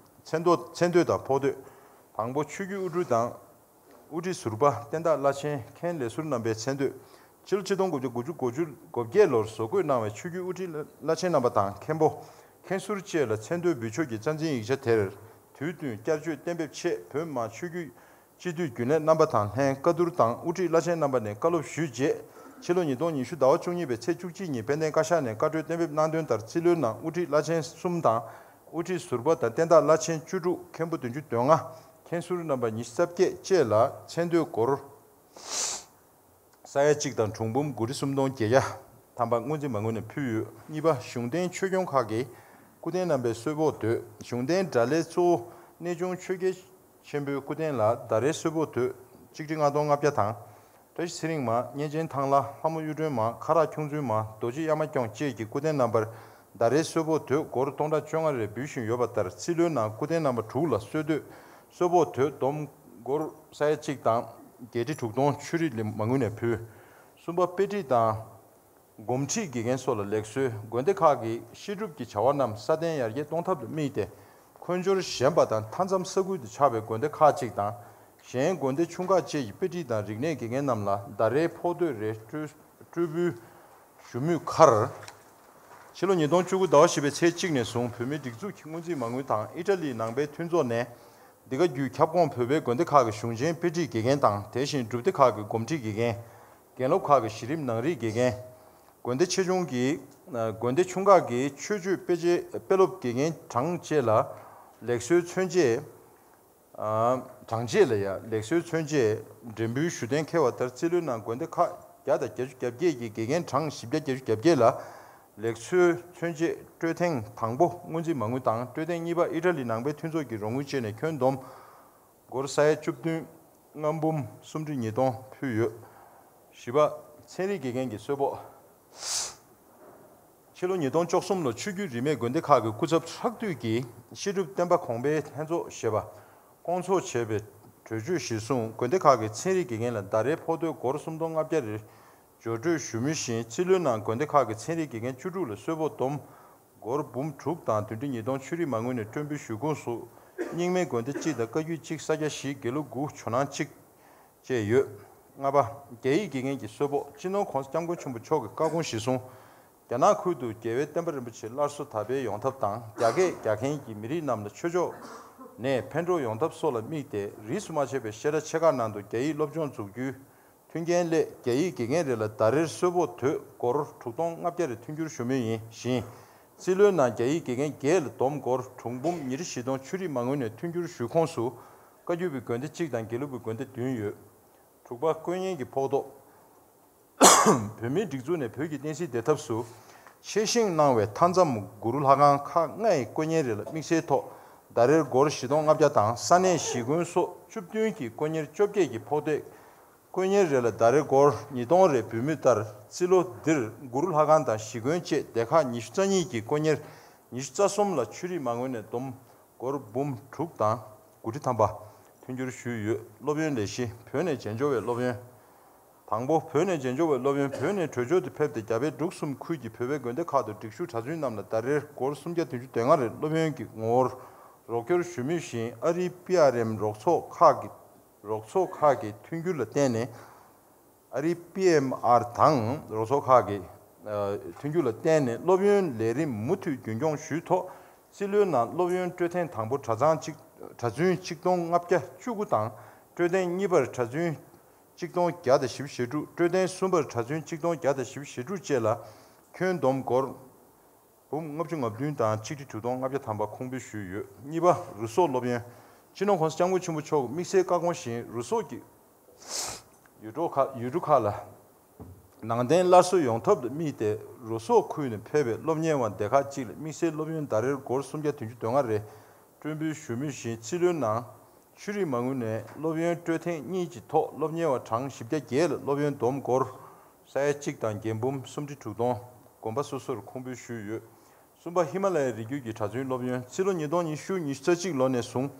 མཚན་ཐོ་མཚན་ཐོ་དང་ཕོགས་འདོད། དང་པོ་ཆོས་བརྒྱུད་དབུ་སྐྲུན་དང་། དབུ་ཁྲིད་ཟུར་པ་བསྟན་བདག་བླ་ཆེན་མཁན་ལས་ཟུར་རྣམ་པའི་མཚན་ཐོ། ཕྱི་ལོ་ཆིག་སྟོང་དགུ་བརྒྱ་དགུ་བཅུ་གོ་བརྒྱད་ལོར་བཟོ་བཀོད་གནང་བའི་ཆོས་བརྒྱུད་དབུ་ཁྲིད་བླ་ཆེན་རྣམ་པ་དང་མཁན་པོ། མཁན་ཟུར་བཅས་ལ་མཚན་ཐོའི་འབུལ་ཕྱོགས་ཀྱི་རྩ་འཛིན་ཡིག་ཆ་དེར། དུས་བསྟུན་བསྐྱར་བཅོས་གཏན་འབེབས་ཆེད་བོད་མི་མང་སྤྱི་འཐུས་སྤྱི་འཐུས་རྒྱུན་ལས་རྣམ་པ་དང་ལྷན་བཀའ་བསྡུར་དང་དབུ་ཁྲིད་བླ་ཆེན་རྣམ་པ་ནས་བཀའ་སློབ་ཞུས་རྗེས། ཕྱི་ལོ་ཉིས་སྟོང་ཉི་ཤུ་ཟླ་བ་བཅུ་གཉིས་པའི་ཚེས་བཅུ་གཅིག་ཉིན་དཔལ་ལྡན་བཀའ་ཤག་ནས་བཀའ་འཁྲོལ་གཏན་འབེབས་གནང་དོན་ལྟར་རྩིས་ལོའི་ནང་དབུ་ཁྲིད་བླ་ཆེན་གསུམ་དང་། དབུ་ཁྲིད་ཟུར་པ་དང་བསྟན་བདག་བླ་ཆེན་བཅུ་དྲུག་མཁན་པོ་བདུན་ཅུ་དོན་ལྔ། མཁན་ཟུར་རྣམ་པ་ཉི་ཤུ་རྩ་བརྒྱད་བཅས་ལ་མཚན་ཐོའི་སྒོར། ས་ཡ་གཅིག་དང་གྲངས་འབུམ་དགུ་ཁྲི་སུམ་སྟོང་བརྒྱད་བརྒྱ་ཐམ་པ་སྔོན་རྩིས་མ་དངུལ་ནས་ཕུལ་ཡོད། གཉིས་པ། གཞུང་བརྟེན་ཆོས་སྐྱོང་ཁག་གི་སྐུ་རྟེན་རྣམ་པའི་གསོལ་ཕོགས་འདོད། གཞུང་བརྟེན་དགྲ་ལྷའི་གཙོ་བོ་གནས་ཆུང་ཆོས་རྒྱལ་ཆེན་པོའི་སྐུ་རྟེན་ལ་ཟླ་རེའི་གསོལ་ཕོགས་འདོད། གཅིག་ཁྲི་ལྔ་སྟོང་ལྔ་བརྒྱ་དང་། བཀྲ་ཤིས་ཚེ་རིང་མ། གཉན་ཆེན་ཐང་ལྷ། ལྷ་མོ་གཡུ་སྒྲོན་མ། ཁ་རག་ཁྱུང་བཙུན་མ། རྡོ་རྗེ་གཡའ་མ་སྐྱོང་བཅས་ཀྱི་སྐུ་རྟེན་རྣམ་པར་ཟླ་རེའི་གསོལ་ཕོགས་འདོད་སྒོར་སྟོང་ཕྲག་བཅོ་ལྔ་རེ་འབུལ་བཞིན་ཡོད་པ་ལྟར་རྩིས་ལོའི་ནང་སྐུ་རྟེན་རྣམ་པ་དྲུག་ལ་གསོལ་འདོད་གསོལ་ཕོགས་འདོད་བསྡོམས་སྒོར་ས་ཡ་གཅིག་དང་བརྒྱད་ཁྲི་དྲུག་སྟོང་ཆོས་རིག་ལས་མ་དངུལ་ནས་ཕུལ། གསུམ་པ། དཔེ་ཁྲིད་དང་། དགོང་ཁྲིད་དགེ་རྒན་སོགས་ལ་ལེགས་གསོལ། དགོན་སྡེ་ཁག་གིས་བཤད་སྒྲུབ་ཀྱི་བྱ་བ་རྣམས་སྲ་བརྟན་ཡར་རྒྱས་གཏོང་ཐབས་ལ་དམིགས་ཏེ། འཁོན་སྦྱོར་ཞན་པ་དང་མཐའ་མཚམས་ས་ཁུལ་དུ་ཆགས་པའི་དགོན་སྡེ་ཁག་ཅིག་དང་། གཞན་དགོན་སྡེ་ཆུང་ཁག་བཅས་ཀྱི་དཔེ་ཁྲིད་དང་རིག་གནས་དགེ་རྒན་རྣམས་ལ་ཟླ་རེའི་ཕོགས་འདོད་རེ་སྤྲོད་སྤྲོད་འབུལ་ཞུ་མུས་ཁར། ཕྱི་ལོ་ཉིས་སྟོང་བཅུ་དགུ་ཟླ་བ་བཞི་པའི་ཚེས་གཅིག་ནས་བཟུང་བོད་མིའི་སྒྲིག་འཛུགས་ཀྱི་སྔོན་རྩིས་མ་དངུལ་དང་ཨི་ཊ་ལིའི་ནང་པའི་མཐུན་ཚོགས་ནས། འདི་ག་བརྒྱུད་ཁྱབ་ཁོངས་བོད་པའི་དགོན་སྡེ་ཁག་གི་གཞུང་ཆེན་དཔེ་ཁྲིད་དགེ་རྒན་དང་། དེ་བཞིན་སྒྲུབ་སྡེ་ཁག་གི་སྒོམ་ཁྲིད་དགེ་རྒན། དགེ་སློབ་ཁག་གི་གཞི་རིམ་ནང་རིག་དགེ་རྒན། དགོན་སྡེ་ཆེ་ཆུང་གི་དགོན་སྡེ་ཆུང་ཁག་གི་ཆོས་སྤྱོད་དཔེ་ཆའི་དཔེ་སློབ་དགེ་རྒན་གྲངས་བཅས་ལ་ལེགས་གསོལ་མཚོན་ཆས། གྲངས་བཅས་ལ་ཡང་ལེགས་གསོལ་མཚོན་ཆས་འགྲེམས་འབུལ་ཞུ་གཏན་འཁེལ་བ་ལྟར་རྩིས་ལོའི་ནང་དགོན་སྡེ་ཁག་བརྒྱ་དང་བརྒྱད་ཅུ་གྱ་བརྒྱད་ཀྱི་དགེ་རྒན་གྲངས་བཞི་བརྒྱ་བརྒྱད་ཅུ་གྱ་བརྒྱད་ལ་ལེགས་གསོལ་མཚོན་ཆས་སྤྲོད་ཐེངས་དང་པོ་སྔོན་རྩིས་མ་དངུལ་དང་སྤྲོད་ཐེངས་གཉིས་པ་ཨི་ཊ་ལི་ནང་པའི་མཐུན་ཚོགས་ཀྱི་རོགས་དངུལ་བཅས་ནས་ཁྱོན་བསྡོམས་སྒོར་ས་ཡ་བཅུ་བདུན་ལྔ་འབུམ་སུམ་ཁྲི་ཉིས་སྟོང་ཕུལ་ཡོད། བཞི་པ། ཚན་རིག་དགེ་རྒན་གྱི་གསོལ་ཕོགས། ཕྱི་ལོ་ཉིས་སྟོང་བཅུ་གསུམ་ལོར་ཆོས་བརྒྱུད་རིས་མེད་དགོན་སྡེ་ཁག་གི་སྐུ་ཚབ་ཧྲག་བསྡུས་ཀྱིས་བཤད་སྒྲུབ་བསྟན་པ་གོང་འཕེལ་ལྷན་ཚོགས་ཞེས་པ་སྐོང་ཚོགས་བྱས་པའི་གྲོས་ཆོད་གཞིར་བཟུང་དགོན་སྡེ་ཁག་གི་ཚན་རིག་དགེ་རྒན་ལ་ཟླ་རེའི་ཕོགས་འདོད་སྒོར་སུམ་སྟོང་ལྔ་བརྒྱ་རེ་སྦྱོར་སྤྲོད་ཞུ་མུས་བཞིན་རྩིས་ལོའི་ནང་དགོན་སྡེ་ཁག་གི་ཚན་རིག་དགེ་རྒན་བཅུ་དྲུག་ལ་གསོལ་ཕོགས་བསྡོམས་སྒོར་འབུམ་དྲུག་དང་བདུན་ཁྲི་ཉིས་སྟོང་ཆོས་རིག་མ་དངུལ་ནས་སྤྲོད་འབུལ་ཞུ་ཁུངས་སུ་རྙིང་མའི་དགོན་སྡེ་གཅིག་དང་བཀའ་བརྒྱུད་གཅིག་ས་སྐྱ་བཞི་དགེ་ལུགས་དགུ་ཇོ་ནང་གཅིག་བཅས་ཡོད། ལྔ་པ། རྒྱ་ཡིག་དགེ་རྒན་གྱི་གསོལ་ཕོགས། སྤྱི་ནོར་༧གོང་ས་༧སྐྱབས་མགོན་ཆེན་པོ་མཆོག་གི་བཀའ་དགོངས་གཞིར་བཟུང་། རྒྱ་ནག་ཁུལ་དུ་རྒྱལ་བའི་བསྟན་པ་རིན་པོ་ཆེ་སླར་གསོ་དར་སྤེལ་ཡོང་ཐབས་དང་རྒྱ་སྐད་རྒྱག་མཁན་གྱི་མི་རིགས་རྣམས་ལ་ཆོས་ཕྱོགས་ནས་ཕན་གྲོགས་ཡོང་ཐབས་སོགས་ལ་དམིགས་ཏེ་རིས་སུ་མ་ཆད་པའི་བཤད་གྲྭ་ཆེ་ཁག་ནང་དུ་རྒྱ་ཡིག་སློབ་སྦྱོང་འཛུགས་རྒྱུའི་མཐུན་རྐྱེན་སླད་རྒྱ་ཡིག་དགེ་རྒན་རེ་ལ་ཟླ་རེར་གསོལ་ཕོགས་དོད་སྒོར་དྲུག་སྟོང་ལྔ་བརྒྱ་རེ་མཐུན་འགྱུར་ཞུ་མུས་ཡིན་ཞིང་། རྩིས་ལོའི་ནང་རྒྱ་ཡིག་དགེ་རྒན་བརྒྱད་ལ་བསྡོམས་སྒོར་གྲངས་འབུམ་ཉི་ཁྲི་བཞི་སྟོང་ཆོས་རིག་མ་དངུལ་ནས་མཐུན་འགྱུར་ཞུ་ཁོངས་སུ་བཀའ་བརྒྱུད་པའི་དགོན་སྡེ་གཅིག་དང་དགེ་ལུགས་པའི་དགོན་སྡེ་བདུན་ཡོད། དྲུག་པ། དཀོན་གཉེར་གྱི་ཕོགས་ཐོབ། བོད་མིའི་སྒྲིག་འཛུགས་ནས་བོད་ཀྱི་བསྟན་སྲིད་བདེ་ཐབས་སུ་ཆེད་བཞེངས་གནང་བའི་མཐའ་མཚམས་གུ་རུ་ལྷ་ཁང་ཁག་ལྔའི་དཀོན་གཉེར་རེ་ལ་དམིགས་བསལ་ཐོག་ཟླ་རེར་སྒོར་བཞི་སྟོང་ལྔ་བརྒྱ་དང་ས་གནས་གཞིས་དགོན་སོགས་བཅུ་བདུན་གྱི་དཀོན་གཉེར་བཅོ་བརྒྱད་ཀྱི་ཕོགས་ཐོབ། དཀོན་གཉེར་རེ་ལ་ཟླ་རེར་སྒོར་ཉིས་སྟོང་རེ་འབུལ་མུས་ལྟར་རྩིས་ལོ་འདིར་གུ་རུ་ལྷ་ཁང་དང་གཞིས་དགོན་བཅས་སྡེ་ཁག་ཉི་ཤུ་རྩ་གཉིས་ཀྱི་དཀོན་གཉེར་ཉི་ཤུ་རྩ་གསུམ་ལ་ཆོས་རིག་མ་དངུལ་ནས་བསྡོམས་སྒོར་འབུམ་དྲུག་དང་དགུ་ཁྲི་ཐམ་པ་མཐུན་འགྱུར་ཞུས་ཡོད། སློབ་ཡོན་ལས་གཞི། བོད་ནས་བྱེས་འབྱོར་བའི་སློབ་ཡོན། དང་པོ། བོད་ནས་མཇལ་འབྱོར་བའི་སློབ་ཡོན་བོད་ནས་བྲོས་བྱོལ་དུ་ཕེབས་ཏེ། རྒྱ་བལ་འབྲུག་གསུམ་ཁུལ་གྱི་བོད་པའི་དགོན་སྡེ་ཁག་ཏུ་སྒྲིག་ཞུགས་གྲྭ་བཙུན་རྣམས་ལ་ཟླ་རེར་སྒོར་སུམ་བརྒྱ་བདུན་ཅུ་དོན་ལྔ་རེ་སློབ་ཡོན་གྱི་ངོ་བོར་རོགས་སྐྱོར་ཞུ་མུས་བཞིན། ཨ་རིའི་པི་ཨར་ཨེམ་རོགས་ཚོགས་ཁག་གི་རོགས་ཚོགས་ཁག་གི་མཐུན་འགྱུར་ལ་བརྟེན་ནས། ཨ་རིའི་པི་ཨེམ་ཨར་དང་རོགས་ཚོགས་ཁག་གི་ཨ་མཐུན་འགྱུར་ལ་བརྟེན་ནས། སློབ་ཡོན་ལས་རིམ་མུ་མཐུད་རྒྱུན་འཁྱོངས་ཞུས་ཐོག་རྩིས་ལོའི་ནང་སློབ་ཡོན་སྤྲོད་ཐེངས་དང་པོ་གྲྭ་ཚང་གཅིག་གྲྭ་བཙུན་གཅིག་སྟོང་ལྔ་བརྒྱ་བཅུ་དགུ་དང་། སྤྲོད་ཐེངས་གཉིས་པར་གྲྭ་བཙུན་གཅིག་སྟོང་བརྒྱ་དང་བཞི་བཅུ་ཞེ་དྲུག་སྤྲོད་ཐེངས་གསུམ་པར་གྲྭ་བཙུན་གཅིག་སྟོང་བརྒྱ་དང་བཞི་བཅུ་ཞེ་དྲུག་བཅས་ལ་ཁྱོན་བསྡོམས་སྒོར་འབུམ་ལྔ་བཅུ་ང་བདུན་དང་ཆིག་ཁྲི་དྲུག་སྟོང་ལྔ་བརྒྱ་ཐམ་པ་ཁུངས་འབུལ་ཞུས་ཡོད། གཉིས་པ། རུ་སོག་སློབ་ཡོན། སྤྱི་ནོར་༸གོང་ས་༸སྐྱབས་མགོན་ཆེན་པོ་མཆོག་གི་དམིགས་བསལ་བཀའ་དགོངས་བཞིན། རུ་སོག་གི་ཡུལ་གྲུ་ཁག་ཡུལ་གྲུ་ཁག་ལ་ནང་བསྟན་སླར་གསོ་ཡོང་ཐབས་ལ་དམིགས་ཏེ། རུ་སོག་ཁུལ་ནས་ཕེབས་པའི་སློབ་གཉེར་བ་སྡེ་ཁག་གཅིག་ལ་དམིགས་བསལ་སློབ་ཡོན་ཟླ་རེར་སྒོར་སུམ་བརྒྱ་བདུན་ཅུ་དོན་ལྔ་རེ་སྤྲོད་འབུལ་ཞུ་མུས་བཞིན། རྩིས་ལོའི་ནང་ཆོས་རིག་མ་དངུལ་ནས་སློབ་ཡོན་སྤྲོད་ཐེངས་གཉིས་ཀྱི་ཐོག་སློབ་གཉེར་བ་གྲངས་བཞི་བརྒྱ་བརྒྱད་ལ་སློབ་ཡོན་བསྡོམས་སྒོར་ས་ཡ་གཅིག་དང་བརྒྱད་འབུམ་སུམ་ཁྲི་དྲུག་སྟོང་དགོན་པ་སོ་སོར་ཁུངས་འབུལ་ཞུས་ཡོད། གསུམ་པ། ཧི་མ་ལ་ཡའི་རི་རྒྱུད་ཀྱི་གྲྭ་བཙུན་སློབ་ཡོན། རྩིས་ལོ་ཉིས་སྟོང་ཉི་ཤུ་ཉི་ཤུ་རྩ་གཅིག་ལོ་ནས་བཟུང་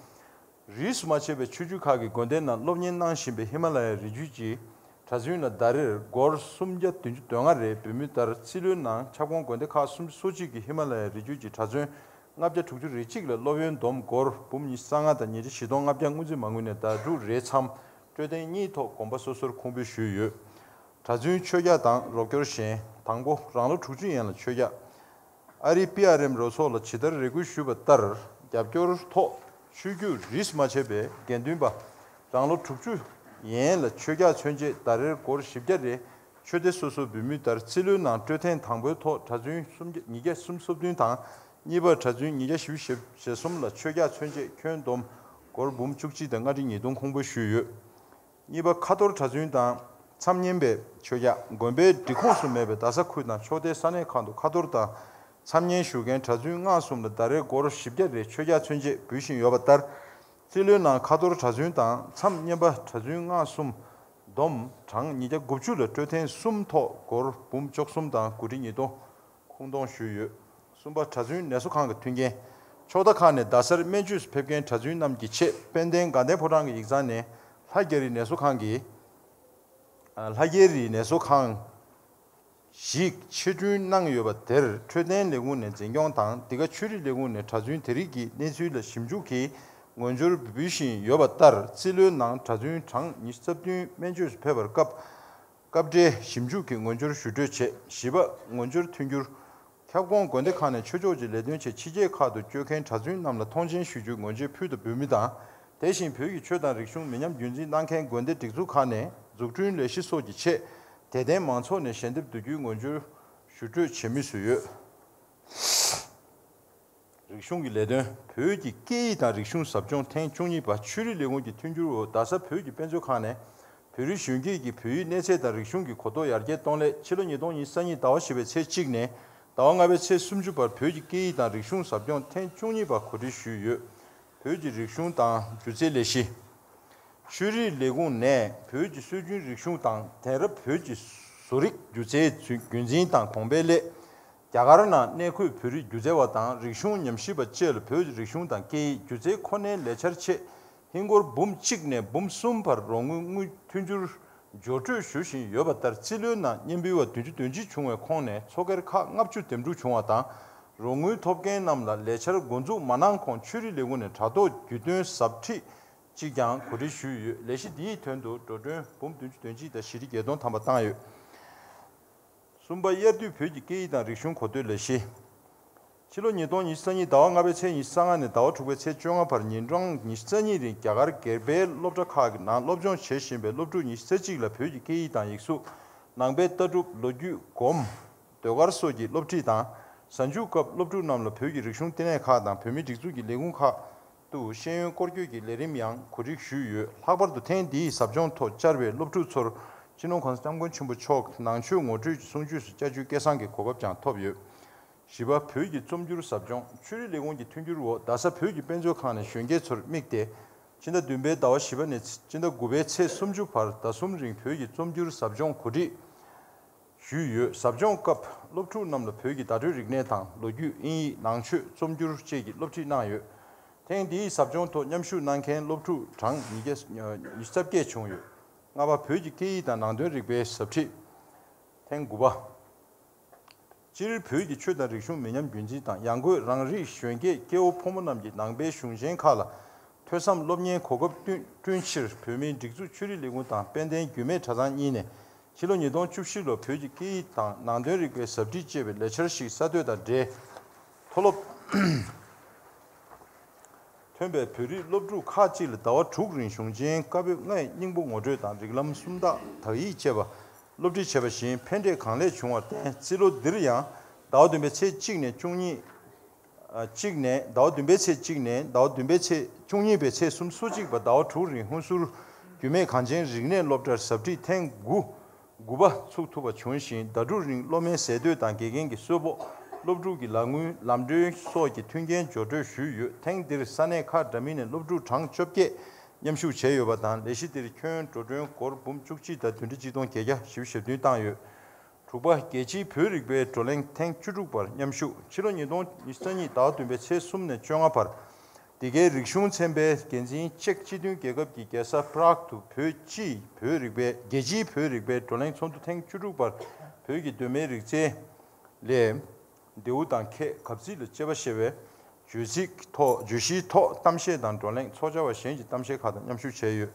རིས་སུ་མ་ཆད་པའི་ཆོས་བརྒྱུད་ཁག་གི་དགོན་སྡེ་ནང་སློབ་གཉེར་གནང་བཞིན་པའི་ཧི་མ་ལ་ཡའི་རི་རྒྱུད་ཀྱི་གྲྭ་བཙུན་ལ་ཟླ་རེར་སྒོར་སུམ་བརྒྱ་བདུན་ཅུ་དོན་ལྔ་རེ་འབུལ་མུས་ལྟར། རྩིས་ལོའི་ནང་ཁྱབ་ཁོངས་དགོན་སྡེ་ཁག་སུམ་ཅུ་སོ་གཅིག་གི་ཧི་མ་ལ་ཡའི་རི་རྒྱུད་ཀྱི་གྲྭ་བཙུན་ལྔ་བརྒྱ་དྲུག་ཅུ་རེ་གཅིག་ལ་སློབ་ཡོན་བསྡོམས་སྒོར་འབུམ་ཉི་ཤུ་རྩ་ལྔ་དང་ཉིས་བརྒྱ་བཞི་སྟོང་ལྔ་བརྒྱ་སྔོན་རྩིས་མ་དངུལ་ནས་ཟླ་དྲུག་རེའི་མཚམས་སྤྲོད་ཐེངས་གཉིས་ཐོག་དགོན་པ་སོ་སོར་ཁུངས་འབུལ་ཞུས་ཡོད། གྲྭ་བཙུན་ཆོས་རྒྱག་དང་རོགས་སྐྱོར་གཞན། དང་པོ། རང་ལོ་དྲུག་ཅུ་ཡན་ལ་ཆོས་རྒྱག་ཨ་རིའི་པི་ཨར་ཨེམ་རོགས་ཚོགས་ལ་ཇི་ལྟར་རེ་སྐུལ་ཞུས་པ་ལྟར། རྒྱབ་སྐྱོར་ཐོག་ཆོས་བརྒྱུད་རིས་མ་ཆད་པའི་དགེ་འདུན་པ་རང་ལོ་དྲུག་ཅུ་ཡན་ལ་ཆོས་རྒྱག་མཚོན་ཆེད་ཟླ་རེར་སྒོར་བཞི་བརྒྱ་རེ་ཆོས་སྡེ་སོ་སོར་འབུལ་མུས་ལྟར། རྩིས་ལོའི་ནང་སྤྲོད་ཐེངས་དང་པོའི་ཐོག་གྲྭ་བཙུན་སུམ་བརྒྱ་ཉིས་བརྒྱ་སུམ་ཅུ་སོ་བདུན་དང་། གཉིས་པར་གྲྭ་བཙུན་ཉིས་བརྒྱ་བཞི་བཅུ་ཞེ་གསུམ་ལ་ཆོས་རྒྱག་མཚོན་ཆེད་ཁྱོན་བསྡོམས་སྒོར་འབུམ་བཅུ་གཅིག་དང་ལྔ་ཁྲི་ཉིས་སྟོང་ཁུངས་འབུལ་ཞུས་ཡོད། གཉིས་པ། ཁ་ཐོར་གྲྭ་བཙུན་དང་མཚམས་བསྙེན་པའི་ཆོས་རྒྱག་དགོན་པའི་སྒྲིག་ཁོངས་སུ་མེད་པའི་རྡ་ས་ཁུལ་དང་ཕྱོགས་མཐའི་ས་གནས་ཁག་ཏུ་ཁ་ཐོར་དང་མཚམས་བསྙེན་ཞུ་མཁན་གྲྭ་བཙུན་སྔགས་གསུམ་ལ་ཟླ་རེར་སྒོར་བཞི་བརྒྱ་རེ་ཆོས་རྒྱག་མཚོན་ཆེད་འབུལ་བཞིན་ཡོད་པ་ལྟར། རྩིས་ལོའི་ནང་ཁ་ཐོར་གྲྭ་བཙུན་དང་མཚམས་བསྙེན་པ་གྲྭ་བཙུན་སྔགས་གསུམ་བསྡོམས་གྲངས་ཉིས་བརྒྱ་དགུ་བཅུ་ལ་སྤྲོད་ཐེངས་གསུམ་ཐོག་སྒོར་འབུམ་བཅུ་གསུམ་དང་དགུ་ཁྲི་ཉིས་སྟོང་ཁུངས་གཏོང་ཞུས་ཡོད། གསུམ་པ། གྲྭ་བཙུན་ནད་གསོ་ཁང་གི་མཐུན་རྐྱེན། ཕྱོགས་མཐའ་ཁག་ནས་རྡ་སར་སྨན་བཅོས་སུ་ཕེབས་མཁན་གྲྭ་བཙུན་རྣམས་ཀྱི་ཆེད། དཔལ་ལྡན་དགའ་ལྡན་ཕོ་བྲང་གི་ཡིག་ཚང་ནས་ལྷ་རྒྱ་རི་ནད་གསོ་ཁང་གི་ལྷ་རྒྱ་རི་ནད་གསོ་ཁང་ཞིག་ཕྱིར་སྐྲུན་གནང་ཡོད་པ་དེར། འཕྲོད་བསྟེན་ལས་ཁུངས་ནས་འཛིན་སྐྱོང་དང་། འདི་ག་ཆོས་རིག་ལས་ཁུངས་ནས་གྲྭ་བཙུན་དེ་རིགས་ཀྱི་གནས་ཚུལ་ལ་ཞིབ་འཇུག་གིས་ངོ་སྦྱོར་འབུལ་བཞིན་ཡོད་པ་ལྟར། རྩིས་ལོའི་ནང་གྲྭ་བཙུན་གྲངས་ཉི་ཤུ་རྩ་བདུན་སྨན་བཅོས་སུ་ཕེབས་པར་སྐབས་སྐབས་འབྲེལ་ཞིབ་འཇུག་གིས་ངོ་སྦྱོར་ཞུ་སྤྲོད་བྱས། བཞི་པ། ངོ་སྦྱོར་མཐུན་འགྱུར། ཁྱབ་ཁོངས་དགོན་སྡེ་ཁག་ནས་ཆོས་ཕྱོགས་ཀྱི་ལས་དོན་ཆེད་ཕྱི་རྒྱལ་ཁག་ཏུ་བསྐྱོད་མཁན་གྲྭ་བཙུན་རྣམས་ལ་མཐོང་མཆན་ཞུ་རྒྱུའི་ངོ་བརྗོད་ཕུལ་དང་འབུལ་མི་དང་། དེ་བཞིན་བོད་ཀྱི་ཆོས་དང་རིག་གཞུང་མི་ཉམས་རྒྱུན་འཛིན་གནང་མཁན་དགོན་སྡེ་སྒྲིག་འཛུགས་ཁག་ནས་འཛུགས་སྐྲུན་ལས་གཞི་སོགས་ཀྱི་ཆེད། དད་ལྡན་མང་ཚོགས་ནས་ཞལ་འདེབས་བསྡུ་རྒྱུའི་ངོ་སྦྱོར་ཞུ་སྤྲོད་བྱེད་མུས་སུ་ཡོད། རིག་གཞུང་གི་ལས་དོན། བོད་ཀྱི་སྐད་ཡིག་དང་རིག་གཞུང་ཟབ་སྦྱོང་ཐེངས་བཅུ་གཉིས་པ། ཆོས་རིག་ལས་ཁུངས་ཀྱི་མཐུན་འགྱུར་འོག་རྡ་ས་བོད་ཀྱི་དཔེ་མཛོད་ཁང་ནས་བོད་རིགས་གཞོན་སྐྱེས་ཀྱི་བོད་ཡིག་གནས་ཚད་དང་རིག་གཞུང་གི་གོ་རྟོགས་ཡར་རྒྱས་གཏོང་སླད། ཕྱི་ལོ་ཉིས་སྟོང་ཉི་ཤུ་རྩ་གཉིས་ཟླ་བ་བཞི་པའི་ཚེས་གཅིག་ནས་ཟླ་བ་ལྔ་པའི་ཚེས་སུམ་ཅུ་བར་བོད་ཀྱི་སྐད་ཡིག་དང་རིག་གཞུང་ཟབ་སྦྱོང་ཐེངས་བཅུ་གཉིས་པ་གོ་སྒྲིག་ཞུས་ཡོད། བོད་ཀྱི་རིག་གཞུང་དང་སྒྱུ་རྩལ་ལས་གཞི། ཆོས་རིག་ལས་ཁུངས་ནས་བོད་ཀྱི་སྲོལ་རྒྱུན་རིག་གཞུང་དང་། དེང་རབས་བོད་ཀྱི་བཟོ་རིག་སྒྱུ་རྩལ་རྒྱུན་འཛིན་དང་གོང་འཕེལ་སླད། རྒྱ་གར་ནང་གནས་འཁོད་བོད་རིགས་སྒྱུ་རྩལ་བ་དང་རིག་གཞུང་ཉམས་ཞིབ་པ་བཅས་ལ་བོད་ཀྱི་རིག་གཞུང་དང་སྐད་ཡིག་སྒྱུ་རྩལ་ཁོ་ནའི་ལས་འཆར་ཆེད་ཧིན་སྒོར་འབུམ་གཅིག་ནས་འབུམ་གསུམ་བར་རོགས་དངུལ་དངུལ་མཐུན་འགྱུར་སྦྱོར་སྤྲོད་ཞུ་བཞིན་ཡོད་པ་ལྟར། རྩིས་ལོའི་ནང་སྙན་འབུལ་བ་བདུན་ཅུ་དོན་གཅིག་བྱུང་བའི་ཁོངས་ནས་མཚོ་སྒེར་ཁག་ལྔ་བཅུ་འདེམས་སྒྲུག་བྱུང་བ་དང་། རོགས་དངུལ་ཐོབ་མཁན་རྣམས་ལ་ལས་འཆར་འགོ་འཛུགས་མ་གནང་གོང་ཆོས་རིག་ལས་ཁུངས་ནས་དྲ་ཐོག་བརྒྱུད་སྟོན་ཟབ་ཁྲིད་ཅིག་ཀྱང་གོ་སྒྲིག་ཞུས་ཡོད། ལས་གཞི་འདིའི་དོན་དུ་འགྲོ་གྲོན་འབུམ་བདུན་ཅུ་དོན་གཅིག་དང་བཞི་ཁྲི་བརྒྱད་སྟོང་ཐམ་པ་བཏང་ཡོད། གསུམ་པ། དབྱར་དུས་བོད་ཀྱི་སྐད་ཡིག་དང་རིག་གཞུང་གོ་ཐོས་ལས་གཞི། ཕྱི་ལོ་ཉིས་སྟོང་ཉི་ཤུ་རྩ་གཉིས་ཟླ་བ་ལྔ་པའི་ཚེས་ཉི་ཤུ་རྩ་ལྔ་ནས་ཟླ་བ་དྲུག་པའི་ཚེས་བཅོ་ལྔ་བར་ཉིན་གྲངས་ཉི་ཤུ་རྩ་གཉིས་རིང་རྒྱ་གར་སྒེར་པའི་སློབ་གྲྭ་ཁག་གི་ནང་སློབ་སྦྱོང་བྱེད་བཞིན་པའི་སློབ་ཕྲུག་ཉི་ཤུ་རྩ་གཅིག་ལ་བོད་ཀྱི་སྐད་ཡིག་དང་ཡིག་གཟུགས། ནང་པའི་ལྟ་གྲུབ། ལོ་རྒྱུས། སྒོམ། ཟློས་གར་སོགས་ཀྱི་སློབ་ཁྲིད་དང་། གཟའ་མཇུག་སྐབས་སློབ་ཕྲུག་རྣམས་ལ་བོད་ཀྱི་རིག་གཞུང་ལྟེ་གནས་ཁག་དང་བོད་མིའི་སྒྲིག་འཛུགས་ཀྱི་ལས་ཁུངས་ཁག་ཏུ་ཤེས་ཡོན་སྐོར་སྐྱོད་ཀྱི་ལས་རིམ་ཡང་གོ་སྒྲིག་ཞུས་ཡོད། ལྷག་པར་དུ་ཐེངས་འདིའི་ཟབ་སྦྱོང་ཐོག་བཅར་བའི་སློབ་ཕྲུག་ཚོར་སྤྱི་ནོར་༸གོང་ས་༸སྐྱབས་མགོན་ཆེན་པོ་མཆོག་ནང་ཆོས་ངོ་སྤྲོད་ཀྱི་གསུང་ཆོས་སུ་བཅར་རྒྱུའི་སྐལ་བཟང་གི་གོ་སྐབས་ཀྱང་ཐོབ་ཡོད། བཞི་པ། བོད་ཀྱི་རྩོམ་སྒྱུར་ཟབ་སྦྱོང་། ཆོས་རིག་ལས་ཁུངས་ཀྱི་མཐུན་འགྱུར་འོག་རྡ་ས་བོད་ཀྱི་དཔེ་མཛོད་ཁང་ནས་གཞོན་སྐྱེས་ཚོར་དམིགས་ཏེ། ཕྱི་ཟླ་བདུན་པའི་ཟླ་བ་བཞི་པ་ནས་ཕྱི་ཟླ་དགུ་པའི་ཚེས་སུམ་ཅུ་བར་ཟླ་གསུམ་རིང་བོད་ཀྱི་རྩོམ་སྒྱུར་ཟབ་སྦྱོང་གོ་སྒྲིག་ཞུས་ཡོད། ཟབ་སྦྱོང་སྐབས་སློབ་ཕྲུག་རྣམས་ལ་བོད་ཀྱི་བརྡ་སྤྲོད་རིག་གནས་དང་ལོ་རྒྱུས། དབྱིན་ཡིག་ནང་ཆོས། རྩོམ་སྒྱུར་བཅས་ཀྱི་སློབ་ཁྲིད་གནང་ཡོད། ཐེངས་འདིའི་ཟབ་སྦྱོང་ཐོག་མཉམ་ཞུགས་གནང་མཁན་སློབ་ཕྲུག་གྲངས་ཉིས་བརྒྱ་ཉི་ཤུ་རྩ་བརྒྱད་བྱུང་ཡོད། ལྔ་པ། བོད་ཀྱི་སྐད་ཡིག་དང་ནང་དོན་རིག་པའི་ཟབ་ཁྲིད། ཐེངས་དགུ་པ། སྤྱིར་བོད་ཀྱི་ཆོས་དང་རིག་གཞུང་མི་ཉམས་རྒྱུན་འཛིན་དང་ཡང་སྒོས་རང་རིགས་གཞོན་སྐྱེས་སྐྱེ་བོ་ཕོ་མོ་རྣམས་ཀྱིས་ནང་པའི་གཞུང་ཆེན་ཁག་ལ་ཐོས་བསམ་སློབ་གཉེར་གོ་སྐབས་བསྐྲུན་བསྐྲུན་ཕྱིར། བོད་མིའི་སྒྲིག་འཛུགས་ཆོས་རིག་ལས་ཁུངས་དང་དཔལ་ལྡན་རྒྱུད་སྨད་གྲྭ་ཚང་གཉིས་ནས་ཕྱི་ལོ་ཉིས་སྟོང་བཅུ་བཞི་ལོར་བོད་ཀྱི་སྐད་ཡིག་དང་ནང་དོན་རིག་པའི་ཟབ་ཁྲིད་ཅེས་པའི་ལས་འཆར་ཞིག་གསར་གཏོད་དང་འབྲེལ། མཐོ་སློབ་ཐོན་པའི་བོད་རིགས་སློབ་ཕྲུག་ཁག་ཅིག་ལ་ཟླ་བ་དྲུག་རིང་གཞུང་ཆེན་བཀའ་པོད་ལྔའི་སྙིང་པོ་ངོ་སྤྲོད་དང་རིགས་ལམ་སུམ་རྟགས་དག་ཡིག་བཅས་པ་སློབ་ཁྲིད་བྱས་པ་བཞིན་ཕན་འབྲས་གང་ལེགས་བྱུང་བར་བརྟེན། རྩིས་ལོ་འདིར་ཡང་ཟླ་བ་བདུན་པའི་ཚེས་གཅིག་ནས་བཅུ་གཉིས། ཨ། གཅིག་ནས་ཟླ་བ་བདུན་པའི་ཚེས་གཅིག་ནས་ཟླ་བ་བདུན་པའི་ཚེས་བཅུ་གཉིས་པའི་ཚེས་སོ་གཅིག་བར་ཟླ་བ་དྲུག་རིང་ཧུན་སུར་རྒྱུད་སྨད་གངས་ཅན་རིག་གནས་སློབ་གྲྭར་ཟབ་ཁྲིད་ཐེངས་དགུ། དགུ་པ་ཚུགས་ཐུབ་པ་བྱུང་ཞིང་། ཟླ་དྲུག་རིང་སློབ་མའི་ཟས་སྡོད་དང་དགེ་རྒན་གྱི་གསོལ་ཕོགས། སློབ་ཕྲུག་གི་ལག་དངུལ། ལམ་གྲོན་སོགས་ཀྱི་མཐུན་རྐྱེན་སྦྱོར་སྤྲོད་ཞུས་ཡོད། ཐེངས་འདིར་ས་གནས་ཁག་འདྲ་མིན་ནས་སློབ་ཕྲུག་གྲངས་བཅོ་བརྒྱད་མཉམ་ཞུགས་བྱས་ཡོད་པ་དང་། ལས་གཞི་འདིར་ཁྱོན་འགྲོ་གྲོན་སྒོར་འབུམ་བཅུ་གཅིག་དང་བདུན་ཁྲི་གཅིག་སྟོང་བརྒྱད་བརྒྱ་བཞི་བཅུ་ཞེ་བདུན་བཏང་ཡོད། དྲུག་པ། རྒྱལ་སྤྱིའི་བོད་རིག་པའི་བགྲོ་གླེང་ཐེངས་བཅུ་དྲུག་པར་མཉམ་ཞུགས། ཕྱི་ལོ་ཉིས་སྟོང་ཉི་ཤུ་རྩ་གཉིས་ཟླ་བ་བདུན་པའི་ཚེས་གསུམ་ནས་བཅོ་ལྔ་བར། འདི་གའི་རིག་གཞུང་ཚན་པའི་འགན་འཛིན་ཅེཀ་སྤྱི་མཐུན་རྒྱལ་ཁབ་ཀྱི་རྒྱལ་ས་པ་རག་ཏུ་བོད་སྤྱིའི་བོད་རིག་པའི་རྒྱལ་སྤྱིའི་བོད་རིག་པའི་བགྲོ་གླེང་ཚོགས་འདུ་ཐེངས་བཅུ་དྲུག་པར་བོད་ཀྱི་གདོད་མའི་རིག་རྩལ་ལས། མདེའུ་དང་ཁལ། གབ་ཚིག་ལ་དཔྱད་པ་ཞེས་པའི་བརྗོད་ཚིག་ཐོག་བརྗོད་གཞིའི་ཐོག་གཏམ་བཤད་དང་བགྲོ་གླེང་ཚོགས་བཅར་བ་གཞན་གྱི་གཏམ་བཤད་ཁག་དང་མཉམ་ཞུགས་བྱས་ཡོད།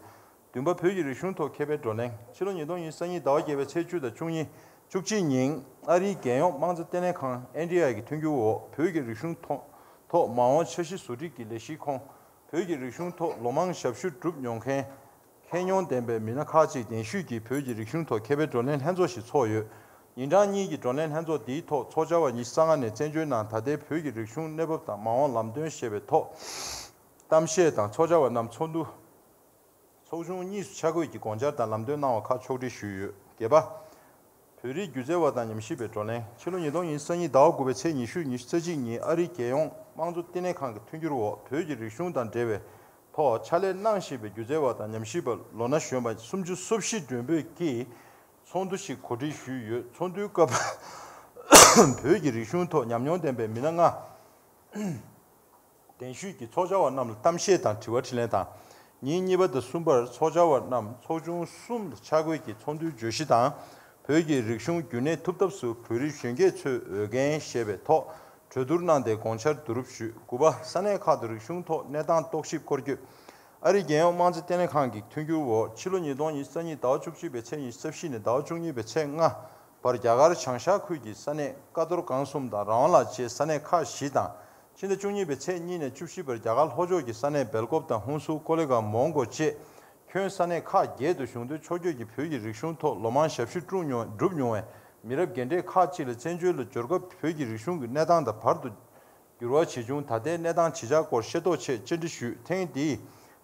བདུན་པ། བོད་ཀྱི་རིག་གཞུང་ཐོག་མཁས་པའི་བགྲོ་གླེང་། ཕྱི་ལོ་ཉིས་སྟོང་ཉི་ཤུ་རྩ་གཉིས་ཟླ་བ་བརྒྱད་པའི་ཚེས་བཅུ་དང་བཅུ་གཉིས། བཅུ་གཅིག་ཉིན་ཨ་རིའི་རྒྱལ་ཡོངས་དམངས་གཙོ་ལྟེ་གནས་ཁང་ཨེན་ཌི་ཨའི་གི་མཐུན་འགྱུར་འོག་བོད་ཀྱི་རིག་གཞུང་ཐོག་ཐོག་མ་འོངས་འཆར་གཞི་བཟོ་སྒྲིག་གི་ལས་གཞིའི་ཁོངས། བོད་ཀྱི་རིག་གཞུང་ཐོག་ལོ་མང་ཞབས་ཞུ་བསྒྲུབས་མྱོང་མཁན། མཁས་མྱོང་ལྡན་པའི་མི་སྣ་ཁག་ཅིག་གདན་ཞུས་ཀྱིས་བོད་ཀྱི་རིག་གཞུང་ཐོག་མཁས་པའི་བགྲོ་གླེང་ལྷན་ཚོགས་ཤིག་ཚོགས་ཡོད། ཉིན་གྲངས་གཉིས་ཀྱི་བགྲོ་གླེང་ལྷན་ཚོགས་འདིའི་ཐོག་ཚོགས་བཅར་བ་ཉི་ཤུ་རྩ་ལྔ་ནས་བཙན་བྱོལ་ནང་ད་ལྟའི་བོད་ཀྱི་རིག་གཞུང་གནས་བབ་དང་མ་འོངས་ལམ་སྟོན་ཞེས་པའི་ཐོག་གཏམ་བཤད་དང་། ཚོགས་བཅར་བ་རྣམས་ཚོགས་འདུ་ཚོགས་ཆུང་གཉིས་སུ་ཆ་བགོས་ཀྱིས་དགོངས་འཆར་དང་ལམ་སྟོན་གནང་བ་ཁག་ཕྱོགས་སྒྲིག་ཞུས་ཡོད། བརྒྱད་པ། བོད་རིགས་སྒྱུ་རྩལ་བ་དང་ཉམས་ཞིབ་པའི་བགྲོ་གླེང་། ཕྱི་ལོ་ཉིས་སྟོང་ཉི་ཤུ་རྩ་གཉིས་ཟླ་བ་དགུ་པའི་ཚེས་ཉི་ཤུ། ཉི་ཤུ་རྩ་གཅིག་ཉིན་ཨ་རིའི་རྒྱལ་ཡོངས་དམངས་གཙོ་ལྟེ་གནས་ཁང་གི་མཐུན་འགྱུར་འོག་བོད་ཀྱི་རིག་གཞུང་དང་འབྲེལ་བའི་ཐོག་ཕྱག་ལས་གནང་བཞིན་པའི་སྒྱུ་རྩལ་བ་དང་ཉམས་ཞིབ་པ་ལོ་ན་གཞོན་པ་སུམ་ཅུ་སོ་བཞི་མགྲོན་འབོད་ཀྱིས་ཚོགས་འདུ་ཞིག་གོ་སྒྲིག་ཞུས་ཡོད། ཚོགས་འདུའི་སྐབས་བོད་ཀྱི་རིག་གཞུང་ཐོག་ཉམས་མྱོང་ལྡན་པའི་མི་སྣ་ལྔ་གདན་ཞུས་ཀྱིས་ཚོགས་བཅར་བ་རྣམས་ལ་གཏམ་བཤད་དང་དྲི་བ་དྲིས་ལན་དང་། ཉིན་གཉིས་པ་དང་གསུམ་པར་ཚོགས་བཅར་བ་རྣམས་ཚོགས་ཆུང་གསུམ་ལ་ཆ་བགོས་ཀྱིས་ཚོགས་འདུའི་བརྗོད་གཞི་དང་། བོད་ཀྱི་རིག་གཞུང་རྒྱུན་གནས་ཐུབ་ཐབས་སུ་བོད་རིགས་གཞོན་སྐྱེས་ཚོས་འོས་འགན་ཞེས་པའི་ཐོག་གྲོས་བསྡུར་གནང་སྟེ་དགོངས་འཆར་བསྡུ་རུབ་ཞུས། དགུ་པ། ས་གནས་ཁག་ཏུ་རིག་གཞུང་ཐོག་གནས་སྟངས་རྟོག་ཞིབ་སྐོར་སྐྱོད། ཨ་རིའི་རྒྱལ་ཡོངས་དམངས་གཙོ་ལྟེ་གནས་ཁང་གི་མཐུན་འགྱུར་འོག་ཕྱི་ལོ་ཉིས་སྟོང་ཉི་ཤུ་རྩ་གཉིས་ཟླ་བ་བཅུ་གཅིག་པའི་ཚེས་ཉི་ཤུ་རྩ་བཞི་ནས་ཟླ་བ་བཅུ་གཉིས་པའི་ཚེས་ལྔ་བར་རྒྱ་གར་བྱང་ཤར་ཁུལ་གྱི་ས་གནས་ཀ་ཏོར་གང་གསུམ་དང་ར་ཝང་ལ་བཅས་ས་གནས་ཁག་བཞི་དང་། ཕྱི་ཟླ་བཅུ་གཉིས་པའི་ཚེས་གཉིས་ནས་བཅུ་བཞི་བར་རྒྱ་གར་ལྷོ་ཕྱོགས་ཀྱི་ས་གནས་སྦེལ་ཀོབ་དང་ཧུན་སུར། ཀོ་ལི་གྷལ། མོན་གྷོ་བཅས་ཁྱོན་ས་གནས་ཁག་བརྒྱད་དུ་གཞུང་དོན་ཕྱོགས་བསྐྱོད་ཀྱིས་བོད་ཀྱི་རིག་གཞུང་ཐོག་ལོ་མང་ཞབས་ཞུ་བསྒྲུབས་མྱོང་བསྒྲུབས་མྱོང་བའི་མི་རབས་རྒན་གྲས་ཁག་ཅིག་ལ་བཙན་བྱོལ་དུ་འབྱོར་སྐབས་བོད་ཀྱི་རིག་གཞུང་གི་གནས་སྟངས་དང་བར་དུ་འགྱུར་བ་ཇི་བྱུང་། ད་ལྟའི་གནས་སྟངས་ཇི་ཆགས་སྐོར་ཤེས་རྟོགས་ཆེད་བཅར་འདྲི་ཞུས། ཐེངས་འདིའི་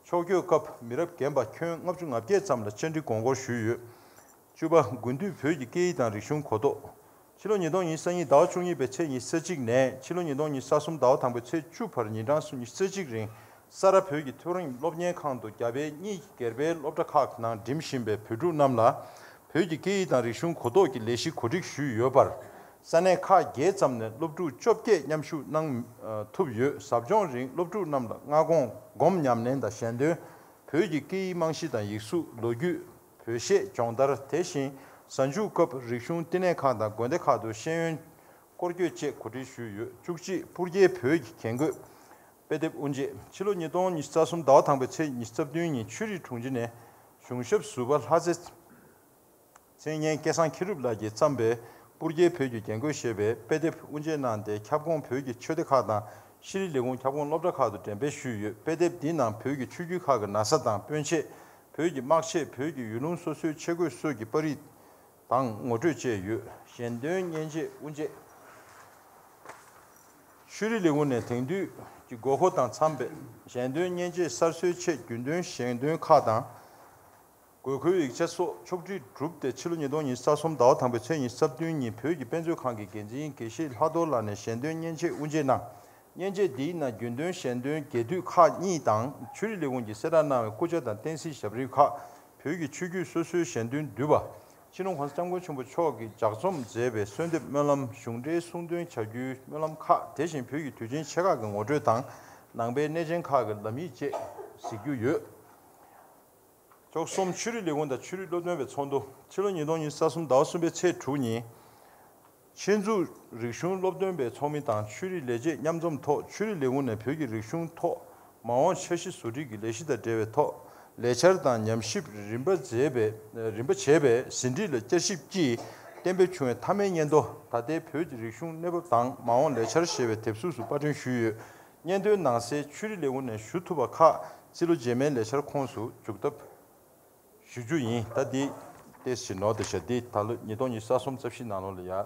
ཕྱོགས་བསྐྱོད་སྐབས་མི་རབས་རྒན་པ་ཁྱོན་ལྔ་བཅུ་ང་བརྒྱད་ཙམ་ལ་བཅར་འདྲི་དགོངས་སྐོར་ཞུས་ཡོད། བཅུ་པ། དགུན་དུས་བོད་ཀྱི་སྐད་ཡིག་དང་རིག་གཞུང་གོ་རྟོགས། ཕྱི་ལོ་ཉིས་སྟོང་ཉི་ཤུ་རྩ་གཉིས་ཟླ་བ་བཅུ་གཉིས་པའི་ཚེས་ཉི་ཤུ་རྩ་གཅིག་ནས་ཕྱི་ལོ་ཉིས་སྟོང་ཉི་ཤུ་རྩ་གསུམ་ཟླ་བ་དང་པོའི་ཚེས་བཅུ་བར་ཉིན་གྲངས་སུ་ཉི་ཤུ་རྩ་གཅིག་རིང་ས་རཱ་བོད་ཀྱི་མཐོ་རིམ་སློབ་གཉེར་ཁང་དུ་རྒྱ་བལ་གཉིས་ཀྱི་སྒེར་པའི་སློབ་གྲྭ་ཁག་ནང་འགྲིམ་བཞིན་པའི་བོད་ཕྲུག་རྣམས་ལ་བོད་ཀྱི་སྐད་ཡིག་དང་རིག་གཞུང་གོ་རྟོགས་ཀྱི་ལས་གཞི་གོ་སྒྲིག་ཞུས་ཡོད་པར། ས་གནས་ཁག་བརྒྱད་ཙམ་ནས་སློབ་ཕྲུག་བཅོ་བརྒྱད་མཉམ་ཞུགས་གནང་ཨ་ཐུབ་ཡོད། ཟབ་སྦྱོང་རིང་སློབ་ཕྲུག་རྣམས་ལ་སྔ་དགོང་སྒོམ་ཉམས་ལེན་དང་ཞལ་འདོན། བོད་ཀྱི་སྐད་ཡིག་རྨང་གཞི་དང་ཡིག་གཟུགས། ལོ་རྒྱུས། བོད་གཞས། སྦྱོང་བརྡར། དེ་བཞིན་གཟའ་མཇུག་སྐབས་རིག་གཞུང་བསྟི་གནས་ཁག་དང་དགོན་སྡེ་ཁག་ཏུ་ཤེས་ཡོན་སྐོར་སྐྱོད་བཅས་གོ་སྒྲིག་ཞུས་ཡོད། བཅུ་གཅིག་སྤུར་རྒྱལ་བོད་ཀྱི་རྒྱན་གོས། དཔེ་དེབ་དབུ་འབྱེད། ཕྱི་ལོ་ཉིས་སྟོང་ཉི་ཤུ་རྩ་གསུམ་ཟླ་བ་དང་པོའི་ཚེས་ཉི་ཤུ་རྩ་བདུན་ཉིན་ཆུ་རིགས་དྲུང་ཆེ་ནས་གཞུང་ཞབས་ཟུར་པ་ལྷ་རྩེ་མཚན་སྙན་སྐལ་བཟང་མཁྱེན་གྲུབ་ལགས་ཀྱིས་བརྩམས་པའི་སྤུར་རྒྱལ་བོད་ཀྱི་རྒྱན་གོས་ཞེས་པའི་དཔེ་དེབ་དབུ་འབྱེད་གནང་སྟེ་ཁྱབ་ཁོངས་བོད་ཀྱི་ཆོས་སྡེ་ཁག་དང་ཤེས་རིག་ལས་ཁུངས་ཁྱབ་ཁོངས་སློབ་གྲྭ་ཁག་ཏུ་འགྲེམས་སྤེལ་ཞུས་ཡོད། དཔེ་དེབ་འདིའི་ནང་བོད་ཀྱི་ཆོས་བརྒྱུད་ཁག་གི་ན་བཟའ་དང་སྤུན་མཆེད། བོད་ཀྱི་དམག་ཆས། བོད་ཀྱི་ཡུལ་ལུང་སོ་སོའི་ཆས་གོས་སོགས་ཀྱི་པར་རིས་དང་ངོ་སྤྲོད་བཅས་ཡོད། ཞལ་འདོན་མཉེན་ཆས་དབུ་འབྱེད། ཤེས་རིག་ལས་ཁུངས་ནས་དེང་དུས་ཀྱི་དགོས་མཁོ་དང་འཚམ་པའི་ཞལ་འདོན་མཉེན་ཆས་གསར་བཟོའི་ཆེད་རྒྱུན་གཏན་ཞལ་འདོན་ཁག་དང་། དགོས་མཁོའི་ཡིག་ཆ་སོགས་ཕྱོགས་སྒྲིག་གྲུབ་སྟེ་ཕྱི་ལོ་ཉིས་སྟོང་ཉི་ཤུ་རྩ་གསུམ་ཟླ་བ་དང་པོའི་ཚེས་ཉི་ཤུ་རྩ་བདུན་ཉིན་བོད་ཀྱི་དཔེ་མཛོད་ཁང་གི་འགན་འཛིན་དགེ་བཤེས་ལྷག་རྡོར་ལགས་ནས་ཞལ་འདོན་མཉེན་ཆས་དབུ་འབྱེད་གནང་། མཉེན་ཆས་འདིའི་ནང་རྒྱུན་གཏན་ཞལ་འདོན་རྒྱས་བསྡུས་ཁག་གཉིས་དང་ཆོས་རིག་ལས་ཁུངས་ཀྱིས་གསལ་བསྒྲགས་གནང་བའི་སྐུ་ཆས་དང་བསྟན་སྲིད་ཞབས་རིམ་ཁག་བོད་ཀྱི་ཆོས་བརྒྱུད་སོ་སོའི་ཞལ་འདོན་བསྡུས་པ། སྤྱི་ནོར་༸གོང་ས་༸སྐྱབས་མགོན་ཆེན་པོ་མཆོག་གིས་ལྗགས་རྩོམ་མཛད་པའི་གསོལ་འདེབས་སྨོན་ལམ་གཞུང་འབྲེལ་གསུང་འདོན་བྱ་རྒྱུའི་སྨོན་ལམ་ཁག་དེ་བཞིན་བོད་ཀྱི་དུས་ཆེན་ཆེ་ཁག་གི་ངོ་སྤྲོད་དང་ནང་པའི་གནས་ཆེན་ཁག་གི་ལམ་ཡིག་བཅས་གཟིགས་རྒྱུ་ཡོད། ཕྱོགས་གསུམ་ཆོས་རིག་ལས་ཁུངས་དང་ཆོས་རིག་སློབ་སྟོན་པའི་ཚོགས་འདུ། ཕྱི་ལོ་ཉིས་སྟོང་ཉི་ཤུ་རྩ་གསུམ་ཟླ་བ་གསུམ་པའི་ཚེས་དྲུག་ཉིན། ཆེད་འཛུགས་རིག་གཞུང་སློབ་སྟོན་པའི་ཚོགས་མི་དང་ཆོས་རིག་ལས་བྱེད་མཉམ་འཛོམས་ཐོག་ཆོས་རིག་ལས་ཁུངས་ནས་བོད་ཀྱི་རིག་གཞུང་ཐོག་མ་འོངས་འཆར་གཞི་བཟོ་སྒྲིག་གི་ལས་གཞི་དང་འབྲེལ་བའི་ཐོག་ལས་འཆར་དང་ཉམས་ཞིབ་རིམ་པ་མཛད་པའི་རིམ་པ་བྱས་པའི་ཟིན་བྲིས་ལ་བསྐྱར་ཞིབ་ཀྱིས་གཏན་འབེབས་བྱུང་བའི་མཐའ་མའི་སྙན་ཐོ། ད་ལྟའི་བོད་ཀྱི་རིག་གཞུང་གནས་བབ་དང་མ་འོངས་ལས་འཆར་ཞེས་པའི་དེབ་གཟུགས་སུ་པར་སྐྲུན་ཞུས་ཡོད། སྙན་ཐོའི་ནང་གསལ་ཆོས་རིག་ལས་ཁུངས་ནས་ཞུ་ཐུབ་པ་ཁག་རྩིས་ལོ་རྗེས་མའི་ལས་འཆར་ཁོངས་སུ་འཇུག་ཐབས་ཞུ་རྒྱུ་ཡིན། ད་འདི་ཏོག་ཙམ་ནོར་དེ་བྱས། འདི་ད་ལོ་ཉིས་སྟོང་ཉི་ཤུ་རྩ་གསུམ་རྩ་བཞི་ནང་ལོགས་ལ་ཡ་ཨ་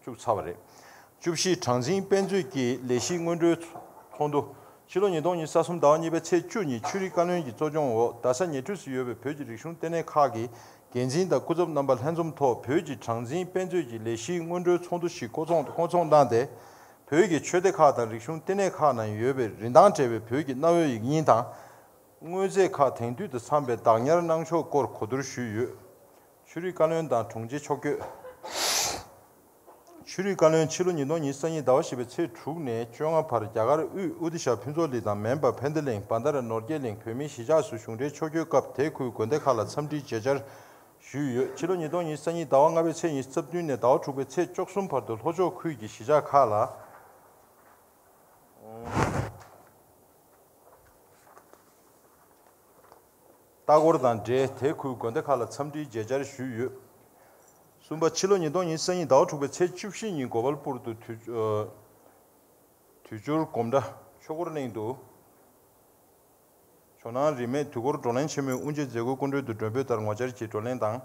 བཅུག་ཚར་བ་རེད། བཅུ་བཞི། གྲངས་འཛིན་དཔེ་མཛོད་ཀྱི་ལས་གཞི་སྔོན་འགྲོའི་ཚོགས་འདུ། ཕྱི་ལོ་ཉིས་སྟོང་ཉི་ཤུ་རྩ་གསུམ་ཟླ་བ་གཉིས་པའི་ཚེས་བཅུ་ཉིན་ཆོས་རིག་བཀའ་བློན་གྱི་གཙོ་སྐྱོང་འོག་རྡ་ས་ཉེ་འཁྲིས་སུ་ཡོད་པའི་བོད་ཀྱི་རིག་གཞུང་ལྟེ་གནས་ཁག་གི་འགན་འཛིན་དང་སྐུ་ཚབ་རྣམ་པ་ལྷན་འཛོམས་ཐོག་བོད་ཀྱི་གྲངས་འཛིན་དཔེ་མཛོད་ཀྱི་ལས་གཞིའི་སྔོན་འགྲོའི་ཚོགས་འདུ་ཞིག་བསྐོ་ཚོགས་བསྐོ་ཚོགས་གནང་སྟེ། བོད་ཀྱི་ཆོས་སྡེ་ཁག་དང་རིག་གཞུང་ལྟེ་གནས་ཁག་ནང་ཡོད་པའི་རིན་ཐང་བྲལ་བའི་བོད་ཀྱི་གནའ་བོའི་ཡིག་རྙིང་དང་། དངོས་རྫས་ཁག་དེང་དུས་དང་འཚམས་པའི་བདག་ཉར་གནང་ཕྱོགས་སྐོར་གོ་བསྡུར་ཞུས་ཡོད། ཆོས་རིག་བཀའ་བློན་དང་དྲུང་ཆེ་ཕྱོགས་བསྐྱོད། ཆོས་རིག་བཀའ་བློན་ཕྱི་ལོ་ཉིས་སྟོང་ཉི་ཤུ་རྩ་གཉིས་ཟླ་བ་བཞི་པའི་ཚེས་དྲུག་ནས་བཅོ་ལྔ་བར་རྒྱ་གར་དབུས་ཨོ་ཏི་ཤ་ཕུན་ཚོགས་གླིང་དང་མོན་པ་ཕན་བདེ་གླིང་བན་དྷ་ར་ནོར་རྒྱས་གླིང་བོད་མིའི་གཞིས་ཆགས་སུ་གཞུང་འབྲེལ་ཕྱོགས་བསྐྱོད་སྐབས་དེ་ཁུལ་དགོན་སྡེ་ཁག་ལ་འཚམས་འདྲིའི་མཇལ་བཅར་ཞུས་ཡོད། ཕྱི་ལོ་ཉིས་སྟོང་ཉི་ཤུ་རྩ་གཉིས་ཟླ་བ་ལྔ་པའི་ཚེས་ཉི་ཤུ་རྩ་བདུན་ནས་ཟླ་བ་དྲུག་པའི་ཚེས་བཅུ་གསུམ་བར་དུ་ལྷོ་ཕྱོགས་ཁུལ་གྱི་གཞིས་ཆགས་ཁག་ལ། ལྟ་སྐོར་དང་འབྲེལ་དེ་ཁུལ་དགོན་སྡེ་ཁག་ལ་འཚམས་འདྲིའི་མཇལ་བཅར་ཞུས་ཡོད། གསུམ་པ། ཕྱི་ལོ་ཉིས་སྟོང་ཉི་ཤུ་རྩ་གཉིས་ཟླ་བ་དྲུག་པའི་ཚེས་བཅུ་བཞི་ཉིན་གོ་པལ་པུར་དུ་དུས་ཨ་དུས་འགྱུར་དགོང་དག་ཆོས་འཁོར་གླིང་དུ་ཇོ་ནང་རིས་མེད་དུས་འཁོར་བགྲོ་གླེང་ཆེན་མོའི་དབུ་འབྱེད་མཛད་སྒོའི་སྐུ་མགྲོན་དུ་མགྲོན་འབོད་ལྟར་ངོ་བཅར་གྱིས་བགྲོ་གླེང་དང་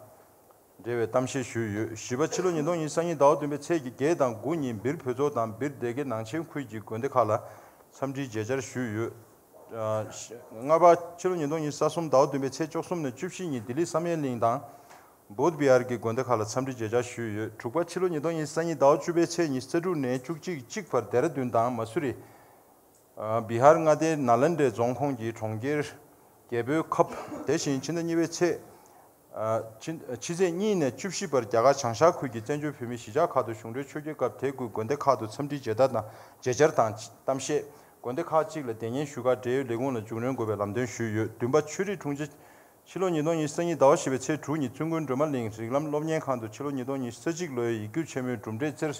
འབྲེལ་བའི་གཏམ་བཤད་ཞུས་ཡོད། བཞི་པ། ཕྱི་ལོ་ཉིས་སྟོང་ཉི་ཤུ་རྩ་གཉིས་ཟླ་བ་བདུན་པའི་ཚེས་ཀྱི་བརྒྱད་དང་དགུ་ཉིན་སྦིར་བོད་ཚོགས་དང་སྦིར་སྡེ་དགེ་ནང་ཆེན་ཁུལ་གྱི་དགོན་སྡེ་ཁག་ལ་འཚམས་འདྲིའི་མཇལ་བཅར་ཞུས་ཡོད། ཨ་ལྔ་པ། ཕྱི་ལོ་ཉིས་སྟོང་ཉི་ཤུ་རྩ་གསུམ་ཟླ་བ་བདུན་པའི་ཚེས་བཅུ་གསུམ་ནས་བཅུ་བཞི་ཉིན་ལྡི་ལི་བསམ་ཡས་གླིང་དང་། བོདྷ་བི་ཧར་གྱི་དགོན་སྡེ་ཁག་ལ་འཚམས་འདྲི་མཇལ་བཅར་ཞུས་ཡོད། དྲུག་པ། ཕྱི་ལོ་ཉིས་སྟོང་ཉི་ཤུ་རྩ་གཉིས་ཟླ་བ་བཅུ་པའི་ཚེས་ཉི་ཤུ་རྩ་དྲུག་ནས་བཅུ་གཅིག་གཅིག་བར་ལྡེ་ར་ལྡུན་དང་མ་སུ་རི། ཨ་བི་ཧར་མངའ་སྡེའི་ནཱ་ལེནྡྲའི་རྫོང་ཁོངས་ཀྱི་གྲོང་ཁྱེར་རྒྱལ་པོའི་ཁབ། དེ་བཞིན་ཕྱི་ཟླ་གཉིས་པའི་ཚེས། ཨ་ཕྱི་ཕྱི་ཚེས་གཉིས་ནས་བཅུ་བཞི་བར་རྒྱ་གར་བྱང་ཤར་ཁུལ་གྱི་བཙན་བྱོལ་བོད་མིའི་གཞིས་ཆགས་ཁག་ཏུ་གཞུང་འབྲེལ་ཆོས་བརྒྱུད་སྐབས་དེ་ཁུལ་དགོན་སྡེ་ཁག་ཏུ་འཚམས་འདྲིའི་མཇལ་དར་དང་མཇལ་བཅར་དང་གཏམ་བཤད། དགོན་སྡེ་ཁག་ཅིག་ལ་སྡེ་གཉན་ཞུ་གར་འབྲེལ་ཡོད་ལས་ཁུངས་ལ་རྒྱུགས་སྤྲོད་དགོས་པའི་ལམ་སྟོན་ཞུས་ཡོད། བདུན་པ། ཆོས་རིག་དྲུང་ཆེ། ཕྱི་ལོ་ཉིས་སྟོང་ཉི་ཤུ་རྩ་གཉིས་ཟླ་བ་བཞི་པའི་ཚེས་དྲུག་ཉིན་བཙུན་དགོན་སྒྲོལ་མ་གླིང་རིགས་ལམ་སློབ་གཉེར་ཁང་དུ་ཕྱི་ལོ་ཉིས་སྟོང་ཉི་ཤུ་རྩ་གཅིག་ལོའི་ཡིག་རྒྱུགས་ཆེན་མོའི་གྲུབ་འབྲས་རྩེར་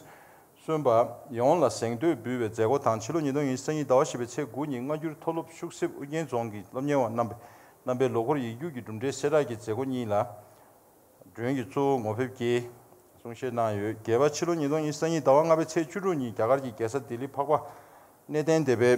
སོན་པ་ཡོངས་ལ་གཟེངས་བསྟོད་འབུལ་བའི་མཛད་སྒོ་དང་། ཕྱི་ལོ་ཉིས་སྟོང་ཉི་ཤུ་རྩ་གཉིས་ཟླ་བ་བཞི་པའི་ཚེས་དགུ་ཉིན་སྔ་འགྱུར་མཐོ་སློབ་ཤུག་གསེབ་ཨུ་རྒྱན་རྫོང་གི་སློབ་གཉེར་བ་རྣམ་པས་རྣམ་པའི་ལོ་འཁོར་ཡིག་རྒྱུགས་ཀྱི་གྲུབ་འབྲས་གསལ་བསྒྲགས་ཀྱི་མཛད་སྒོ་གཉིས་ལ། མགྲོན་གྱིས་གཙོ་བོ་ངོ་ཕེབས་ཀྱིས་གསུང་བཤད་གནང་ཡོད། བརྒྱད་པ། ཕྱི་ལོ་ཉིས་སྟོང་ཉི་ཤུ་རྩ་གཉིས་ཟླ་བ་ལྔ་པའི་ཚེས་བཅུ་དྲུག་ཉིན་རྒྱ་གར་གྱི་རྒྱལ་ས་ལྡི་ལི་འཕགས་པ་གནས་བརྟན་སྡེ་པའི་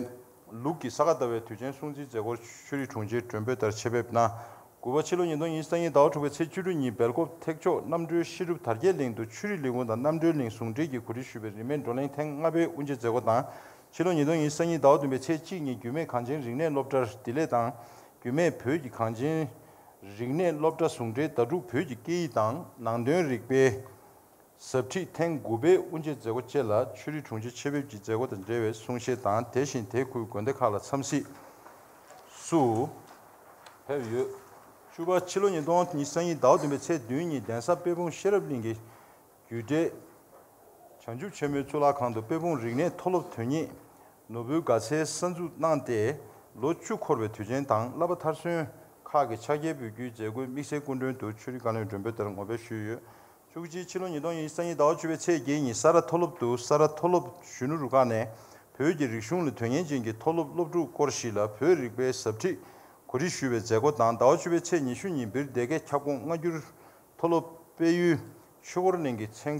ལུགས་ཀྱི་ས་ག་ཟླ་བའི་དུས་ཆེན་སྲུང་བརྩིའི་མཛད་སྒོར་ཆོས་རིག་དྲུང་ཆེའི་མགྲོན་འབོད་ལྟར་ཆེད་ཕེབས་གནང་། དགུ་པ། ཕྱི་ལོ་ཉིས་སྟོང་ཉི་ཤུ་རྩ་གཉིས་ཟླ་བ་དྲུག་པའི་ཚེས་བཅུ་དྲུག་ཉིན་སྦེལ་ཀོབ་ཐེག་མཆོག་རྣམ་གྲོལ་ཤེས་རབ་དར་རྒྱས་གླིང་དུ་ཆོས་རིག་ལས་ཁུངས་དང་རྣམ་གྲོལ་གླིང་ཟུང་འབྲེལ་གྱིས་གོ་སྒྲིག་ཞུས་པའི་རིས་མེད་བགྲོ་གླེང་ཐེངས་ལྔ་པའི་དབུ་འབྱེད་མཛད་སྒོ་དང་། ཕྱི་ལོ་ཉིས་སྟོང་ཉི་ཤུ་རྩ་གཉིས་ཟླ་བ་བདུན་པའི་ཚེས་གཅིག་ཉིན་རྒྱུད་སྨད་གངས་ཅན་རིག་གནས་སློབ་གྲྭར་བདེ་ལེགས་དང་། རྒྱུད་སྨད་བོད་ཀྱི་གངས་ཅན་རིག་གནས་སློབ་གྲྭ་ཟུང་འབྲེལ་ཟླ་དྲུག་བོད་ཀྱི་སྐད་ཡིག་དང་ནང་དོན་རིག་པའི་ཟབ་ཁྲིད་ཐེངས་དགུ་པའི་དབུ་འབྱེད་མཛད་སྒོ་བཅས་ལ་ཆོས་རིག་དྲུང་ཆེ་ཆེད་ཕེབས་ཀྱི་མཛད་སྒོ་དང་འབྲེལ་བའི་གསུང་བཤད་དང་། དེ་བཞིན་དེ་ཁུལ་དགོན་སྡེ་ཁག་ལ་འཚམས་གཟིགས་སུ་ཕེབས་ཡོད། བཅུ་པ། ཕྱི་ལོ་ཉིས་སྟོང་ཉི་ཤུ་རྩ་གཉིས་ཟླ་བ་བདུན་པའི་ཚེས་བདུན་ཉིན་གདན་ས་དཔལ་སྤུངས་ཤེས་རབ་གླིང་གི་རྒྱུད་གྲྭའི་བྱང་ཆུབ་ཆེན་མོའི་གཙུག་ལག་ཁང་དུ་དཔལ་སྤུངས་རིག་གནས་མཐོ་སློབ་དོན་གཉེར་ནོར་བུའི་དགའ་ཚལ་གསར་འཛུགས་གནང་སྟེ། ལོ་བཅུ་འཁོར་བའི་དུས་ཆེན་དང་བསླབ་པ་མཐར་སོན་ཁག་གི་ཕྱག་འཁྱེར་འབུལ་རྒྱུའི་མཛད་སྒོའི་དམིགས་བསལ་སྐུ་མགྲོན་དུ་ཆོས་རིག་བཀའ་བློན་མགྲོན་འབོད་ལྟར་ངོ་ཕེབས་ཞུས་ཡོད། བཅུ་གཅིག། ཕྱི་ལོ་ཉིས་སྟོང་ཉི་ཤུ་རྩ་གཉིས་ཟླ་བ་བཅུ་པའི་ཚེས་བརྒྱད་ཉིན་ས་རཱ་མཐོ་སློབ་ཏུ་ས་རཱ་མཐོ་སློབ་གཞོན་ནུ་རུ་ཁག་ནས་བོད་ཀྱི་རིག་གཞུང་ལ་དོན་གཉེར་ཅན་གྱི་མཐོ་སློབ་སློབ་ཕྲུག་སྐོར་ཞིག་ལ་བོད་རིག་པའི་ཟབ་ཁྲིད་གོ་སྒྲིག་ཞུས་པའི་མཛད་སྒོ་དང་། ཟླ་བ་བཅུ་པའི་ཚེས་ཉི་ཤུ་ཉིན་སྦིར་སྡེ་དགེ་ཁྱབ་ཁོངས་སྔ་འགྱུར་མཐོ་སློབ་དཔལ་ཡུལ་ཆོས་འཁོར་གླིང་གི་མཚན་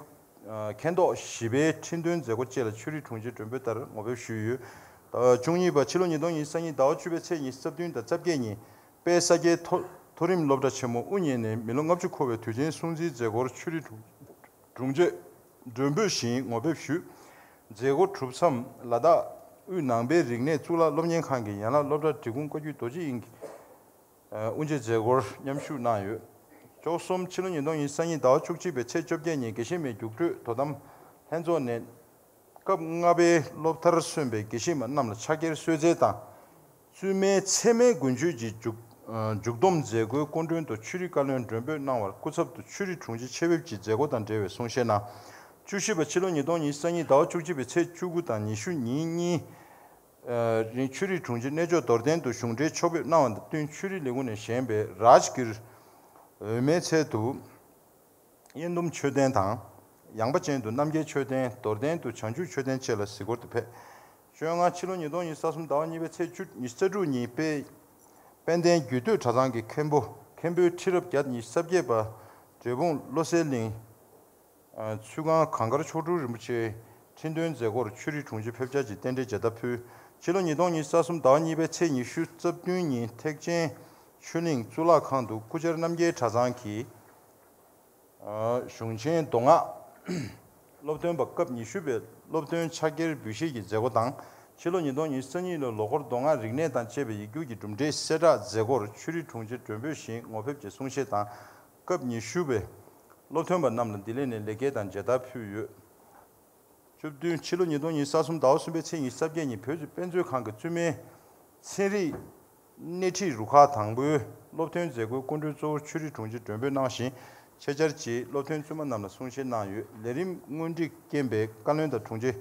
མཁན་ཐོག་བཞི་པའི་ཁྲི་འདོན་མཛད་སྒོ་བཅས་ལ་ཆོས་རིག་དྲུང་ཆེ་མགྲོན་འབོད་ལྟར་ངོ་ཕེབས་ཞུས་ཡོད། ཟླ་བ་བཅུ་གཉིས་པ། ཕྱི་ལོ་ཉིས་སྟོང་ཉི་ཤུ་རྩ་གཉིས་ཟླ་བ་བཅུ་པའི་ཚེས་ཉི་ཤུ་རྩ་བདུན་དང་རྩ་བརྒྱད་ཉིན་དཔལ་ས་སྐྱའི་མཐོ་མཐོ་རིམ་སློབ་གྲྭ་ཆེན་མོ་དབུ་བརྙེས་ནས་མི་ལོ་ལྔ་བཅུ་འཁོར་བའི་དུས་ཆེན་སྲུང་བརྩིའི་མཛད་སྒོར་ཆོས་རིག་དྲུང་ཆེ་མགྲོན་འབོད་བཞིན་ངོ་ཕེབས་ཞུས། མཛད་སྒོ་གྲུབ་མཚམས་ལ་དྭགས་དབུས་ནང་པའི་རིག་གནས་གཙུག་ལག་སློབ་གཉེར་ཁང་གི་ཡན་ལག་སློབ་གྲྭ་འབྲི་གུང་བཀའ་བརྒྱུད་རྡོ་རྗེ་དབྱིངས་ཀྱི་དབུ་འབྱེད་མཛད་སྒོར་མཉམ་ཞུགས་གནང་ཡོད། བཅུ་གསུམ། ཕྱི་ལོ་ཉིས་སྟོང་ཉི་ཤུ་རྩ་གཉིས་ཟླ་བ་བཅུ་གཅིག་པའི་ཚེས་བཅོ་བརྒྱད་ཉིན་དགེ་བཤེས་མའི་རྒྱུགས་སྤྲོད་དོ་དམ་ལྷན་ཚོགས་ནས་སྐབས་ལྔ་པའི་སློབ་མཐར་སོན་པའི་དགེ་བཤེས་མ་རྣམས་ལ་ཕྱག་འཁྱེར་གསོལ་སྩལ་དང་། བཙུན་མའི་ཚད་མའི་ཀུན་སྤྱོད་ཀྱི་མཇུག་མཇུག་བསྡོམས་མཛད་སྒོའི་སྐུ་མགྲོན་དུ་ཆོས་རིག་བཀའ་བློན་མགྲོན་འབོད་གནང་བར་སྐུ་ཚབ་ཏུ་ཆོས་རིག་དྲུང་ཆེ་ཆེད་ཕེབས་ཀྱིས་མཛད་སྒོ་དང་འབྲེལ་བའི་གསུང་བཤད་གནང་། བཅུ་བཞི་པ། ཕྱི་ལོ་ཉིས་སྟོང་ཉི་ཤུ་རྩ་གཉིས་ཟླ་བ་བཅུ་གཅིག་པའི་ཚེས་བཅུ་དགུ་དང་ཉི་ཤུ་ཉིན་གཉིས་ རིང་ཆོས་རིག་དྲུང་ཆེ་གནས་མཆོག་རྡོར་གདན་དུ་གཞུང་འབྲེལ་ཕྱོགས་ཕེབས་གནང་བ་དང་བསྟུན། ཆོས་རིག་ལས་ཁུངས་ནས་བཞེངས་པའི་རཱཇ་གིར་འོས་མའི་ཚལ་དུ་དབྱེན་བསྡུམ་མཆོད་རྟེན་དང་། ཡངས་པ་ཅན་དུ་རྣམ་རྒྱལ་མཆོད་རྟེན། རྡོར་གདན་དུ་བྱང་ཆུབ་མཆོད་རྟེན་བཅས་ལ་གཟིགས་སྐོར་དུ་ཕེབས། བཅོ་ལྔ། ཕྱི་ལོ་ཉིས་སྟོང་ཉི་ཤུ་རྩ་གསུམ་ཟླ་བ་གཉིས་པའི་ཚེས་བཅུ། ཉི་ཤུ་རྩ་དྲུག་ཉིན་དཔལ་དཔལ་ལྡན་རྒྱུད་སྟོད་གྲྭ་ཚང་གི་མཁན་པོ་མཁན་པོའི་ཁྲི་རབས་བརྒྱ་ཉི་ཤུ་རྩ་བརྒྱད་པ་འབྲས་སྤུངས་བློ་གསལ་གླིང་ཚུལ་ཁང་གངས་དཀར་མཆོག་སྤྲུལ་རིན་པོ་ཆེའི་ཁྲི་འདོན་མཛད་སྒོར་ཆོས་རིག་དྲུང་ཆེ་ཕེབས་བཅར་གྱིས་རྟེན་འབྲེལ་མཇལ་དར་ཕུལ། ཕྱི་ལོ་ཉིས་སྟོང་ཉི་ཤུ་རྩ་གསུམ་ཟླ་བ་གཉིས་པའི་ཚེས་ཉི་ཤུ་རྩ་བདུན་ཉིན་ཐེག་ཆེན་ཆོས་གླིང་གཙུག་ལག་ཁང་དུ་སྐུ་བཅར་རྣམ་རྒྱལ་གྲྭ་ཚང་གི་གཞུང་ཆེན་མདོ་སྔགས་སློབ་སྟོན་པ་སྐབས་ཉི་ཤུ་པའི་སློབ་ཐོན་ཕྱག་འཁྱེར་འབུལ་བཞེས་ཀྱི་མཛད་སྒོ་དང་། ཕྱི་ལོ་ཉིས་སྟོང་ཉི་ཤུ་རྩ་གཉིས་ལོའི་ལོ་འཁོར་མདོ་སྔགས་རིག་གནས་དང་བཅས་པའི་ཡིག་རྒྱུགས་ཀྱི་གྲུབ་འབྲས་གསལ་བསྒྲགས་མཛད་སྒོར་ཆོས་རིག་དྲུང་ཆེ་མགྲོན་འབོད་བཞིན་ངོ་ཕེབས་ཀྱི་གསུང་བཤད་དང་། སྐབས་ཉི་ཤུ་པའི་སློབ་ཐོན་པ་རྣམས་ལ་བདེ་ལེགས་ནས་ལེགས་སྐྱེས་དང་མཇལ་དར་ཕུལ་ཡོད། བཅུ་བདུན། ཕྱི་ལོ་ཉིས་སྟོང་ཉི་ཤུ་རྩ་གསུམ་ཟླ་བ་གསུམ་པའི་ཚེས་ཉི་ཤུ་རྩ་བརྒྱད་ཉིན་བོད་ཀྱི་དཔེ་མཛོད་ཁང་གི་བཙུན་མའི་ཚན་རིག་སྣེ་ཁྲིད་རུ་ཁག་དང་པོའི་སློབ་ཐོན་མཛད་སྒོའི་སྐུ་མགྲོན་གཙོ་བོར་ཆོས་རིག་དྲུང་ཆེ་མགྲོན་འབོད་གནང་ཞིང་། ཆེད་བཅར་གྱིས་སློབ་ཐོན་བཙུན་མ་རྣམས་ལ་གསུང་བཤད་གནང་ཡོད། ལས་རིམ་དངོས་བྲིས་རྐྱེན་པས་བཀའ་བློན་དང་དྲུང་ཆེ་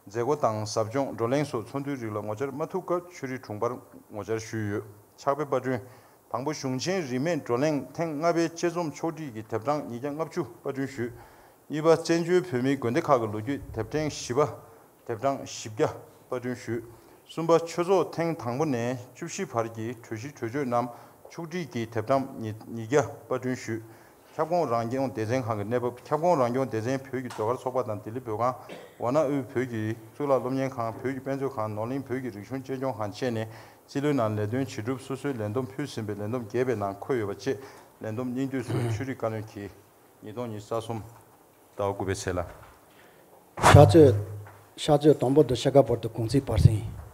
མཛད་སྒོ་དང་ཟབ་སྦྱོང་བགྲོ་གླེང་སོགས་ཚོགས་འདུའི་རིགས་ལ་ངོ་བཅར་མ་ཐུབ་སྐབས་ཆོས་རིག་དྲུང་འཕར་ངོ་བཅར་ཞུས་ཡོད། ཕྱག་དཔེ་པར་སྐྲུན། དང་པོ། གཞུང་ཆེན་རིས་མེད་བགྲོ་གླེང་ཐེངས་ལྔ་པའི་དཔྱད་རྩོམ་ཕྱོགས་བསྒྲིགས་ཀྱི་དེབ་གྲངས་ཉིས་བརྒྱ་ལྔ་བཅུ་པར་སྐྲུན་ཞུས། གཉིས་པ། བཙན་བྱོལ་བོད་མིའི་དགོན་སྡེ་ཁག་གི་ལོ་རྒྱུས་དེབ་ཕྲེང་བཞི་པ། དེབ་གྲངས་བཞི་བརྒྱ་པར་སྐྲུན་ཞུས། གསུམ་པ། ཆོས་ཚོགས་ཐེངས་དང་པོ་ནས་བཅུ་བཞི་བར་གྱི་གྲོས་གཞི་གྲོས་ཆོད་རྣམས་ཕྱོགས་བསྒྲིགས་ཀྱི་དེབ་གྲངས་ཉིས་ཉིས་བརྒྱ་པར་སྐྲུན་ཞུས། ཁྱབ་ཁོངས་རང་སྐྱོང་སྡེ་ཚན་ཁང་གི་གནས་བབ། ཁྱབ་ཁོངས་རང་སྐྱོང་སྡེ་ཚན་བོད་ཀྱི་ཟློས་གར་ཚོགས་པ་དང་ལྡི་ལི་བོད་ཁང་། ཝཱ་ཎ་དབུས་བོད་ཀྱི་གཙུག་ལག་སློབ་གཉེར་ཁང་། བོད་ཀྱི་དཔེ་མཛོད་ཁང་། ནོར་གླིང་བོད་ཀྱི་རིག་གཞུང་གཅེས་སྐྱོང་ཁང་བཅས་ནས་རྩིས་ལོའི་ནང་ལས་དོན་ཇི་སྒྲུབ་སོ་སོའི་ལས་བསྡོམས་ཕུལ་ཟིན་པའི་ལས་བསྡོམས་རྒྱས་པའི་ནང་འཁོད་ཡོད་པ་བཅས་ལས་བསྡོམས་སྙིང་བསྡུས་སུ་ཆོས་རིག་བཀའ་བློན་གྱིས་ཉིས་སྟོང་ཉི་ཤུ་རྩ་གསུམ་ཟླ་བ་དགུ་པའི་ཚེས་ལ། ཕྱག་ཚོད། ཕྱག་ཚོད་དང་པོ་དང་ཕྱེད་ཀ་བར་དུ་གུང་ཚིགས་བར་གསེང་།